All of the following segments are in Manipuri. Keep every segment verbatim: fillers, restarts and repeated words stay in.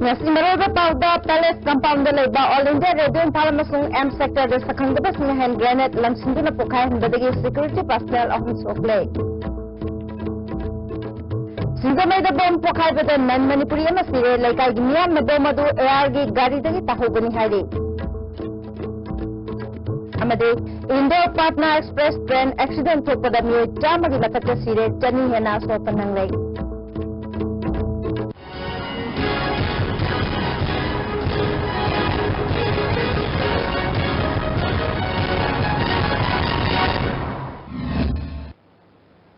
ꯉꯁꯤ ꯃꯔꯨꯑꯣꯏꯕ ꯄꯥꯎꯗ, ꯄꯦꯂꯦꯁ ꯀꯝꯄꯥꯎꯟꯗ ꯂꯩꯕ ꯑꯣꯜ ꯏꯟꯗꯤꯌꯥ ꯔꯦꯗꯤꯑꯣ ꯏꯝꯐꯥꯜ ꯑꯃꯁꯨꯡ ꯑꯦꯝ ꯁꯦꯛꯇꯔꯗ ꯁꯛꯈꯪꯗꯕꯁꯤꯡꯅ ꯍꯦꯟ ꯒ꯭ꯔꯦꯅꯦꯗ ꯂꯪꯁꯤꯟꯗꯨꯅ ꯄꯣꯈꯥꯏꯍꯟꯕꯗꯒꯤ ꯁꯦꯀ꯭ꯌꯨꯔꯤꯇꯤ ꯄꯔꯁꯅꯦꯜ ꯑꯍꯨꯝ ꯁꯣꯛꯂꯦ꯫ ꯁꯤꯡꯖꯃꯩꯗ ꯕꯣꯝ ꯄꯣꯈꯥꯏꯕꯗ ꯅꯟ ꯃꯅꯤꯄꯨꯔꯤ ꯑꯃ ꯁꯤꯔꯦ꯫ ꯂꯩꯀꯥꯏꯒꯤ ꯃꯤꯌꯥꯝꯅ ꯕꯣꯝ ꯑꯗꯨ ꯑꯦ ꯑꯥꯔꯒꯤ ꯒꯥꯔꯤꯗꯒꯤ ꯇꯥꯍꯧꯕꯅꯤ ꯍꯥꯏꯔꯤ꯫ ꯑꯃꯗꯤ ꯏꯟꯗꯣꯔ ꯄꯥꯠꯅꯥ ꯑꯦꯛꯁꯄ꯭ꯔꯦꯁ ꯇ꯭ꯔꯦꯟ ꯑꯦꯛꯁꯤꯗꯦꯟ ꯊꯣꯛꯄꯗ ꯃꯤꯑꯣꯏ ꯆꯥꯝꯃꯒꯤ ꯃꯊꯛꯇ ꯁꯤꯔꯦ, ꯆꯅꯤ ꯍꯦꯟꯅ ꯑꯁꯣꯛꯄ ꯅꯪꯂꯦ꯫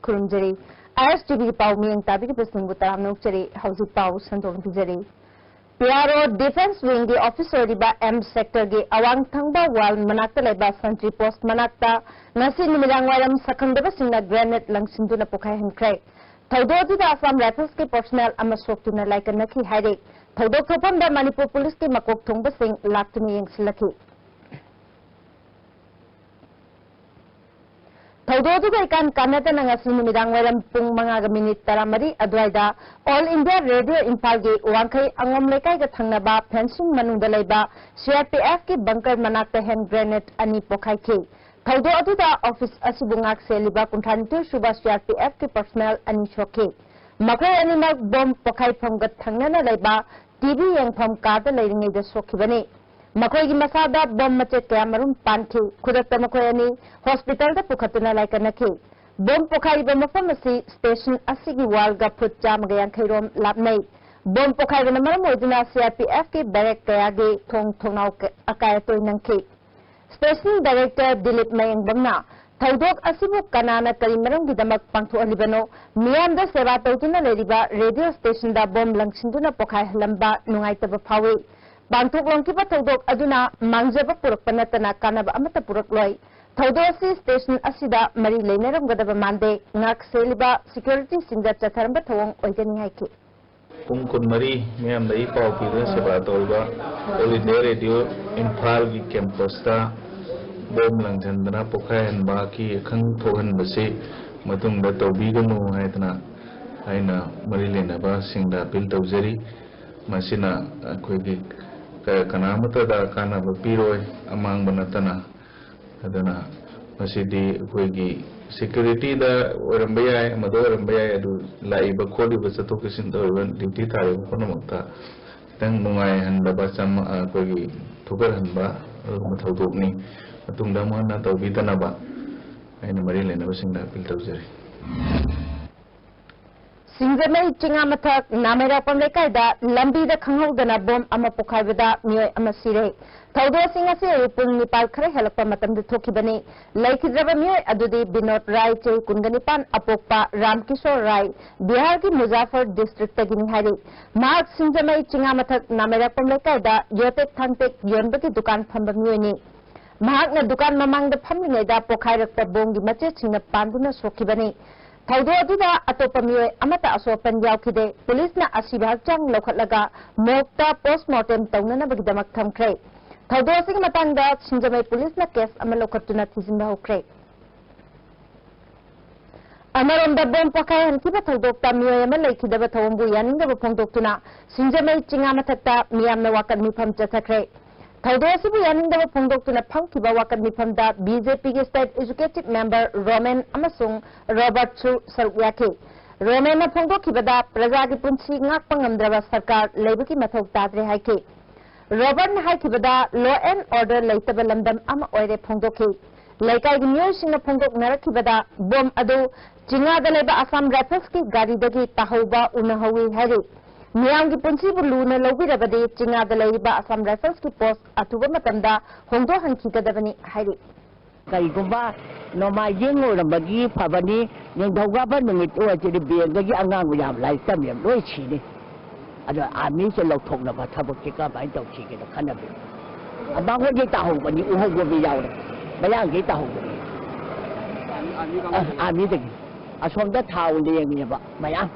ꯈꯨꯔꯨꯝꯖꯔꯤ꯫ ꯑꯥꯏ ꯑꯦꯁ ꯇꯤ ꯚꯤꯒꯤ ꯄꯥꯎ ꯃꯤꯠꯌꯦꯡ ꯇꯥꯕꯤꯔꯤꯕꯁꯤꯡꯕꯨ ꯇꯔꯥꯝꯅ ꯑꯣꯛꯆꯔꯤ꯫ ꯍꯧꯖꯤꯛ ꯄꯥꯎ ꯁꯟꯗꯣꯛꯅ ꯄꯤꯖꯔꯤ꯫ ꯄꯤ ꯑꯥꯔ ꯑꯣ ꯗꯤꯐꯦꯟꯁ ꯋꯤꯡꯒꯤ ꯑꯣꯐꯤꯁ ꯑꯣꯏꯔꯤꯕ ꯑꯦꯝ ꯁꯦꯛꯇꯔꯒꯤ ꯑꯋꯥꯡ ꯊꯪꯕ ꯋꯥꯜ ꯃꯅꯥꯛꯇ ꯂꯩꯕ ꯁꯟꯇ꯭ꯔꯤ ꯄꯣꯁ ꯃꯅꯥꯛꯇ ꯉꯁꯤ ꯅꯨꯃꯤꯗꯥꯡ ꯋꯥꯏꯔꯝ ꯁꯛꯈꯪꯗꯕꯁꯤꯡꯅ ꯒ꯭ꯔꯦꯅꯦꯗ ꯂꯪꯁꯤꯟꯗꯨꯅ ꯄꯣꯈꯥꯏꯍꯟꯈ꯭ꯔꯦ꯫ ꯊꯧꯗꯣꯛ ꯑꯗꯨꯗ ꯑꯁꯥꯝ ꯔꯥꯏꯐꯜꯁꯀꯤ ꯄꯔꯁꯣꯅꯦꯜ ꯑꯃ ꯁꯣꯛꯇꯨꯅ ꯂꯥꯏꯀꯠꯅꯈꯤ ꯍꯥꯏꯔꯤ꯫ ꯊꯧꯗꯣꯛ ꯊꯣꯛꯐꯝꯗ ꯃꯅꯤꯄꯨꯔ ꯄꯨꯂꯤꯁꯀꯤ ꯃꯀꯣꯛ ꯊꯣꯡꯕꯁꯤꯡ ꯂꯥꯛꯇꯨꯅ ꯌꯦꯡꯁꯤꯜꯂꯛꯈꯤ꯫ ꯊꯧꯗꯣꯛ ꯑꯗꯨꯒ ꯏꯀꯥꯟ ꯀꯥꯟꯅꯗꯅ ꯉꯁꯤ ꯅꯨꯃꯤꯗꯥꯡ ꯋꯥꯏꯔꯝ ꯄꯨꯡ ꯃꯉꯥꯒ ꯃꯤꯅꯤꯠ ꯇꯔꯥꯃꯔꯤ ꯑꯗꯨꯋꯥꯏꯗ ꯑꯣꯜ ꯏꯟꯗꯤꯌꯥ ꯔꯦꯗꯤꯑꯣ ꯏꯝꯐꯥꯜꯒꯤ ꯋꯥꯡꯈꯩ ꯑꯉꯣꯝ ꯂꯩꯀꯥꯏꯒ ꯊꯪꯅꯕ ꯐꯦꯟꯁꯤꯡ ꯃꯅꯨꯡꯗ ꯂꯩꯕ ꯁꯤ ꯑꯥꯔ ꯄꯤ ꯑꯦꯐꯀꯤ ꯕꯪꯀꯔ ꯃꯅꯥꯛꯇ ꯍꯦꯟ ꯒ꯭ꯔꯦꯅꯦꯗ ꯑꯅꯤ ꯄꯣꯈꯥꯏꯈꯤ꯫ ꯊꯧꯗꯣꯛ ꯑꯗꯨꯗ ꯑꯣꯐꯤꯁ ꯑꯁꯤꯕꯨ ꯉꯥꯛ ꯁꯦꯜꯂꯤꯕ ꯀꯨꯟꯊ꯭ꯔꯥ ꯅꯤꯊꯣꯏ ꯁꯨꯕ ꯁꯤ ꯑꯥꯔ ꯄꯤ ꯑꯦꯐꯀꯤ ꯄꯔꯁꯣꯅꯦꯜ ꯑꯅꯤ ꯁꯣꯛꯈꯤ꯫ ꯃꯈꯣꯏ ꯑꯅꯤꯃꯛ ꯕꯣꯝ ꯄꯣꯈꯥꯏꯐꯝꯒ ꯊꯪꯅꯅ ꯂꯩꯕ ꯇꯤ ꯚꯤ ꯌꯦꯡꯐꯝ ꯀꯥꯗ ꯂꯩꯔꯤꯉꯩꯗ ꯁꯣꯛꯈꯤꯕꯅꯤ꯫ ꯃꯈꯣꯏꯒꯤ ꯃꯁꯥꯗ ꯕꯣꯝ ꯃꯆꯦꯠ ꯀꯌꯥ ꯃꯔꯨꯝ ꯄꯥꯟꯈꯤ꯫ ꯈꯨꯗꯛꯇ ꯃꯈꯣꯏ ꯑꯅꯤ ꯍꯣꯁꯄꯤꯇꯥꯜꯗ ꯄꯨꯈꯠꯇꯨꯅ ꯂꯥꯏꯀꯠꯅꯈꯤ꯫ ꯕꯣꯝ ꯄꯣꯈꯥꯏꯔꯤꯕ ꯃꯐꯝ ꯑꯁꯤ ꯁ꯭ꯇꯦꯁꯟ ꯑꯁꯤꯒꯤ ꯋꯥꯜꯒ ꯐꯨꯠ ꯆꯥꯝꯃꯒ ꯌꯥꯡꯈꯩ ꯔꯣꯝ ꯂꯥꯞꯅꯩ꯫ ꯕꯣꯝ ꯄꯣꯈꯥꯏꯕꯅ ꯃꯔꯝ ꯑꯣꯏꯗꯨꯅ ꯁꯤ ꯑꯥꯔ ꯄꯤ ꯑꯦꯐꯀꯤ ꯕꯦꯔꯦꯛ ꯀꯌꯥꯒꯤ ꯊꯣꯡ ꯊꯣꯡꯅꯥꯎ ꯀ-, ꯑꯀꯥꯏ ꯑꯇꯣꯏ ꯅꯪꯈꯤ꯫ ꯁ꯭ꯇꯦꯁꯟ ꯗꯥꯏꯔꯦꯛꯇꯔ ꯗꯤꯂꯤꯞ ꯃꯌꯦꯡꯕꯝꯅ ꯊꯧꯗꯣꯛ ꯑꯁꯤꯕꯨ ꯀꯅꯥꯅ ꯀꯔꯤ ꯃꯔꯝꯒꯤꯗꯃꯛ ꯄꯥꯡꯊꯣꯛꯍꯜꯂꯤꯕꯅꯣ? ꯃꯤꯌꯥꯝꯗ ꯁꯦꯕꯥ ꯇꯧꯗꯨꯅ ꯂꯩꯔꯤꯕ ꯔꯦꯗꯤꯑꯣ ꯁ꯭ꯇꯦꯁꯟꯗ ꯕꯣꯝ ꯂꯪꯁꯤꯟꯗꯨꯅ ꯄꯣꯈꯥꯏꯍꯜꯂꯝꯕ ꯅꯨꯡꯉꯥꯏꯇꯕ ꯐꯥꯎꯏ꯫ ꯄꯥꯡꯊꯣꯛꯂꯝꯈꯤꯕ ꯊꯧꯗꯣꯛ ꯑꯗꯨꯅ ꯃꯥꯡꯖꯕ ꯄꯨꯔꯛꯄ ꯅꯠꯇꯅ ꯀꯥꯟꯅꯕ ꯑꯃꯠꯇ ꯄꯨꯔꯛꯂꯣꯏ꯫ ꯊꯧꯗꯣꯛ ꯑꯁꯤ ꯁ꯭ꯇꯦꯁꯟ ꯑꯁꯤꯗ ꯃꯔꯤ ꯂꯩꯅꯔꯝꯒꯗꯕ ꯃꯥꯟꯗꯦ꯫ ꯉꯥꯛ ꯁꯦꯜꯂꯤꯕ ꯁꯦꯀ꯭ꯌꯨꯔꯤꯇꯤꯁꯤꯡꯗ ꯆꯠꯊꯔꯝꯕ ꯊꯧꯑꯣꯡ ꯑꯣꯏꯒꯅꯤ ꯍꯥꯏꯈꯤ꯫ ꯄꯨꯡ ꯀꯨꯟꯃꯔꯤ ꯃꯤꯌꯥꯝꯗ ꯑꯩ ꯄꯥꯎ ꯄꯤꯗꯨꯅ ꯁꯦꯕꯥ ꯇꯧꯔꯤꯕ ꯑꯣꯜ ꯏꯟꯗꯤꯌꯥ ꯔꯦꯗꯤꯑꯣ ꯏꯝꯐꯥꯜꯒꯤ ꯀꯦꯝꯄꯁꯇ ꯕꯣꯝ ꯂꯪꯁꯤꯟꯗꯅ ꯄꯣꯈꯥꯏꯍꯟꯕꯒꯤ ꯑꯈꯪ ꯊꯣꯛꯍꯟꯕꯁꯤ ꯃꯇꯨꯡꯗ ꯇꯧꯕꯤꯒꯅꯨ ꯍꯥꯏꯗꯅ ꯑꯩꯅ ꯃꯔꯤ ꯂꯩꯅꯕꯁꯤꯡꯗ ꯑꯄꯤꯜ ꯇꯧꯖꯔꯤ꯫ ꯃꯁꯤꯅ ꯑꯩꯈꯣꯏꯒꯤ ꯀ-, ꯀꯅꯥꯃꯠꯇꯗ ꯀꯥꯟꯅꯕ ꯄꯤꯔꯣꯏ, ꯑꯃꯥꯡꯕ ꯅꯠꯇꯅ꯫ ꯑꯗꯨꯅ ꯃꯁꯤꯗꯤ ꯑꯩꯈꯣꯏꯒꯤ security-ꯗ ꯑꯣꯏꯔꯝꯕ ꯌꯥꯏ, ꯑꯃꯗ ꯑꯣꯏꯔꯝꯕ ꯌꯥꯏ, ꯑꯗꯨ ꯂꯥꯛꯏꯕ ꯈꯣꯠꯂꯤꯕ, ꯆꯠꯊꯣꯛ ꯆꯠꯁꯤꯟ ꯇꯧꯔꯤꯕ, duty ꯊꯥꯔꯤꯕ ꯄꯨꯝꯅꯃꯛꯇ ꯈꯤꯇꯪ ꯅꯨꯡꯉꯥꯏꯍꯟꯗꯕ, ꯆꯃ-, ꯑꯩꯈꯣꯏꯒꯤ ꯊꯨꯒꯠꯍꯟꯕ ꯑꯗꯨꯒꯨꯝꯕ ꯊꯧꯗꯣꯛꯅꯤ꯫ ꯃꯇꯨꯡꯗ ꯑꯃꯨꯛ ꯍꯟꯅ ꯇꯧꯕꯤꯗꯅꯕ ꯑꯩꯅ ꯃꯔꯤ ꯂꯩꯅꯕꯁꯤꯡꯗ appeal ꯇꯧꯖꯔꯤ꯫ ꯁꯤꯡꯖꯃꯩ ꯆꯤꯉꯥꯃꯊꯛ ꯅꯥꯃꯩꯔꯥꯛꯄꯝ ꯂꯩꯀꯥꯏꯗ ꯂꯝꯕꯤꯗ ꯈꯪꯍꯧꯗꯅ ꯕꯣꯝ ꯑꯃ ꯄꯣꯈꯥꯏꯕꯗ ꯃꯤꯑꯣꯏ ꯑꯃ ꯁꯤꯔꯦ꯫ ꯊꯧꯗꯣꯛ ꯑꯁꯤ ꯉꯁꯤ ꯑꯌꯨꯛ ꯄꯨꯡ ꯅꯤꯄꯥꯜ ꯈꯔ ꯍꯦꯜꯂꯛꯄ ꯃꯇꯝꯗ ꯊꯣꯛꯈꯤꯕꯅꯤ꯫ ꯂꯩꯈꯤꯗ꯭ꯔꯕ ꯃꯤꯑꯣꯏ ꯑꯗꯨꯗꯤ ꯕꯤꯅꯣꯗ ꯔꯥꯏ, ꯆꯍꯤ ꯀꯨꯟꯒ ꯅꯤꯄꯥꯟ, ꯑꯄꯣꯛꯄ ꯔꯥꯝꯀꯤꯁꯣꯔ ꯔꯥꯏ, ꯕꯤꯍꯥꯔꯒꯤ ꯃꯨꯖꯥꯐꯔ district-ꯇꯒꯤꯅꯤ ꯍꯥꯏꯔꯤ꯫ ꯃꯍꯥꯛ ꯁꯤꯡꯖꯃꯩ ꯆꯤꯉꯥꯃꯊꯛ ꯅꯥꯃꯩꯔꯥꯛꯄꯝ ꯂꯩꯀꯥꯏꯗ ꯌꯣꯇꯦꯛ ꯊꯥꯡꯇꯦꯛ ꯌꯣꯟꯕꯒꯤ ꯗꯨꯀꯥꯟ ꯐꯝꯕ ꯃꯤꯑꯣꯏꯅꯤ꯫ ꯃꯍꯥꯛꯅ ꯗꯨꯀꯥꯟ ꯃꯃꯥꯡꯗ ꯐꯝꯂꯤꯉꯩꯗ ꯄꯣꯈꯥꯏꯔꯛꯄ ꯕꯣꯝꯒꯤ ꯃꯆꯦꯠꯁꯤꯡꯅ ꯄꯥꯟꯗꯨꯅ ꯁꯣꯛꯈꯤꯕꯅꯤ꯫ ꯊꯧꯗꯣꯛ ꯑꯗꯨꯗ ꯑꯇꯣꯞꯄ ꯃꯤꯑꯣꯏ ꯑꯃꯠꯇ ꯑꯁꯣꯛ ꯑꯄꯟ ꯌꯥꯎꯈꯤꯗꯦ꯫ ꯄꯨꯂꯤꯁꯅ ꯑꯁꯤꯕ ꯍꯛꯆꯥꯡ ꯂꯧꯈꯠꯂꯒ morgue-ꯇ post mortem ꯇꯧꯅꯅꯕꯒꯤꯗꯃꯛ ꯊꯝꯈ꯭ꯔꯦ꯫ ꯊꯧꯗꯣꯛ ꯑꯁꯤꯒꯤ ꯃꯇꯥꯡꯗ ꯁꯤꯡꯖꯃꯩ ꯄꯨꯂꯤꯁꯅ case ꯑꯃ ꯂꯧꯈꯠꯇꯨꯅ ꯊꯤꯖꯤꯟꯕ ꯍꯧꯈ꯭ꯔꯦ꯫ ꯑꯃꯔꯣꯝꯗ, ꯕꯣꯝ ꯄꯣꯈꯥꯏꯍꯟꯈꯤꯕ ꯊꯧꯗꯣꯛꯇ ꯃꯤꯑꯣꯏ ꯑꯃ ꯂꯩꯈꯤꯗꯕ ꯊꯧꯑꯣꯡꯕꯨ ꯌꯥꯅꯤꯡꯗꯕ ꯐꯣꯡꯗꯣꯛꯇꯨꯅ ꯁꯤꯡꯖꯃꯩ ꯆꯤꯉꯥ ꯃꯊꯛꯇ ꯃꯤꯌꯥꯝꯅ ꯋꯥꯀꯠ ꯃꯤꯐꯝ ꯆꯠꯊꯈ꯭ꯔꯦ꯫ ꯊꯧꯗꯣꯛ ꯑꯁꯤꯕꯨ ꯌꯥꯅꯤꯡꯗꯕ ꯐꯣꯡꯗꯣꯛꯇꯨꯅ ꯐꯝꯈꯤꯕ ꯋꯥꯀꯠ ꯃꯤꯐꯝꯗ BJP-ꯒꯤ state executive member ꯔꯣꯃꯦꯟ ꯑꯃꯁꯨꯡ ꯔꯣꯕꯔꯠꯁꯨ ꯁꯔꯨꯛ ꯌꯥꯈꯤ꯫ ꯔꯣꯃꯦꯟꯅ ꯐꯣꯡꯗꯣꯛꯈꯤꯕꯗ, ꯄ꯭ꯔꯖꯥꯒꯤ ꯄꯨꯟꯁꯤ ꯉꯥꯛꯄ ꯉꯝꯗ꯭ꯔꯕ ꯁꯔꯀꯥꯔ ꯂꯩꯕꯒꯤ ꯃꯊꯧ ꯇꯥꯗ꯭ꯔꯦ ꯍꯥꯏꯈꯤ꯫ ꯔꯣꯕꯔꯠꯅ ꯍꯥꯏꯈꯤꯕꯗ, law and order ꯂꯩꯇꯕ ꯂꯝꯗꯝ ꯑꯃ ꯑꯣꯏꯔꯦ ꯐꯣꯡꯗꯣꯛꯈꯤ꯫ ꯂꯩꯀꯥꯏꯒꯤ ꯃꯤꯑꯣꯏꯁꯤꯡꯅ ꯐꯣꯡꯗꯣꯛꯅꯔꯛꯈꯤꯕꯗ, ꯕꯣꯝ ꯑꯗꯨ ꯆꯤꯉꯥꯗ ꯂꯩꯕ Assam Rifles-ꯀꯤ ꯒꯥꯔꯤꯗꯒꯤ ꯇꯥꯍꯧꯕ ꯎꯅꯍꯧꯏ ꯍꯥꯏꯔꯤ꯫ ꯃꯤꯌꯥꯝꯒꯤ ꯄꯨꯟꯁꯤꯕꯨ ꯂꯨꯅ ꯂꯧꯕꯤꯔꯕꯗꯤ ꯆꯤꯉꯥꯗ ꯂꯩꯔꯤꯕ Assam Rifles-ꯀꯤ post ꯑꯊꯨꯕ ꯃꯇꯝꯗ ꯍꯣꯡꯗꯣꯛꯍꯟꯈꯤꯒꯗꯕꯅꯤ ꯍꯥꯏꯔꯤ꯫ ꯀꯔꯤꯒꯨꯝꯕ ꯅꯣꯡꯃꯥꯏꯖꯤꯡ ꯑꯣꯏꯔꯝꯕꯒꯤ ꯐꯕꯅꯤ, ꯅꯤꯡꯊꯧꯀꯥꯕ ꯅꯨꯃꯤꯠ ꯑꯣꯏꯔꯗꯤ ꯕꯦꯡꯒꯒꯤ ꯑꯉꯥꯡ ꯌꯥꯝ ꯂꯥꯏꯔꯤꯛ ꯇꯝꯃꯤ ꯂꯣꯏ ꯁꯤꯅꯤ꯫ ꯑꯗꯣ army-ꯁꯦ ꯂꯧꯊꯣꯛꯅꯕ ꯊꯕꯛꯁꯦ ꯀꯃꯥꯏꯅ ꯇꯧꯁꯤꯒꯦꯅ ꯈꯟꯅꯕ꯫ ꯃꯉꯣꯟꯗꯒꯤ ꯇꯥꯍꯧꯕꯅꯤ, ꯎꯍꯧꯕ ꯃꯤ ꯌꯥꯎꯔꯦ, ꯃꯌꯥꯡꯗꯒꯤ ꯇꯥꯍꯧꯕꯅꯤ꯫ ꯑ, army-ꯗꯒꯤ꯫ ꯑꯁꯣꯝꯗ ꯊꯥꯎ ꯂꯦꯡꯉꯦꯕ ꯃꯌꯥꯝ,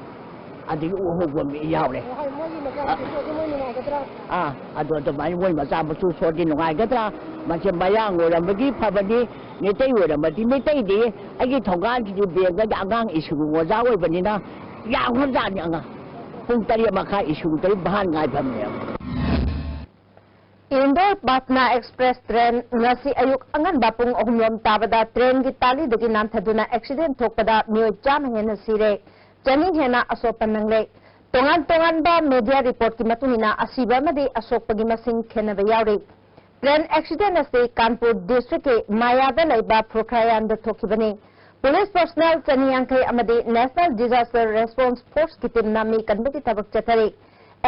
ꯑꯗꯒꯤ ꯎꯍꯧꯕ ꯃꯤ ꯌꯥꯎꯔꯦ꯫ ꯃꯣꯏꯒꯤ ꯃꯆꯥ ꯃꯁꯨ ꯁꯣꯛꯑꯗꯤ ꯃꯣꯏ ꯅꯨꯡꯉꯥꯏꯒꯗ꯭ꯔꯥ? ꯑꯥ, ꯑꯗꯣ ꯑꯗꯨꯃꯥꯏꯅ ꯃꯣꯏ ꯃꯆꯥ ꯃꯁꯨ ꯁꯣꯛꯑꯗꯤ ꯅꯨꯡꯉꯥꯏꯒꯗ꯭ꯔꯥ? ꯃꯁꯤ ꯃꯌꯥꯡ ꯑꯣꯏꯔꯝꯕꯒꯤ ꯐꯕꯅꯤ, ꯃꯩꯇꯩ ꯑꯣꯏꯔꯝꯃꯗꯤ, ꯃꯩꯇꯩꯗꯤ ꯑꯩꯒꯤ ꯊꯣꯡꯒꯥꯟꯁꯤꯗꯤ ꯕꯦꯡꯒꯗ ꯑꯉꯥꯡ school ꯑꯣꯖꯥ ꯑꯣꯏꯕꯅꯤꯅ ꯌꯥꯝꯈ꯭ꯔꯖꯥꯠꯅꯤ ꯑꯉꯥꯡ꯫ ꯄꯨꯡ ꯇꯔꯦꯠ ꯃꯈꯥꯏ ꯏꯁꯨ ꯇꯔꯦꯠ ꯚꯥꯟ ꯉꯥꯏꯐꯝꯅꯦꯕ꯫ ꯏꯟꯗꯣꯔ ꯄꯥꯠꯅꯥ ꯑꯦꯛꯁꯄ꯭ꯔꯦꯁ ꯇ꯭ꯔꯦꯟ ꯉꯁꯤ ꯑꯌꯨꯛ ꯑꯉꯟꯕ ꯄꯨꯡ ꯑꯍꯨꯝ ꯔꯣꯝ ꯇꯥꯕꯗ ꯇ꯭ꯔꯦꯟꯒꯤ ꯇꯥꯂꯤꯗꯒꯤ ꯅꯥꯟꯊꯗꯨꯅ ꯑꯦꯛꯁꯤꯗꯦꯟ ꯊꯣꯛꯄꯗ ꯃꯤꯑꯣꯏ ꯆꯥꯝꯃ ꯍꯦꯟꯅ ꯁꯤꯔꯦ, ꯆꯅꯤ ꯍꯦꯟꯅ ꯑꯁꯣꯛ ꯑꯄꯟ ꯅꯪꯂꯦ꯫ ꯇꯣꯉꯥꯟ ꯇꯣꯉꯥꯟꯕ ꯃꯦꯗꯤꯌꯥ ꯔꯤꯄꯣꯔꯠꯀꯤ ꯃꯇꯨꯡ ꯏꯟꯅ ꯑꯁꯤꯕ ꯑꯃꯗꯤ ꯑꯁꯣꯛꯄꯒꯤ ꯃꯁꯤꯡ ꯈꯦꯠꯅꯕ ꯌꯥꯎꯔꯤ꯫ ꯇ꯭ꯔꯦꯟ ꯑꯦꯛꯁꯤꯗꯦꯟ ꯑꯁꯤ ꯀꯥꯟꯄꯨꯔ ꯗꯤꯁꯇ꯭ꯔꯤꯛꯀꯤ ꯃꯥꯌꯥꯗ ꯂꯩꯕ ꯐ꯭ꯔꯨꯈ꯭ꯔꯥꯌꯥꯟꯗ ꯊꯣꯛꯈꯤꯕꯅꯤ꯫ ꯄꯨꯂꯤꯁ ꯄꯔꯁꯣꯅꯦꯜ ꯆꯅꯤ ꯌꯥꯡꯈꯩ ꯑꯃꯗꯤ ꯅꯦꯁꯅꯦꯜ ꯗꯤꯖꯥꯁꯇꯔ ꯔꯦꯁꯄꯣꯟꯁ ꯐꯣꯔꯁꯀꯤ ꯇꯤꯝꯅ ꯃꯤ ꯀꯟꯕꯒꯤ ꯊꯕꯛ ꯆꯠꯊꯔꯤ꯫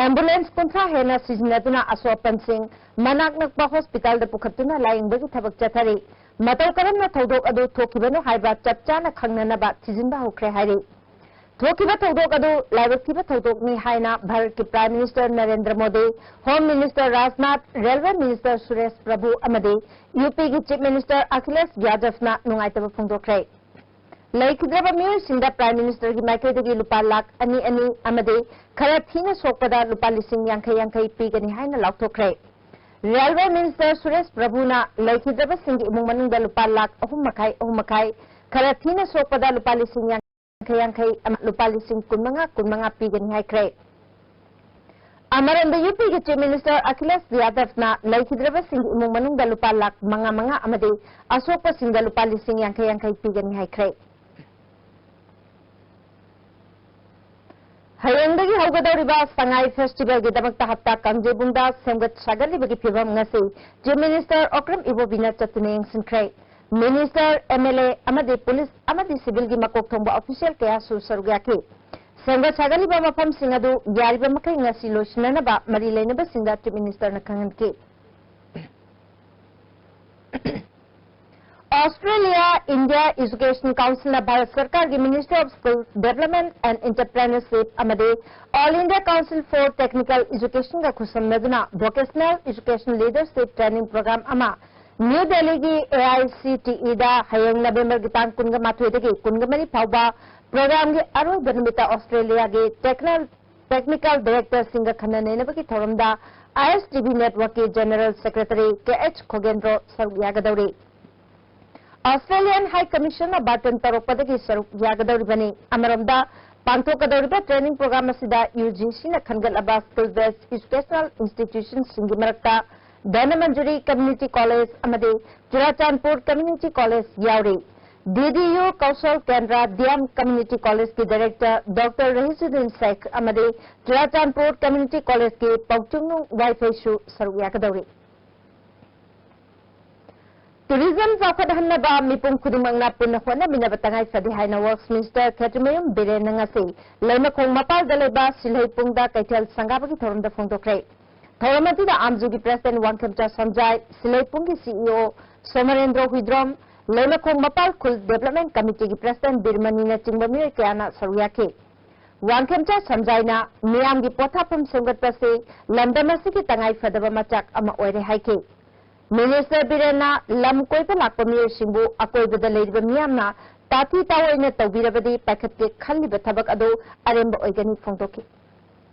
ꯑꯦꯝꯕꯨꯂꯦꯟꯁ ꯀꯨꯟꯊ꯭ꯔꯥ ꯍꯦꯟꯅ ꯁꯤꯖꯤꯟꯅꯗꯨꯅ ꯑꯁꯣꯛ ꯑꯄꯟꯁꯤꯡ ꯃꯅꯥꯛ ꯅꯛꯄ ꯍꯣꯁꯄꯤꯇꯥꯜꯗ ꯄꯨꯈꯠꯇꯨꯅ ꯂꯥꯌꯦꯡꯕꯒꯤ ꯊꯕꯛ ꯆꯠꯊꯔꯤ꯫ ꯃꯇꯧ ꯀꯔꯝꯅ ꯊꯧꯗꯣꯛ ꯑꯗꯨ ꯊꯣꯛꯈꯤꯕꯅꯣ ꯍꯥꯏꯕ ꯆꯞ ꯆꯥꯅ ꯈꯪꯅꯅꯕ ꯊꯤꯖꯤꯟꯕ ꯍꯧꯈ꯭ꯔꯦ ꯍꯥꯏꯔꯤ꯫ ꯊꯣꯛꯈꯤꯕ ꯊꯧꯗꯣꯛ ꯑꯗꯨ ꯂꯥꯏꯕꯛ ꯊꯤꯕ ꯊꯧꯗꯣꯛꯅꯤ ꯍꯥꯏꯅ ꯚꯥꯔꯠꯀꯤ prime minister Narendra Modi, home minister Rajnath, railway minister Suresh Prabhu ꯑꯃꯗꯤ ꯌꯨ ꯄꯤꯒꯤ ꯆꯤꯐ ꯃꯤꯅꯤꯁꯇꯔ ꯑꯈꯤꯂꯦꯁ ꯌꯥꯗꯕꯅ ꯅꯨꯡꯉꯥꯏꯇꯕ ꯐꯣꯡꯗꯣꯛꯈ꯭ꯔꯦ꯫ ꯂꯩꯈꯤꯗ꯭ꯔꯕ ꯃꯤꯑꯣꯏꯁꯤꯡꯗ ꯄ꯭ꯔꯥꯏꯝ ꯃꯤꯅꯤꯁꯇꯔꯒꯤ ꯃꯥꯏꯀꯩꯗꯒꯤ ꯂꯨꯄꯥ ꯂꯥꯈ ꯑꯅꯤ ꯑꯅꯤ ꯑꯃꯗꯤ ꯈꯔ ꯊꯤꯅ ꯁꯣꯛꯄꯗ ꯂꯨꯄꯥ ꯂꯤꯁꯤꯡ ꯌꯥꯡꯈꯩ ꯌꯥꯡꯈꯩ ꯄꯤꯒꯅꯤ ꯍꯥꯏꯅ ꯂꯥꯎꯊꯣꯛꯈ꯭ꯔꯦ꯫ ꯔꯦꯜꯋꯦ ꯃꯤꯅꯤꯁꯇꯔ ꯁꯨꯔꯦꯁ ꯄ꯭ꯔꯚꯨꯅ ꯂꯩꯈꯤꯗ꯭ꯔꯕꯁꯤꯡꯒꯤ ꯏꯃꯨꯡ ꯃꯅꯨꯡꯗ ꯂꯨꯄꯥ ꯂꯥꯈ ꯑꯍꯨꯝ ꯃꯈꯥꯏ, ꯑꯍꯨꯝ ꯃꯈꯥꯏ, ꯈꯔ ꯊꯤꯅ ꯁꯣꯛꯄꯗ ꯂꯨꯄꯥ ꯂꯤꯁꯤꯡ ꯌꯥꯡꯈꯩ ꯌꯥꯡꯈꯩ ꯑꯃ ꯂꯨꯄꯥ ꯂꯤꯁꯤꯡ ꯀꯨꯟꯃꯉꯥ, ꯀꯨꯟꯃꯉꯥ ꯄꯤꯒꯅꯤ ꯍꯥꯏꯈ꯭ꯔꯦ꯫ ꯑꯃꯔꯣꯝꯗ ꯌꯨ ꯄꯤꯒꯤ ꯆꯤꯐ ꯃꯤꯅꯤꯁꯇꯔ ꯑꯈꯤꯂꯦꯁ ꯌꯥꯗꯕꯅ ꯂꯩꯈꯤꯗ꯭ꯔꯕꯁꯤꯡꯒꯤ ꯏꯃꯨꯡ ꯃꯅꯨꯡꯗ ꯂꯨꯄꯥ ꯂꯥꯈ ꯃꯉꯥ ꯃꯉꯥ ꯑꯃꯗꯤ ꯑꯁꯣꯛꯄꯁꯤꯡꯗ ꯂꯨꯄꯥ ꯂꯤꯁꯤꯡ ꯌꯥꯡꯈꯩ ꯌꯥꯡꯈꯩ ꯄꯤꯒꯅꯤ ꯍꯥꯏꯈ꯭ꯔꯦ꯫ ꯍꯌꯦꯡꯗꯒꯤ ꯍꯧꯒꯗꯧꯔꯤꯕ ꯁꯉꯥꯏ ꯐꯦꯁꯇꯤꯚꯦꯜꯒꯤꯗꯃꯛꯇ ꯍꯞꯇꯥ ꯀꯥꯡꯖꯩꯕꯨꯡꯗ ꯁꯦꯝꯒꯠ ꯁꯥꯒꯠꯂꯤꯕꯒꯤ ꯐꯤꯕꯝ ꯉꯁꯤ ꯆꯤꯐ ꯃꯤꯅꯤꯁꯇꯔ ꯑꯣꯀ꯭ꯔꯝ ꯏꯕꯣꯕꯤꯅ ꯆꯠꯇꯨꯅ ꯌꯦꯡꯁꯤꯟꯈ꯭ꯔꯦ꯫ ꯃꯤꯅꯤꯁꯇꯔ, ꯑꯦꯝ ꯑꯦꯜ ꯑꯦ ꯑꯃꯗꯤ ꯄꯨꯂꯤꯁ ꯑꯃꯗꯤ ꯁꯤꯚꯤꯜꯒꯤ ꯃꯀꯣꯛ ꯊꯣꯡꯕ ꯑꯣꯐꯤꯁꯤꯌꯦꯜ ꯀꯌꯥꯁꯨ ꯁꯔꯨꯛ ꯌꯥꯈꯤ꯫ ꯁꯦꯝꯒꯠ ꯁꯥꯒꯠꯂꯤꯕ ꯃꯐꯝꯁꯤꯡ ꯑꯗꯨ ꯌꯥꯔꯤꯕ ꯃꯈꯩ ꯉꯁꯤ ꯂꯣꯏꯁꯤꯟꯅꯅꯕ ꯃꯔꯤ ꯂꯩꯅꯕꯁꯤꯡꯗ ꯆꯤꯐ ꯃꯤꯅꯤꯁꯇꯔꯅ ꯈꯪꯍꯟꯈꯤ꯫ ꯑꯣꯁꯇ꯭ꯔꯦꯂꯤꯌꯥ ꯏꯟꯗꯤꯌꯥ ꯏꯖꯨꯀꯦꯁꯟ ꯀꯥꯎꯟꯁꯤꯜꯅ ꯚꯥꯔꯠ ꯁꯔꯀꯥꯔꯒꯤ Ministry of Skill Development and Entrepreneurship ꯑꯃꯗꯤ All India Council for Technical Educationꯒ ꯈꯨꯠꯁꯝꯅꯗꯨꯅ Vocational Education Leadership Training Program ꯑꯃ ꯅ꯭ꯌꯨ ꯗꯦꯜꯂꯤꯒꯤ ꯑꯦ ꯑꯥꯏ ꯁꯤ ꯇꯤ ꯏꯗ ꯍꯌꯦꯡ ꯅꯕꯦꯝꯕꯔꯒꯤ ꯇꯥꯡ ꯀꯨꯟꯒ ꯃꯥꯊꯣꯏꯗꯒꯤ ꯀꯨꯟꯒ ꯃꯔꯤ ꯐꯥꯎꯕ ꯄ꯭ꯔꯣꯒ꯭ꯔꯥꯝꯒꯤ ꯑꯔꯣꯏꯕ ꯅꯨꯃꯤꯠꯇ ꯑꯣꯁꯇ꯭ꯔꯦꯂꯤꯌꯥꯒꯤ ꯇꯦꯛꯅꯤꯀꯦꯜ ꯇꯦꯛꯅꯤꯀꯦꯜ ꯗꯥꯏꯔꯦꯛꯇꯔꯁꯤꯡꯒ ꯈꯟꯅ ꯅꯩꯅꯕꯒꯤ ꯊꯧꯔꯝꯗ ꯑꯥꯏ ꯑꯦꯁ ꯇꯤ ꯚꯤ ꯅꯦꯠꯋꯥꯔꯛꯀꯤ ꯖꯦꯅꯔꯦꯜ ꯁꯦꯀ꯭ꯔꯦꯇꯔꯤ ꯀꯦ ꯑꯩꯆ ꯈꯣꯒꯦꯟꯗ꯭ꯔꯣ ꯁꯔꯨꯛ ꯌꯥꯒꯗꯧꯔꯤ꯫ ꯑꯣꯁꯇ꯭ꯔꯦꯂꯤꯌꯥꯟ ꯍꯥꯏ ꯀꯃꯤꯁꯟꯅ ꯕꯥꯔꯇꯟ ꯇꯧꯔꯛꯄꯗꯒꯤ ꯁꯔꯨꯛ ꯌꯥꯒꯗꯧꯔꯤꯕꯅꯤ꯫ ꯑꯃꯔꯣꯝꯗ ꯄꯥꯡꯊꯣꯛꯀꯗꯧꯔꯤꯕ training program ꯑꯁꯤꯗ UGCꯅ ꯈꯟꯒꯠꯂꯕ skill based educational institutionꯁꯤꯡꯒꯤ ꯃꯔꯛꯇ ꯙꯅꯃꯟꯖꯨꯔꯤ Community College ꯑꯃꯗꯤ ꯆꯨꯔꯥꯆꯥꯟꯄꯨꯔ Community College ꯌꯥꯎꯔꯤ꯫ DDU ꯀꯧꯁꯜ ꯀꯦꯟꯗ꯭ꯔ DM Community Collegeꯀꯤ director Doctor ꯔꯍꯤꯁꯨꯗꯤꯟ ꯁꯦꯈ ꯑꯃꯗꯤ ꯆꯨꯔꯥꯆꯥꯟꯄꯨꯔ Community Collegeꯀꯤ ꯄꯥꯎꯆꯨꯡꯅꯨꯡ ꯋꯥꯏꯐꯩꯁꯨ ꯁꯔꯨꯛ ꯌꯥꯒꯗꯧꯔꯤ꯫ Tourism ꯆꯥꯎꯈꯠꯍꯟꯅꯕ ꯃꯤꯄꯨꯝ ꯈꯨꯗꯤꯡꯃꯛꯅ ꯄꯨꯟꯅ ꯍꯣꯠꯅꯃꯤꯟꯅꯕ ꯇꯉꯥꯏ ꯐꯗꯦ ꯍꯥꯏꯅ Works Minister ꯈꯦꯇ꯭ꯔꯤꯃꯌꯨꯝ ꯕꯤꯔꯦꯟꯅ ꯉꯁꯤ ꯂꯩꯃꯈꯣꯡ ꯃꯄꯥꯜꯗ ꯂꯩꯕ ꯁꯤꯜꯍꯩꯄꯨꯡꯗ ꯀꯩꯊꯦꯜ ꯁꯪꯒꯥꯕꯒꯤ ꯊꯧꯔꯝꯗ ꯐꯣꯡꯗꯣꯛꯈ꯭ꯔꯦ꯫ ꯊꯧꯔꯝ ꯑꯁꯤꯗ ꯑꯥꯝꯖꯨꯒꯤ President ꯋꯥꯡꯈꯦꯝꯆꯥ ꯁꯝꯖꯥꯏ, ꯁꯤꯜꯍꯩꯄꯨꯡꯒꯤ CEO ꯁꯣꯃꯔꯦꯟꯗ꯭ꯔꯣ ꯍꯨꯏꯗ꯭ꯔꯣꯝ, ꯂꯩꯃꯈꯣꯡ ꯃꯄꯥꯜ ꯈꯨꯜ Development Committeeꯒꯤ President ꯕꯤꯔꯃꯅꯤꯅꯆꯤꯡꯕ ꯃꯤꯑꯣꯏ ꯀꯌꯥꯅ ꯁꯔꯨꯛ ꯌꯥꯈꯤ꯫ ꯋꯥꯡꯈꯦꯝꯆꯥ ꯁꯝꯖꯥꯏꯅ ꯃꯤꯌꯥꯝꯒꯤ ꯄꯣꯊꯥꯐꯝ ꯁꯦꯝꯒꯠꯄ ꯑꯁꯤ ꯂꯝꯗꯝ ꯑꯁꯤꯒꯤ ꯇꯉꯥꯏ ꯐꯗꯕ ꯃꯆꯥꯛ ꯑꯃ ꯑꯣꯏꯔꯦ ꯍꯥꯏꯈꯤ꯫ Minister ꯕꯤꯔꯦꯟꯅ ꯂꯝ ꯀꯣꯏꯕ ꯂꯥꯛꯄ ꯃꯤꯑꯣꯏꯁꯤꯡꯕꯨ ꯑꯀꯣꯏꯕꯗ ꯂꯩꯔꯤꯕ ꯃꯤꯌꯥꯝꯅ ꯇꯥꯊꯤ ꯇꯥꯑꯣꯏꯅ ꯇꯧꯕꯤꯔꯕꯗꯤ ꯄꯥꯏꯈꯠꯀꯦ ꯈꯜꯂꯤꯕ ꯊꯕꯛ ꯑꯗꯨ ꯑꯔꯦꯝꯕ ꯑꯣꯏꯒꯅꯤ ꯐꯣꯡꯗꯣꯛꯈꯤ꯫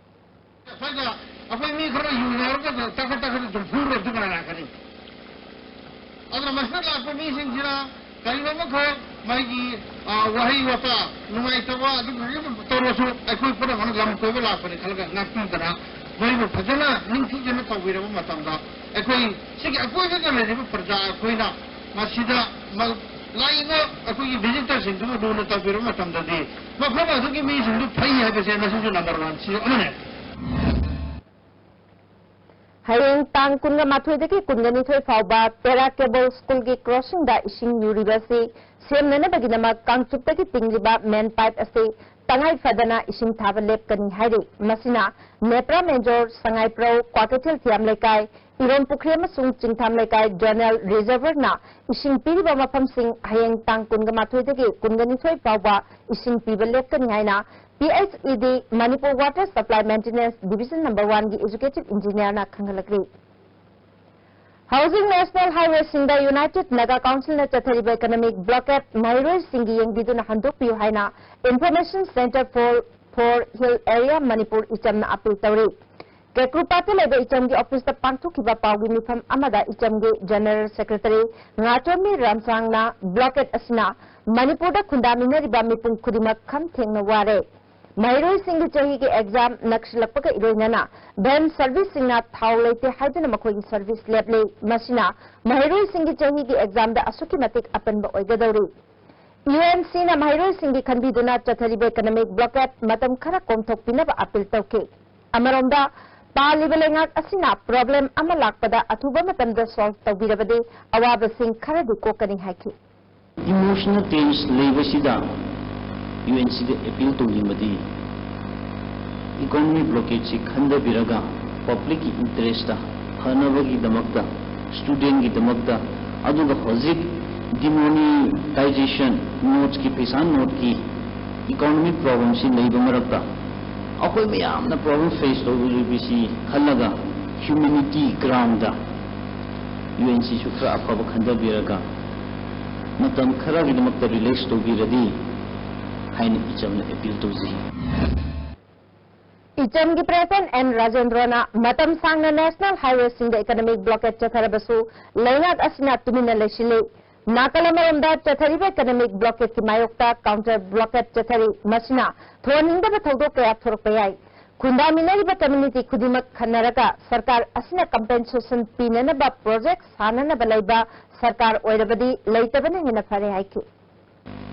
ꯑꯩꯈꯣꯏꯒ, ꯑꯩꯈꯣꯏ ꯃꯤ ꯈꯔ ꯌꯨꯅꯔꯒ ꯇꯥꯈꯠ ꯇꯥꯈꯠ ꯑꯗꯨꯝ ꯐꯨꯔꯗꯤ ꯀꯅꯥ ꯂꯥꯛꯀꯅꯤ? ꯑꯗꯨꯅ ꯃꯁꯤꯗ ꯂꯥꯛꯄ ꯃꯤꯁꯤꯡꯁꯤꯅ ꯀꯔꯤꯒꯨꯝꯕ ꯈꯔ ꯃꯥꯒꯤ, ꯑ, ꯋꯥꯍꯩ ꯋꯥꯇꯥ ꯅꯨꯡꯉꯥꯏꯇꯕ ꯑꯗꯨꯒꯨꯝꯕ ꯇꯧꯔꯁꯨ, ꯑꯩꯈꯣꯏ ꯄꯨꯝꯅꯃꯛꯅ ꯂꯝ ꯀꯣꯏꯕ ꯂꯥꯛꯄꯅꯤ ꯈꯜꯂꯒ ꯉꯥꯛꯄꯤꯗꯅ, ꯃꯣꯏꯕꯨ ꯐꯖꯅ ꯅꯤꯡꯊꯤꯖꯅ ꯇꯧꯕꯤꯔꯕ ꯃꯇꯝꯗ, ꯑꯩꯈꯣꯏ ꯁꯤꯒꯤ ꯑꯀꯣꯏꯕꯗ ꯂꯩꯔꯤꯕ ꯄ꯭ꯔꯖꯥ ꯑꯩꯈꯣꯏꯅ ꯃꯁꯤꯗ ꯃ-, ꯂꯥꯛꯏꯕ ꯑꯩꯈꯣꯏꯒꯤ visitorꯁꯤꯡꯗꯨꯕꯨ ꯂꯨꯅ ꯇꯧꯕꯤꯔꯕ ꯃꯇꯝꯗꯗꯤ, ꯃꯐꯝ ꯑꯗꯨꯒꯤ ꯃꯤꯁꯤꯡꯗꯨ ꯐꯩ ꯍꯥꯏꯕꯁꯦ ꯃꯁꯤꯁꯨ number one ꯁꯤ ꯑꯃꯅꯦ꯫ ꯍꯌꯦꯡ ꯇꯥꯡ ꯀꯨꯟꯒ ꯃꯥꯊꯣꯏꯗꯒꯤ ꯀꯨꯟꯒ ꯅꯤꯊꯣꯏ ꯐꯥꯎꯕ Terra Cable Schoolꯒꯤ crossingꯗ ꯏꯁꯤꯡ ꯌꯨꯔꯤꯕ ꯑꯁꯤ ꯁꯦꯝꯅꯅꯕꯒꯤꯗꯃꯛ ꯀꯥꯡꯆꯨꯞꯇꯒꯤ ꯇꯤꯡꯂꯤꯕ main pipe ꯑꯁꯤ ꯇꯉꯥꯏ ꯐꯗꯅ ꯏꯁꯤꯡ ꯊꯥꯕ ꯂꯦꯞꯀꯅꯤ ꯍꯥꯏꯔꯤ꯫ ꯃꯁꯤꯅ ꯅꯦꯄ꯭ꯔꯥ ꯃꯦꯟꯖꯣꯔ, ꯁꯉꯥꯏꯄ꯭ꯔꯧ, ꯀ꯭ꯋꯥꯀꯩꯊꯦꯜ ꯊꯤꯌꯥꯝ ꯂꯩꯀꯥꯏ, ꯏꯔꯣꯝ ꯄꯨꯈ꯭ꯔꯤ ꯑꯃꯁꯨꯡ ꯆꯤꯡꯊꯥꯝ ꯂꯩꯀꯥꯏ zonal reservoirꯅ ꯏꯁꯤꯡ ꯄꯤꯔꯤꯕ ꯃꯐꯝꯁꯤꯡ ꯍꯌꯦꯡ ꯇꯥꯡ ꯀꯨꯟꯒ ꯃꯥꯊꯣꯏꯗꯒꯤ ꯀꯨꯟꯒ ꯅꯤꯊꯣꯏ ꯐꯥꯎꯕ ꯏꯁꯤꯡ ꯄꯤꯕ ꯂꯦꯞꯀꯅꯤ ꯍꯥꯏꯅ PHED, Manipur Water Supply Maintenance Division number oneꯒꯤ executive engineerꯅ ꯈꯪꯍꯜꯂꯛꯂꯤ꯫ ꯍꯧꯖꯤꯛ National Highwayꯁꯤꯡꯗ United Naga Councilꯅ ꯆꯠꯊꯔꯤꯕ economic blockade ꯃꯍꯩꯔꯣꯏꯁꯤꯡꯒꯤ ꯌꯦꯡꯕꯤꯗꯨꯅ ꯍꯟꯗꯣꯛꯄꯤꯌꯨ ꯍꯥꯏꯅ Information Centre for, for Hill Area Manipur ꯏꯆꯝꯅ appeal ꯇꯧꯔꯤ꯫ ꯀꯦꯀ꯭ꯔꯨꯄꯥꯠꯇ ꯂꯩꯕ ꯏꯆꯝꯒꯤ officeꯇ ꯄꯥꯡꯊꯣꯛꯈꯤꯕ ꯄꯥꯎꯒꯤ ꯃꯤꯐꯝ ꯑꯃꯗ ꯏꯆꯝꯒꯤ General Secretary ꯉꯥꯇꯣꯝꯕꯤ ꯔꯥꯝꯁꯥꯡꯅ blockade ꯑꯁꯤꯅ ꯃꯅꯤꯄꯨꯔꯗ ꯈꯨꯟꯗꯥꯃꯤꯟꯅꯔꯤꯕ ꯃꯤꯄꯨꯝ ꯈꯨꯗꯤꯡꯃꯛ ꯈꯝ ꯊꯦꯡꯅ ꯋꯥꯔꯦ꯫ ꯃꯍꯩꯔꯣꯏꯁꯤꯡꯒꯤ ꯆꯍꯤꯒꯤ ꯑꯦꯛꯖꯥꯝ ꯅꯛꯁꯤꯜꯂꯛꯄꯒ ꯏꯔꯣꯏꯅꯅ ꯚꯦꯟ ꯁꯔꯚꯤꯁꯁꯤꯡꯅ ꯊꯥꯎ ꯂꯩꯇꯦ ꯍꯥꯏꯗꯨꯅ ꯃꯈꯣꯏꯒꯤ ꯁꯔꯚꯤꯁ ꯂꯦꯞꯂꯦ꯫ ꯃꯁꯤꯅ ꯃꯍꯩꯔꯣꯏꯁꯤꯡꯒꯤ ꯆꯍꯤꯒꯤ ꯑꯦꯛꯖꯥꯝꯗ ꯑꯁꯨꯛꯀꯤ ꯃꯇꯤꯛ ꯑꯄꯟꯕ ꯑꯣꯏꯒꯗꯧꯔꯤ꯫ ꯌꯨ ꯑꯦꯟ ꯁꯤꯅ ꯃꯍꯩꯔꯣꯏꯁꯤꯡꯒꯤ ꯈꯟꯕꯤꯗꯨꯅ ꯆꯠꯊꯔꯤꯕ ꯏꯀꯅꯣꯃꯤꯛ ꯕ꯭ꯂꯣꯀꯦꯠ ꯃꯇꯝ ꯈꯔ ꯀꯣꯝꯊꯣꯛꯄꯤꯅꯕ ꯑꯄꯤꯜ ꯇꯧꯈꯤ꯫ ꯑꯃꯔꯣꯝꯗ, ꯄꯥꯜꯂꯤꯕ ꯂꯩꯉꯥꯛ ꯑꯁꯤꯅ ꯄ꯭ꯔꯣꯕ꯭ꯂꯦꯝ ꯑꯃ ꯂꯥꯛꯄꯗ ꯑꯊꯨꯕ ꯃꯇꯝꯗ ꯁꯣꯜꯚ ꯇꯧꯕꯤꯔꯕꯗꯤ ꯑꯋꯥꯕꯁꯤꯡ ꯈꯔꯗꯤ ꯀꯣꯛꯀꯅꯤ ꯍꯥꯏꯈꯤ꯫ Emotional tense ꯂꯩꯕꯁꯤꯗ ꯌꯨ ꯑꯦꯟ ꯁꯤꯗ ꯑꯦꯄꯤꯜ ꯇꯧꯅꯤꯡꯕꯗꯤ, ꯏꯀꯣꯅꯣꯃꯤ ꯕ꯭ꯂꯣꯀꯦꯠꯁꯤ ꯈꯟꯊꯕꯤꯔꯒ ꯄꯕ꯭ꯂꯤꯛꯀꯤ ꯏꯟꯇꯔꯦꯁꯇ ꯐꯅꯕꯒꯤꯗꯃꯛꯇ, ꯁ꯭ꯇꯨꯗꯦꯟꯒꯤꯗꯃꯛꯇ, ꯑꯗꯨꯒ ꯍꯧꯖꯤꯛ ꯗꯤꯃꯣꯅꯤꯇꯥꯏꯖꯦꯁꯟ, ꯅꯣꯠꯁꯀꯤ, ꯄꯩꯁꯥ ꯅꯣꯠꯀꯤ ꯏꯀꯣꯅꯣꯃꯤꯛ ꯄ꯭ꯔꯣꯕ꯭ꯂꯦꯝꯁꯤ ꯂꯩꯕ ꯃꯔꯛꯇ ꯑꯩꯈꯣꯏ ꯃꯌꯥꯝꯅ ꯄ꯭ꯔꯣꯕ꯭ꯂꯦꯝ ꯐꯦꯁ ꯇꯧꯔꯤꯕꯁꯤ ꯈꯜꯂꯒ ꯍ꯭ꯌꯨꯃꯦꯅꯤꯇꯤ ꯒ꯭ꯔꯥꯎꯟꯗ ꯌꯨ ꯑꯦꯟ ꯁꯤꯁꯨ ꯈꯔ ꯑꯐꯕ ꯈꯟꯊꯕꯤꯔꯒ ꯃꯇꯝ ꯈꯔꯒꯤꯗꯃꯛꯇ ꯔꯤꯂꯦꯛꯁ ꯇꯧꯕꯤꯔꯗꯤ ꯍꯥꯏꯅ ꯏꯆꯝꯅ ꯑꯦꯄꯤꯜ ꯇꯧꯖꯩ꯫ ꯏꯆꯝꯒꯤ ꯄ꯭ꯔꯦꯁꯤꯗꯦꯟꯠ ꯑꯦꯟ ꯔꯥꯖꯦꯟꯗ꯭ꯔꯣꯅ ꯃꯇꯝ ꯁꯥꯡꯅ ꯅꯦꯁꯅꯦꯜ ꯍꯥꯏꯋꯦꯁꯤꯡꯗ ꯏꯀꯅꯣꯃꯤꯛ ꯕ꯭ꯂꯣꯀꯦꯠ ꯆꯠꯊꯔꯕꯁꯨ ꯂꯩꯉꯥꯛ ꯑꯁꯤꯅ ꯇꯨꯃꯤꯟꯅ ꯂꯩꯁꯤꯜꯂꯤ꯫ ꯅꯥꯀꯜ ꯑꯃꯔꯣꯝꯗ ꯆꯠꯊꯔꯤꯕ ꯏꯀꯅꯣꯃꯤꯛ ꯕ꯭ꯂꯣꯀꯦꯠꯀꯤ ꯃꯥꯌꯣꯛꯇ ꯀꯥꯎꯟꯇꯔ ꯕ꯭ꯂꯣꯀꯦꯠ ꯆꯠꯊꯔꯤ꯫ ꯃꯁꯤꯅ ꯊꯣꯛꯍꯟꯅꯤꯡꯗꯕ ꯊꯧꯗꯣꯛ ꯀꯌꯥ ꯊꯣꯔꯛꯄ ꯌꯥꯏ꯫ ꯈꯨꯟꯗꯥꯃꯤꯟꯅꯔꯤꯕ ꯀꯝꯃ꯭ꯌꯨꯅꯤꯇꯤ ꯈꯨꯗꯤꯡꯃꯛ ꯈꯟꯅꯔꯒ ꯁꯔꯀꯥꯔ ꯑꯁꯤꯅ ꯀꯝꯄꯦꯟꯁꯦꯁꯟ ꯄꯤꯅꯅꯕ ꯄ꯭ꯔꯣꯖꯦꯛ ꯁꯥꯅꯅꯕ ꯂꯩꯕ ꯁꯔꯀꯥꯔ ꯑꯣꯏꯔꯕꯗꯤ ꯂꯩꯇꯕꯅ ꯍꯦꯟꯅ ꯐꯔꯦ ꯍꯥꯏꯈꯤ꯫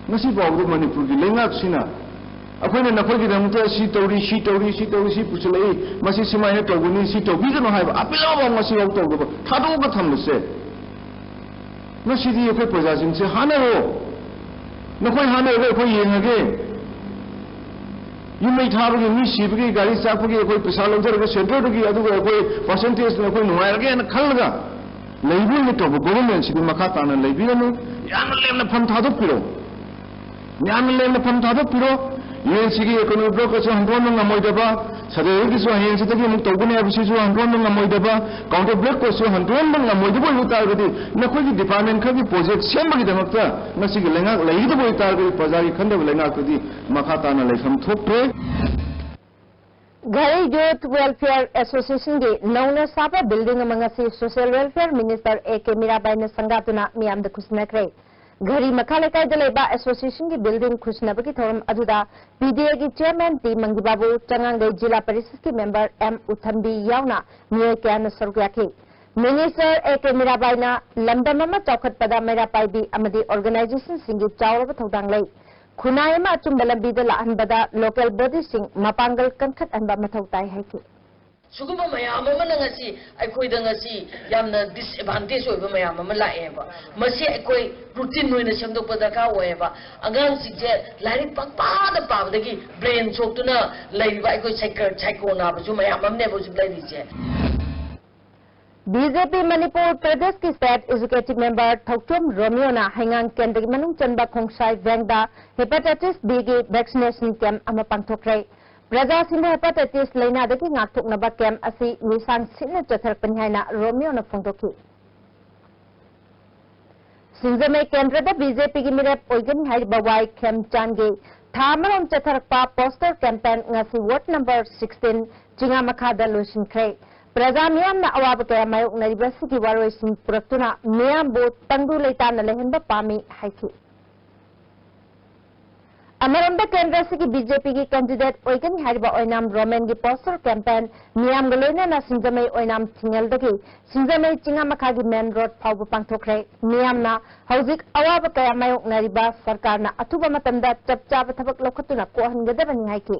ꯉꯁꯤ ꯐꯥꯎꯕꯗ ꯃꯅꯤꯄꯨꯔꯒꯤ ꯂꯩꯉꯥꯛꯁꯤꯅ ꯑꯩꯈꯣꯏꯅ ꯅꯈꯣꯏꯒꯤꯗꯃꯛꯇ ꯁꯤ ꯇꯧꯔꯤ, ꯁꯤ ꯇꯧꯔꯤ, ꯁꯤ ꯇꯧꯔꯤ, ꯁꯤ ꯄꯨꯁꯤꯜꯂꯛꯏ, ꯃꯁꯤ ꯁꯨꯃꯥꯏꯅ ꯇꯧꯒꯅꯤ, ꯁꯤ ꯇꯧꯕꯤꯒꯅꯨ ꯍꯥꯏꯕ ꯑꯄꯤꯜ ꯑꯃꯐꯥꯎ ꯉꯁꯤ ꯐꯥꯎ ꯇꯧꯗꯕ, ꯊꯥꯗꯣꯛꯑꯒ ꯊꯝꯕꯁꯦ, ꯉꯁꯤꯗꯤ ꯑꯩꯈꯣꯏ ꯄ꯭ꯔꯖꯥꯁꯤꯡꯁꯦ ꯍꯥꯠꯅꯔꯣ, ꯅꯈꯣꯏ ꯍꯥꯠꯅꯔꯒ ꯑꯩꯈꯣꯏ ꯌꯦꯡꯉꯒꯦ꯫ ꯌꯨꯝ ꯃꯩ ꯊꯥꯕꯒꯤ, ꯃꯤ ꯁꯤꯕꯒꯤ, ꯒꯥꯔꯤ ꯆꯥꯛꯄꯒꯤ ꯑꯩꯈꯣꯏ ꯄꯩꯁꯥ ꯂꯧꯖꯔꯒ ꯁꯦꯟꯇꯔꯗꯒꯤ, ꯑꯗꯨꯒ ꯑꯩꯈꯣꯏ ꯄꯥꯔꯁꯦꯟꯇꯦꯖꯅ ꯑꯩꯈꯣꯏ ꯅꯨꯡꯉꯥꯏꯔꯒꯦꯅ ꯈꯜꯂꯒ ꯂꯩꯕ ꯑꯣꯏꯅ ꯇꯧꯕ ꯒꯣꯚꯔꯟꯃꯦꯟꯠꯁꯤꯗꯤ ꯃꯈꯥ ꯇꯥꯅ ꯂꯩꯕꯤꯔꯅꯨ꯫ ꯌꯥꯝꯅ ꯂꯦꯝꯅ ꯐꯝ ꯊꯥꯗꯣꯛꯄꯤꯔꯣ꯫ ꯌꯥꯝꯅ ꯂꯦꯝꯅ ꯐꯝ ꯊꯥꯗꯣꯛꯄꯤꯔꯣ꯫ ꯌꯨ ꯑꯦꯟ ꯁꯤꯒꯤ ꯏꯀꯣꯅꯣꯃꯤꯛ ꯕ꯭ꯂꯣꯛꯀꯁꯨ ꯍꯟꯗꯣꯛꯍꯟꯕ ꯉꯝꯃꯣꯏꯗꯕ, ꯁꯗꯥꯏꯒꯤꯁꯨ ꯍꯌꯦꯡꯁꯤꯗꯒꯤ ꯑꯃꯨꯛ ꯇꯧꯒꯅꯤ ꯍꯥꯏꯕꯁꯤꯁꯨ ꯍꯟꯗꯣꯛꯍꯟꯕ ꯉꯝꯃꯣꯏꯗꯕ, ꯀꯥꯎꯟꯇꯔ ꯕ꯭ꯂꯣꯛꯀꯁꯨ ꯍꯟꯗꯣꯛꯍꯟꯕ ꯉꯝꯃꯣꯏꯗꯕ ꯑꯣꯏꯕ ꯇꯥꯔꯒꯗꯤ ꯅꯈꯣꯏꯒꯤ ꯗꯤꯄꯥꯔꯠꯃꯦꯟꯠ ꯈꯔꯒꯤ ꯄ꯭ꯔꯣꯖꯦꯛ ꯁꯦꯝꯕꯒꯤꯗꯃꯛꯇ ꯉꯁꯤꯒꯤ ꯂꯩꯉꯥꯛ ꯂꯩꯒꯗꯕ ꯑꯣꯏꯕ ꯇꯥꯔꯒꯗꯤ ꯄ꯭ꯔꯖꯥꯒꯤ ꯈꯟꯗꯕ ꯂꯩꯉꯥꯛꯇꯨꯗꯤ ꯃꯈꯥ ꯇꯥꯅ ꯂꯩꯐꯝ ꯊꯣꯛꯇ꯭ꯔꯦ꯫ ꯘꯔꯤ ꯌꯨꯊ ꯋꯦꯜꯐꯤꯌꯔ ꯑꯦꯁꯣꯁꯤꯌꯦꯁꯟꯒꯤ ꯅꯧꯅ ꯁꯥꯕ ꯕꯤꯜꯗꯤꯡ ꯑꯃ ꯉꯁꯤ social welfare minister A K ꯃꯤꯔꯥꯕꯥꯏꯅ ꯁꯪꯒꯥꯗꯨꯅ ꯃꯤꯌꯥꯝꯗ ꯈꯨꯠꯁꯤꯟꯅꯈ꯭ꯔꯦ꯫ ꯘꯔꯤ ꯃꯈꯥ ꯂꯩꯀꯥꯏꯗ ꯂꯩꯕ ꯑꯦꯁꯣꯁꯤꯌꯦꯁꯟꯒꯤ ꯕꯤꯜꯗꯤꯡ ꯈꯨꯁꯤꯟꯅꯕꯒꯤ ꯊꯧꯔꯝ ꯑꯗꯨꯗ ꯄꯤ ꯗꯤ ꯑꯦꯒꯤ ꯆꯤꯌꯔꯃꯦꯟ ꯇꯤ ꯃꯪꯒꯤꯕꯥꯕꯨ, ꯆꯉꯥꯡꯒꯩ ꯖꯤꯂꯥ ꯄꯔꯤꯁꯠꯀꯤ ꯃꯦꯝꯕꯔ ꯑꯦꯝ ꯎꯊꯝꯕꯤ ꯌꯥꯎꯅ ꯃꯤꯑꯣꯏ ꯀꯌꯥꯅ ꯁꯔꯨꯛ ꯌꯥꯈꯤ꯫ ꯃꯤꯅꯤꯁꯇꯔ ꯑꯦ ꯀꯦ ꯃꯤꯔꯥꯕꯥꯏꯅ ꯂꯝꯗꯝ ꯑꯃ ꯆꯥꯎꯈꯠꯄꯗ ꯃꯩꯔꯥ ꯄꯥꯏꯕꯤ ꯑꯃꯗꯤ ꯑꯣꯔꯒꯅꯥꯏꯖꯦꯁꯟꯁꯤꯡꯒꯤ ꯆꯥꯎꯔꯕ ꯊꯧꯗꯥꯡ ꯂꯩ꯫ ꯈꯨꯟꯅꯥꯏ ꯑꯃ ꯑꯆꯨꯝꯕ ꯂꯝꯕꯤꯗ ꯂꯥꯛꯍꯟꯕꯗ ꯂꯣꯀꯦꯜ ꯕꯣꯗꯤꯁꯤꯡ ꯃꯄꯥꯡꯒꯜ ꯀꯟꯈꯠꯍꯟꯕ ꯃꯊꯧ ꯇꯥꯏ ꯍꯥꯏꯈꯤ꯫ ꯁꯤꯒꯨꯝꯕ ꯃꯌꯥꯝ ꯑꯃꯅ ꯉꯁꯤ ꯑꯩꯈꯣꯏꯗ ꯉꯁꯤ ꯌꯥꯝꯅ ꯗꯤꯁꯑꯦꯗꯚꯥꯟꯇꯦꯖ ꯑꯣꯏꯕ ꯃꯌꯥꯝ ꯑꯃ ꯂꯥꯛꯑꯦꯕ꯫ ꯃꯁꯤ ꯑꯩꯈꯣꯏ ꯔꯨꯇꯤꯟ ꯑꯣꯏꯅ ꯁꯦꯝꯗꯣꯛꯄ ꯗꯔꯀꯥꯔ ꯑꯣꯏꯌꯦꯕ꯫ ꯑꯉꯥꯡꯁꯤꯡꯁꯦ ꯂꯥꯏꯔꯤꯛ ꯄꯪꯄꯥꯗ ꯄꯥꯕꯗꯒꯤ ꯕ꯭ꯔꯦꯟ ꯁꯣꯛꯇꯨꯅ ꯂꯩꯔꯤꯕ ꯑꯩꯈꯣꯏ ꯁꯥꯏꯀꯣ ꯅꯥꯕꯁꯨ ꯃꯌꯥꯝ ꯑꯃꯅꯦꯕ ꯍꯧꯖꯤꯛ ꯂꯩꯔꯤꯁꯦ꯫ ꯕꯤ ꯖꯦ ꯄꯤ ꯃꯅꯤꯄꯨꯔ ꯄ꯭ꯔꯗꯦꯁꯀꯤ ꯁ꯭ꯇꯦꯠ ꯑꯦꯛꯖꯤꯀ꯭ꯌꯨꯇꯤꯚ ꯃꯦꯝꯕꯔ ꯊꯧꯆꯣꯝ ꯔꯣꯃꯤꯌꯣꯅ ꯍꯩꯉꯥꯡ ꯀꯦꯟꯗ꯭ꯔꯒꯤ ꯃꯅꯨꯡ ꯆꯟꯕ ꯈꯣꯡꯁꯥꯏ ꯚꯦꯡꯗ ꯍꯦꯄꯥꯇꯥꯏꯇꯤꯁ ꯕꯤꯒꯤ ꯚꯦꯛꯁꯤꯅꯦꯁꯟ ꯀꯦꯝꯞ ꯑꯃ ꯄꯥꯡꯊꯣꯛꯈ꯭ꯔꯦ꯫ ꯄ꯭ꯔꯖꯥꯁꯤꯡꯕꯨ ꯍꯦꯄꯥꯇꯥꯏꯇꯤꯁ ꯂꯥꯏꯅꯥꯗꯒꯤ ꯉꯥꯛꯊꯣꯛꯅꯕ ꯀꯦꯝꯞ ꯑꯁꯤ ꯂꯨꯁꯥꯡ ꯁꯤꯠꯅ ꯆꯠꯊꯔꯛꯄꯅꯤ ꯍꯥꯏꯅ ꯔꯣꯃꯤꯌꯣꯅ ꯐꯣꯡꯗꯣꯛꯈꯤ꯫ ꯁꯤꯡꯖꯃꯩ ꯀꯦꯟꯗ꯭ꯔꯗ ꯕꯤ ꯖꯦ ꯄꯤꯒꯤ ꯃꯤꯔꯦꯞ ꯑꯣꯏꯒꯅꯤ ꯍꯥꯏꯔꯤꯕ ꯋꯥꯏ ꯈꯦꯝꯆꯥꯟꯒꯤ ꯊꯥ ꯑꯃꯔꯣꯝ ꯆꯠꯊꯔꯛꯄ ꯄꯣꯁꯇꯔ ꯀꯦꯝꯄꯦꯟ ꯉꯁꯤ ꯋꯥꯔꯗ ꯅꯝꯕꯔ ꯁꯤꯛꯁꯇꯤꯟ ꯆꯤꯉꯥ ꯃꯈꯥꯗ ꯂꯣꯏꯁꯤꯟꯈ꯭ꯔꯦ꯫ ꯄ꯭ꯔꯖꯥ ꯃꯤꯌꯥꯝꯅ ꯑꯋꯥꯕ ꯀꯌꯥ ꯃꯥꯌꯣꯛꯅꯔꯤꯕ ꯑꯁꯤꯒꯤ ꯋꯥꯔꯣꯏꯁꯤꯟ ꯄꯨꯔꯛꯇꯨꯅ ꯃꯤꯌꯥꯝꯕꯨ ꯇꯪꯗꯨ ꯂꯩꯇꯥꯅ ꯂꯩꯍꯟꯕ ꯄꯥꯝꯃꯤ ꯍꯥꯏꯈꯤ꯫ ꯑꯃꯔꯣꯝꯗ ꯀꯦꯟꯗ꯭ꯔ ꯑꯁꯤꯒꯤ ꯕꯤ ꯖꯦ ꯄꯤꯒꯤ ꯀꯦꯟꯗꯤꯗꯦꯠ ꯑꯣꯏꯒꯅꯤ ꯍꯥꯏꯔꯤꯕ ꯑꯣꯏꯅꯥꯝ ꯔꯣꯃꯦꯟꯒꯤ ꯄꯣꯁꯇꯔ ꯀꯦꯝꯄꯦꯟ ꯃꯤꯌꯥꯝꯒ ꯂꯣꯏꯅꯅ ꯁꯤꯡꯖꯃꯩ ꯑꯣꯏꯅꯥꯝ ꯊꯤꯡꯉꯦꯜꯗꯒꯤ ꯁꯤꯡꯖꯃꯩ ꯆꯤꯉꯥ ꯃꯈꯥꯒꯤ ꯃꯦꯟ ꯔꯣꯗ ꯐꯥꯎꯕ ꯄꯥꯡꯊꯣꯛꯈ꯭ꯔꯦ꯫ ꯃꯤꯌꯥꯝꯅ ꯍꯧꯖꯤꯛ ꯑꯋꯥꯕ ꯀꯌꯥ ꯃꯥꯌꯣꯛꯅꯔꯤꯕ ꯁꯔꯀꯥꯔꯅ ꯑꯊꯨꯕ ꯃꯇꯝꯗ ꯆꯞ ꯆꯥꯕ ꯊꯕꯛ ꯂꯧꯈꯠꯇꯨꯅ ꯀꯣꯛꯍꯟꯒꯗꯕꯅꯤ ꯍꯥꯏꯈꯤ꯫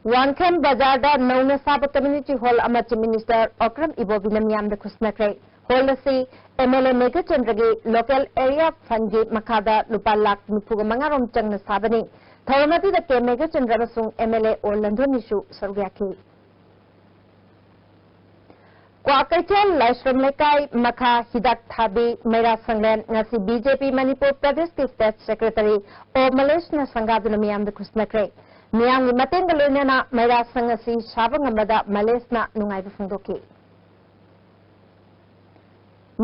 ꯋꯥꯡꯈꯦꯝ ꯕꯖꯥꯔꯗ ꯅꯧꯅ ꯁꯥꯕ ꯀꯝꯃ꯭ꯌꯨꯅꯤꯇꯤ ꯍꯣꯜ ꯑꯃ ꯆꯤꯐ ꯃꯤꯅꯤꯁꯇꯔ ꯑꯣꯀ꯭ꯔꯝ ꯏꯕꯣꯕꯤꯅ ꯃꯤꯌꯥꯝꯗ ꯈꯨꯠꯁꯤꯟꯅꯈ꯭ꯔꯦ꯫ ꯍꯣꯜ ꯑꯁꯤ ꯑꯦꯝ ꯑꯦꯜ ꯑꯦ ꯃꯦꯘꯆꯟꯗ꯭ꯔꯒꯤ ꯂꯣꯀꯦꯜ ꯑꯦꯔꯤꯌꯥ ꯐꯟꯒꯤ ꯃꯈꯥꯗ ꯂꯨꯄꯥ ꯂꯥꯈ ꯅꯤꯐꯨꯒ ꯃꯉꯥ ꯔꯣꯝ ꯆꯪꯅ ꯁꯥꯕꯅꯤ꯫ ꯊꯧꯔꯝ ꯑꯗꯨꯗ ꯀꯦ ꯃꯦꯘꯆꯟꯗ꯭ꯔ ꯑꯃꯁꯨꯡ ꯑꯦꯝ ꯑꯦꯜ ꯑꯦ ꯑꯣ ꯂꯟꯗꯣꯟꯅꯤꯁꯨ ꯁꯔꯨꯛ ꯌꯥꯈꯤ꯫ ꯀ꯭ꯋꯥꯀꯩꯊꯦꯜ ꯂꯥꯏꯁ꯭ꯔꯝ ꯂꯩꯀꯥꯏ ꯃꯈꯥ ꯍꯤꯗꯥꯛ ꯊꯥꯕꯤ ꯃꯩꯔꯥ ꯁꯪꯂꯦꯟ ꯉꯁꯤ ꯕꯤ ꯖꯦ ꯄꯤ ꯃꯅꯤꯄꯨꯔ ꯄ꯭ꯔꯗꯦꯁꯀꯤ ꯁ꯭ꯇꯦꯠ ꯁꯦꯀ꯭ꯔꯦꯇꯔꯤ ꯑꯣ ꯃꯂꯦꯁꯅ ꯁꯪꯒꯥꯗꯨꯅ ꯃꯤꯌꯥꯝꯗ ꯈꯨꯠꯁꯤꯟꯅꯈ꯭ꯔꯦ꯫ ꯃꯤꯌꯥꯝꯒꯤ ꯃꯇꯦꯡꯒ ꯂꯣꯏꯅꯅ ꯃꯩꯔꯥ ꯁꯪ ꯑꯁꯤ ꯁꯥꯕ ꯉꯝꯕꯗ ꯃꯂꯦꯁꯅ ꯅꯨꯡꯉꯥꯏꯕ ꯐꯣꯡꯗꯣꯛꯈꯤ꯫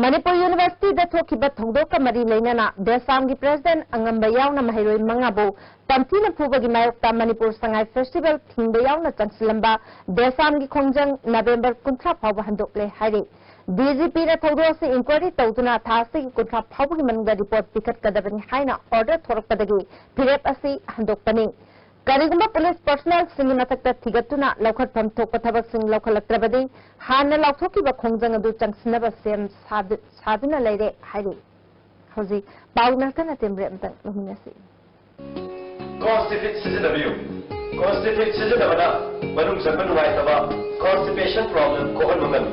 ꯃꯅꯤꯄꯨꯔ ꯌꯨꯅꯤꯚꯔꯁꯤꯇꯤꯗ ꯊꯣꯛꯈꯤꯕ ꯊꯧꯗꯣꯛꯀ ꯃꯔꯤ ꯂꯩꯅꯅ ꯗꯦꯁꯥꯝꯒꯤ ꯄ꯭ꯔꯦꯁꯤꯗꯦꯟꯠ ꯑꯉꯝꯕ ꯌꯥꯎꯅ ꯃꯍꯩꯔꯣꯏ ꯃꯉꯥꯕꯨ ꯇꯝꯊꯤꯅ ꯐꯨꯕꯒꯤ ꯃꯥꯌꯣꯛꯇ ꯃꯅꯤꯄꯨꯔ ꯁꯉꯥꯏ ꯐꯦꯁꯇꯤꯚꯦꯜ ꯊꯤꯡꯕ ꯌꯥꯎꯅ ꯆꯪꯁꯤꯜꯂꯝꯕ ꯗꯦꯁꯥꯝꯒꯤ ꯈꯣꯡꯖꯪ ꯅꯕꯦꯝꯕꯔ ꯀꯨꯟꯊ꯭ꯔꯥ ꯐꯥꯎꯕ ꯍꯟꯗꯣꯛꯂꯦ ꯍꯥꯏꯔꯤ꯫ ꯗꯤ ꯖꯤ ꯄꯤꯅ ꯊꯧꯗꯣꯛ ꯑꯁꯤ ꯏꯟꯀ꯭ꯋꯥꯏꯔꯤ ꯇꯧꯗꯨꯅ ꯊꯥ ꯑꯁꯤꯒꯤ ꯀꯨꯟꯊ꯭ꯔꯥ ꯐꯥꯎꯕꯒꯤ ꯃꯅꯨꯡꯗ ꯔꯤꯄꯣꯔꯠ ꯄꯤꯈꯠꯀꯗꯕꯅꯤ ꯍꯥꯏꯅ ꯑꯣꯔꯗꯔ ꯊꯣꯔꯛꯄꯗꯒꯤ ꯐꯤꯔꯦꯞ ꯑꯁꯤ ꯍꯟꯗꯣꯛꯄꯅꯤ꯫ ꯀꯔꯤꯒꯨꯝꯕ ꯄꯨꯂꯤꯁ ꯄꯔꯁꯣꯅꯦꯜꯁꯤꯡꯒꯤ ꯃꯊꯛꯇ ꯊꯤꯒꯠꯇꯨꯅ ꯂꯧꯈꯠꯐꯝ ꯊꯣꯛꯄ ꯊꯕꯛꯁꯤꯡ ꯂꯧꯈꯠꯂꯛꯇ꯭ꯔꯕꯗꯤ ꯍꯥꯟꯅ ꯂꯥꯎꯊꯣꯛꯈꯤꯕ ꯈꯣꯡꯖꯪ ꯑꯗꯨ ꯆꯪꯁꯤꯟꯅꯕ ꯁꯦꯝ ꯁꯥꯗꯨ-, ꯁꯥꯗꯨꯅ ꯂꯩꯔꯦ ꯍꯥꯏꯔꯤ꯫ ꯍꯧꯖꯤꯛ ꯄꯥꯎ ꯅꯔꯁꯅ ꯇꯦꯝꯕ꯭ꯔꯦ ꯑꯃꯇꯪ ꯂꯧꯃꯤꯟꯅꯁꯤ꯫ ꯀꯣꯟꯁꯇꯤꯄꯦꯠ ꯁꯤꯖꯤꯟꯅꯕꯤꯌꯨ꯫ ꯀꯣꯟꯁꯇꯤꯄꯦꯠ ꯁꯤꯖꯤꯟꯅꯕꯅ ꯃꯅꯨꯡ ꯆꯪꯕ ꯅꯨꯡꯉꯥꯏꯇꯕ, ꯀꯣꯟꯁꯇꯤꯄꯦꯁꯟ ꯄ꯭ꯔꯣꯕ꯭ꯂꯦꯝ ꯀꯣꯛꯍꯟꯕ ꯉꯝꯃꯤ꯫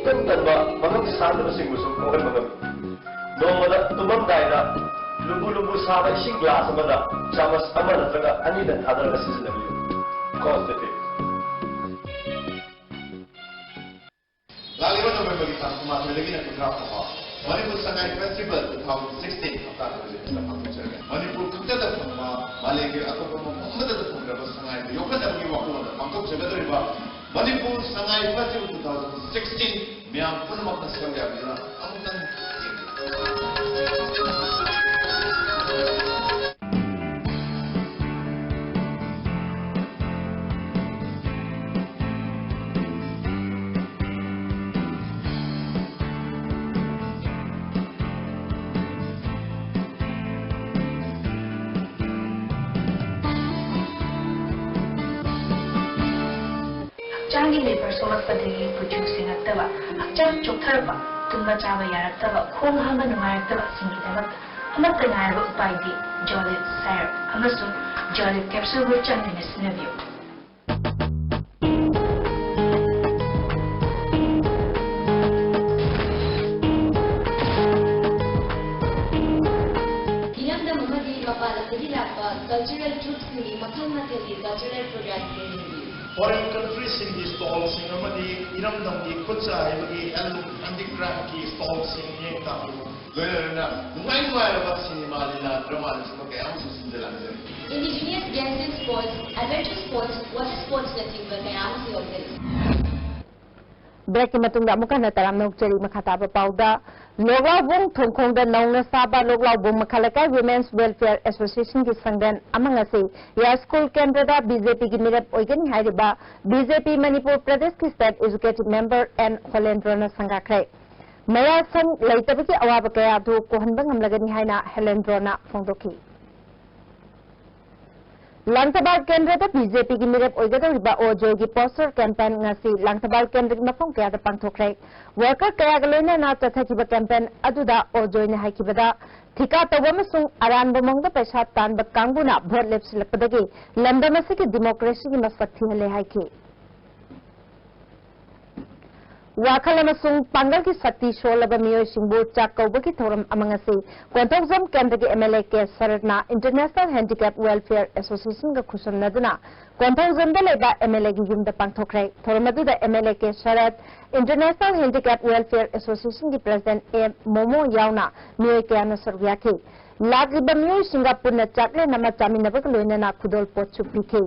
ꯏꯇꯟ ꯇꯟꯕ, ꯃꯉꯝ ꯁꯥꯟꯗꯕꯁꯤꯡꯕꯨꯁꯨ ꯀꯣꯛꯍꯟꯕ ꯉꯝꯃꯤ꯫ ꯅꯣꯡꯃꯗ ꯇꯨꯝꯃꯝꯗꯥꯏꯗ ꯂꯨꯝꯕꯨ ꯂꯨꯝꯕꯨ ꯁꯥꯕ ꯏꯁꯤꯡ ꯒ꯭ꯂꯥꯁ ꯑꯃꯗ ꯆꯥꯃꯁ ꯑꯃ ꯅꯠꯇ꯭ꯔꯒ ꯑꯅꯤꯗꯪ ꯊꯥꯗꯔꯒ ꯁꯤꯖꯤꯟꯅꯕꯤꯌꯨ꯫ ꯀꯣꯟꯁꯇꯤꯄꯦꯠ꯫ ꯂꯥꯛꯂꯤꯕ ꯅꯣꯕꯦꯝꯕꯔꯒꯤ ꯇꯥꯡ ꯀꯨꯟꯃꯥꯊꯣꯏꯗꯒꯤꯅ ꯀꯨꯟꯊ꯭ꯔꯥ ꯐꯥꯎꯕ Manipur Sangai festival two thousand sixteen ꯍꯞꯇꯥ ꯈꯔꯒꯤ ꯃꯅꯨꯡꯗ ꯄꯥꯡꯊꯣꯛꯆꯔꯒꯦ꯫ ꯃꯅꯤꯄꯨꯔ ꯈꯛꯇꯗ ꯐꯪꯕ, ꯃꯥꯂꯦꯝꯒꯤ ꯑꯇꯣꯞꯄ ꯃꯐꯝ ꯑꯃꯠꯇꯗ ꯐꯪꯗ꯭ꯔꯕ ꯁꯉꯥꯏꯕꯨ ꯌꯣꯛꯈꯠꯅꯕꯒꯤ ꯋꯥꯈꯜꯂꯣꯟꯗ ꯄꯥꯡꯊꯣꯛꯆꯒꯗꯧꯔꯤꯕ Manipur Sangai festival two thousand sixteen ꯃꯌꯥꯝ ꯄꯨꯝꯅꯃꯛꯅ ꯁꯔꯨꯛ ꯌꯥꯕꯤꯗꯨꯅ ꯑꯃꯨꯛꯇꯪ ꯌꯦꯡꯕꯤꯌꯨ꯫ ꯍꯛꯆꯥꯡꯒꯤ ꯂꯩꯕꯔ ꯁꯣꯛꯂꯛꯄꯗꯒꯤ ꯀꯨꯆꯨ ꯁꯦꯡꯉꯛꯇꯕ, ꯍꯛꯆꯥꯡ ꯆꯣꯛꯊꯔꯛꯄ, ꯇꯨꯝꯕ ꯆꯥꯕ ꯌꯥꯔꯛꯇꯕ, ꯈꯣꯡ ꯍꯥꯝꯕ ꯅꯨꯡꯉꯥꯏꯔꯛꯇꯕꯁꯤꯡꯒꯤꯗꯃꯛ ꯑꯃꯠꯇ ꯉꯥꯏꯔꯕ ꯎꯄꯥꯏꯗꯤ ꯖꯣꯂꯤꯞ ꯁꯥꯏꯔꯞ ꯑꯃꯁꯨꯡ ꯖꯣꯂꯤꯞ ꯀꯦꯞꯁꯨꯜꯕꯨ ꯆꯥꯡ ꯅꯥꯏꯅ ꯁꯤꯖꯤꯟꯅꯕꯤꯌꯨ꯫ ꯏꯔꯝꯗꯝ ꯑꯃꯗꯤ ꯃꯄꯥꯟ ꯂꯝꯗꯒꯤ ꯂꯥꯛꯄ ꯀꯜꯆꯔꯦꯜ ꯇ꯭ꯔꯨꯞꯁꯤꯡꯒꯤ ꯃꯈꯜ ꯃꯊꯦꯜꯒꯤ ꯀꯜꯆꯔꯦꯜ ꯄ꯭ꯔꯣꯒ꯭ꯔꯥꯝꯁꯤꯡ ꯌꯦꯡꯕꯤꯌꯨ꯫ ꯐꯣꯔꯦꯟ ꯀꯟꯇ꯭ꯔꯤꯁꯤꯡꯒꯤ ꯁ꯭ꯇꯣꯜꯁꯤꯡ ꯑꯃꯗꯤ ꯏꯔꯝꯗꯝꯒꯤ ꯈꯨꯠꯁꯥ ꯍꯩꯕꯒꯤ ꯍꯦꯟꯂꯨꯝ ꯍꯦꯟꯗꯤꯀ꯭ꯔꯥꯐꯀꯤ ꯁ꯭ꯇꯣꯜꯁꯤꯡ ꯌꯦꯡ ꯇꯥꯕꯤꯌꯨ꯫ ꯂꯣꯏꯅ ꯂꯣꯏꯅ ꯅꯨꯡꯉꯥꯏ ꯅꯨꯡꯉꯥꯏꯔꯕ ꯁꯤꯅꯦꯃꯥ, ꯂꯤꯂꯥ, ꯗ꯭ꯔꯃꯥꯅꯆꯤꯡꯕ ꯀꯌꯥ ꯑꯃꯁꯨ ꯁꯤꯟꯖ ꯂꯥꯡꯖꯔꯤ꯫ Indigenous Gangstan Sports, Adventure Sports, Water Sportsꯅꯆꯤꯡꯕ ꯀꯌꯥ ꯑꯃꯁꯨ ꯌꯥꯎꯖꯔꯤ꯫ Breakꯀꯤ ꯃꯇꯨꯡꯗ ꯑꯃꯨꯛ ꯍꯟꯅ ꯇꯔꯥꯝꯅ ꯑꯣꯛꯆꯔꯤ꯫ ꯃꯈꯥ ꯇꯥꯕ ꯄꯥꯎꯗ, ꯂꯣꯛꯂꯥꯎꯕꯨꯡ ꯊꯣꯡꯈꯣꯡꯗ ꯅꯧꯅ ꯁꯥꯕ ꯂꯣꯛꯂꯥꯎꯕꯨꯡ ꯃꯈꯥ ꯂꯩꯀꯥꯏ Women's Welfare Associationꯒꯤ ꯁꯪꯗꯦꯟ ꯑꯃ ꯉꯁꯤ ꯌꯥꯏꯁ꯭ꯀꯨꯜ ꯀꯦꯟꯗ꯭ꯔꯗ BJPꯒꯤ ꯃꯤꯔꯦꯞ ꯑꯣꯏꯒꯅꯤ ꯍꯥꯏꯔꯤꯕ BJP ꯃꯅꯤꯄꯨꯔ ꯄ꯭ꯔꯗꯦꯁꯀꯤ State Executive Member ꯑꯦꯟ ꯍꯣꯂꯦꯟꯗ꯭ꯔꯣꯅ ꯁꯪꯒꯥꯈ꯭ꯔꯦ꯫ ꯃꯌꯥ ꯁꯪ ꯂꯩꯇꯕꯒꯤ ꯑꯋꯥꯕ ꯀꯌꯥ ꯑꯗꯨ ꯀꯣꯛꯍꯟꯕ ꯉꯝꯂꯒꯅꯤ ꯍꯥꯏꯅ ꯍꯣꯂꯦꯟꯗ꯭ꯔꯣꯅ ꯐꯣꯡꯗꯣꯛꯈꯤ꯫ ꯂꯥꯡꯊꯕꯥꯜ ꯀꯦꯟꯗ꯭ꯔꯗ BJPꯒꯤ ꯃꯤꯔꯦꯞ ꯑꯣꯏꯒꯗꯧꯔꯤꯕ ꯑꯣ ꯖꯣꯏꯒꯤ poster campaign ꯉꯁꯤ ꯂꯥꯡꯊꯕꯥꯜ ꯀꯦꯟꯗ꯭ꯔꯒꯤ ꯃꯐꯝ ꯀꯌꯥꯗ ꯄꯥꯡꯊꯣꯛꯈ꯭ꯔꯦ꯫ Worker ꯀꯌꯥꯒ ꯂꯣꯏꯅꯅ ꯆꯠꯊꯈꯤꯕ campaign ꯑꯗꯨꯗ ꯑꯣ ꯖꯣꯏꯅ ꯍꯥꯏꯈꯤꯕꯗ, ꯊꯤꯀꯥ ꯇꯧꯕ ꯑꯃꯁꯨꯡ ꯑꯔꯥꯟꯕ ꯃꯑꯣꯡꯗ ꯄꯩꯁꯥ ꯇꯥꯟꯕ ꯀꯥꯡꯕꯨꯅ vote ꯂꯦꯞꯁꯤꯜꯂꯛꯄꯗꯒꯤ ꯂꯝꯗꯝ ꯑꯁꯤꯒꯤ democracyꯒꯤ ꯃꯁꯛ ꯊꯤꯍꯜꯂꯦ ꯍꯥꯏꯈꯤ꯫ ꯋꯥꯈꯜ ꯑꯃꯁꯨꯡ ꯄꯥꯡꯒꯜꯒꯤ ꯁꯛꯇꯤ ꯁꯣꯜꯂꯕ ꯃꯤꯑꯣꯏꯁꯤꯡꯕꯨ ꯆꯥꯛ ꯀꯧꯕꯒꯤ ꯊꯧꯔꯝ ꯑꯃ ꯉꯁꯤ ꯀꯣꯟꯊꯧꯖꯝ ꯀꯦꯟꯗ꯭ꯔꯒꯤ MLA ꯀꯦ ꯁꯔꯠꯅ International Handicap Welfare Associationꯒ ꯈꯨꯠꯁꯝꯅꯗꯨꯅ ꯀꯣꯟꯊꯧꯖꯝꯗ ꯂꯩꯕ MLAꯒꯤ ꯌꯨꯝꯗ ꯄꯥꯡꯊꯣꯛꯈ꯭ꯔꯦ꯫ ꯊꯧꯔꯝ ꯑꯗꯨꯗ MLA ꯀꯦ ꯁꯔꯠ, International Handicap Welfare Associationꯒꯤ President ꯑꯦ ꯃꯣꯃꯣ ꯌꯥꯎꯅ ꯃꯤꯑꯣꯏ ꯀꯌꯥꯅ ꯁꯔꯨꯛ ꯌꯥꯈꯤ꯫ ꯂꯥꯛꯂꯤꯕ ꯃꯤꯑꯣꯏꯁꯤꯡꯒ ꯄꯨꯟꯅ ꯆꯥꯛꯂꯦꯟ ꯑꯃ ꯆꯥꯃꯤꯟꯅꯕꯒ ꯂꯣꯏꯅꯅ ꯈꯨꯗꯣꯜ ꯄꯣꯠꯁꯨ ꯄꯤꯈꯤ꯫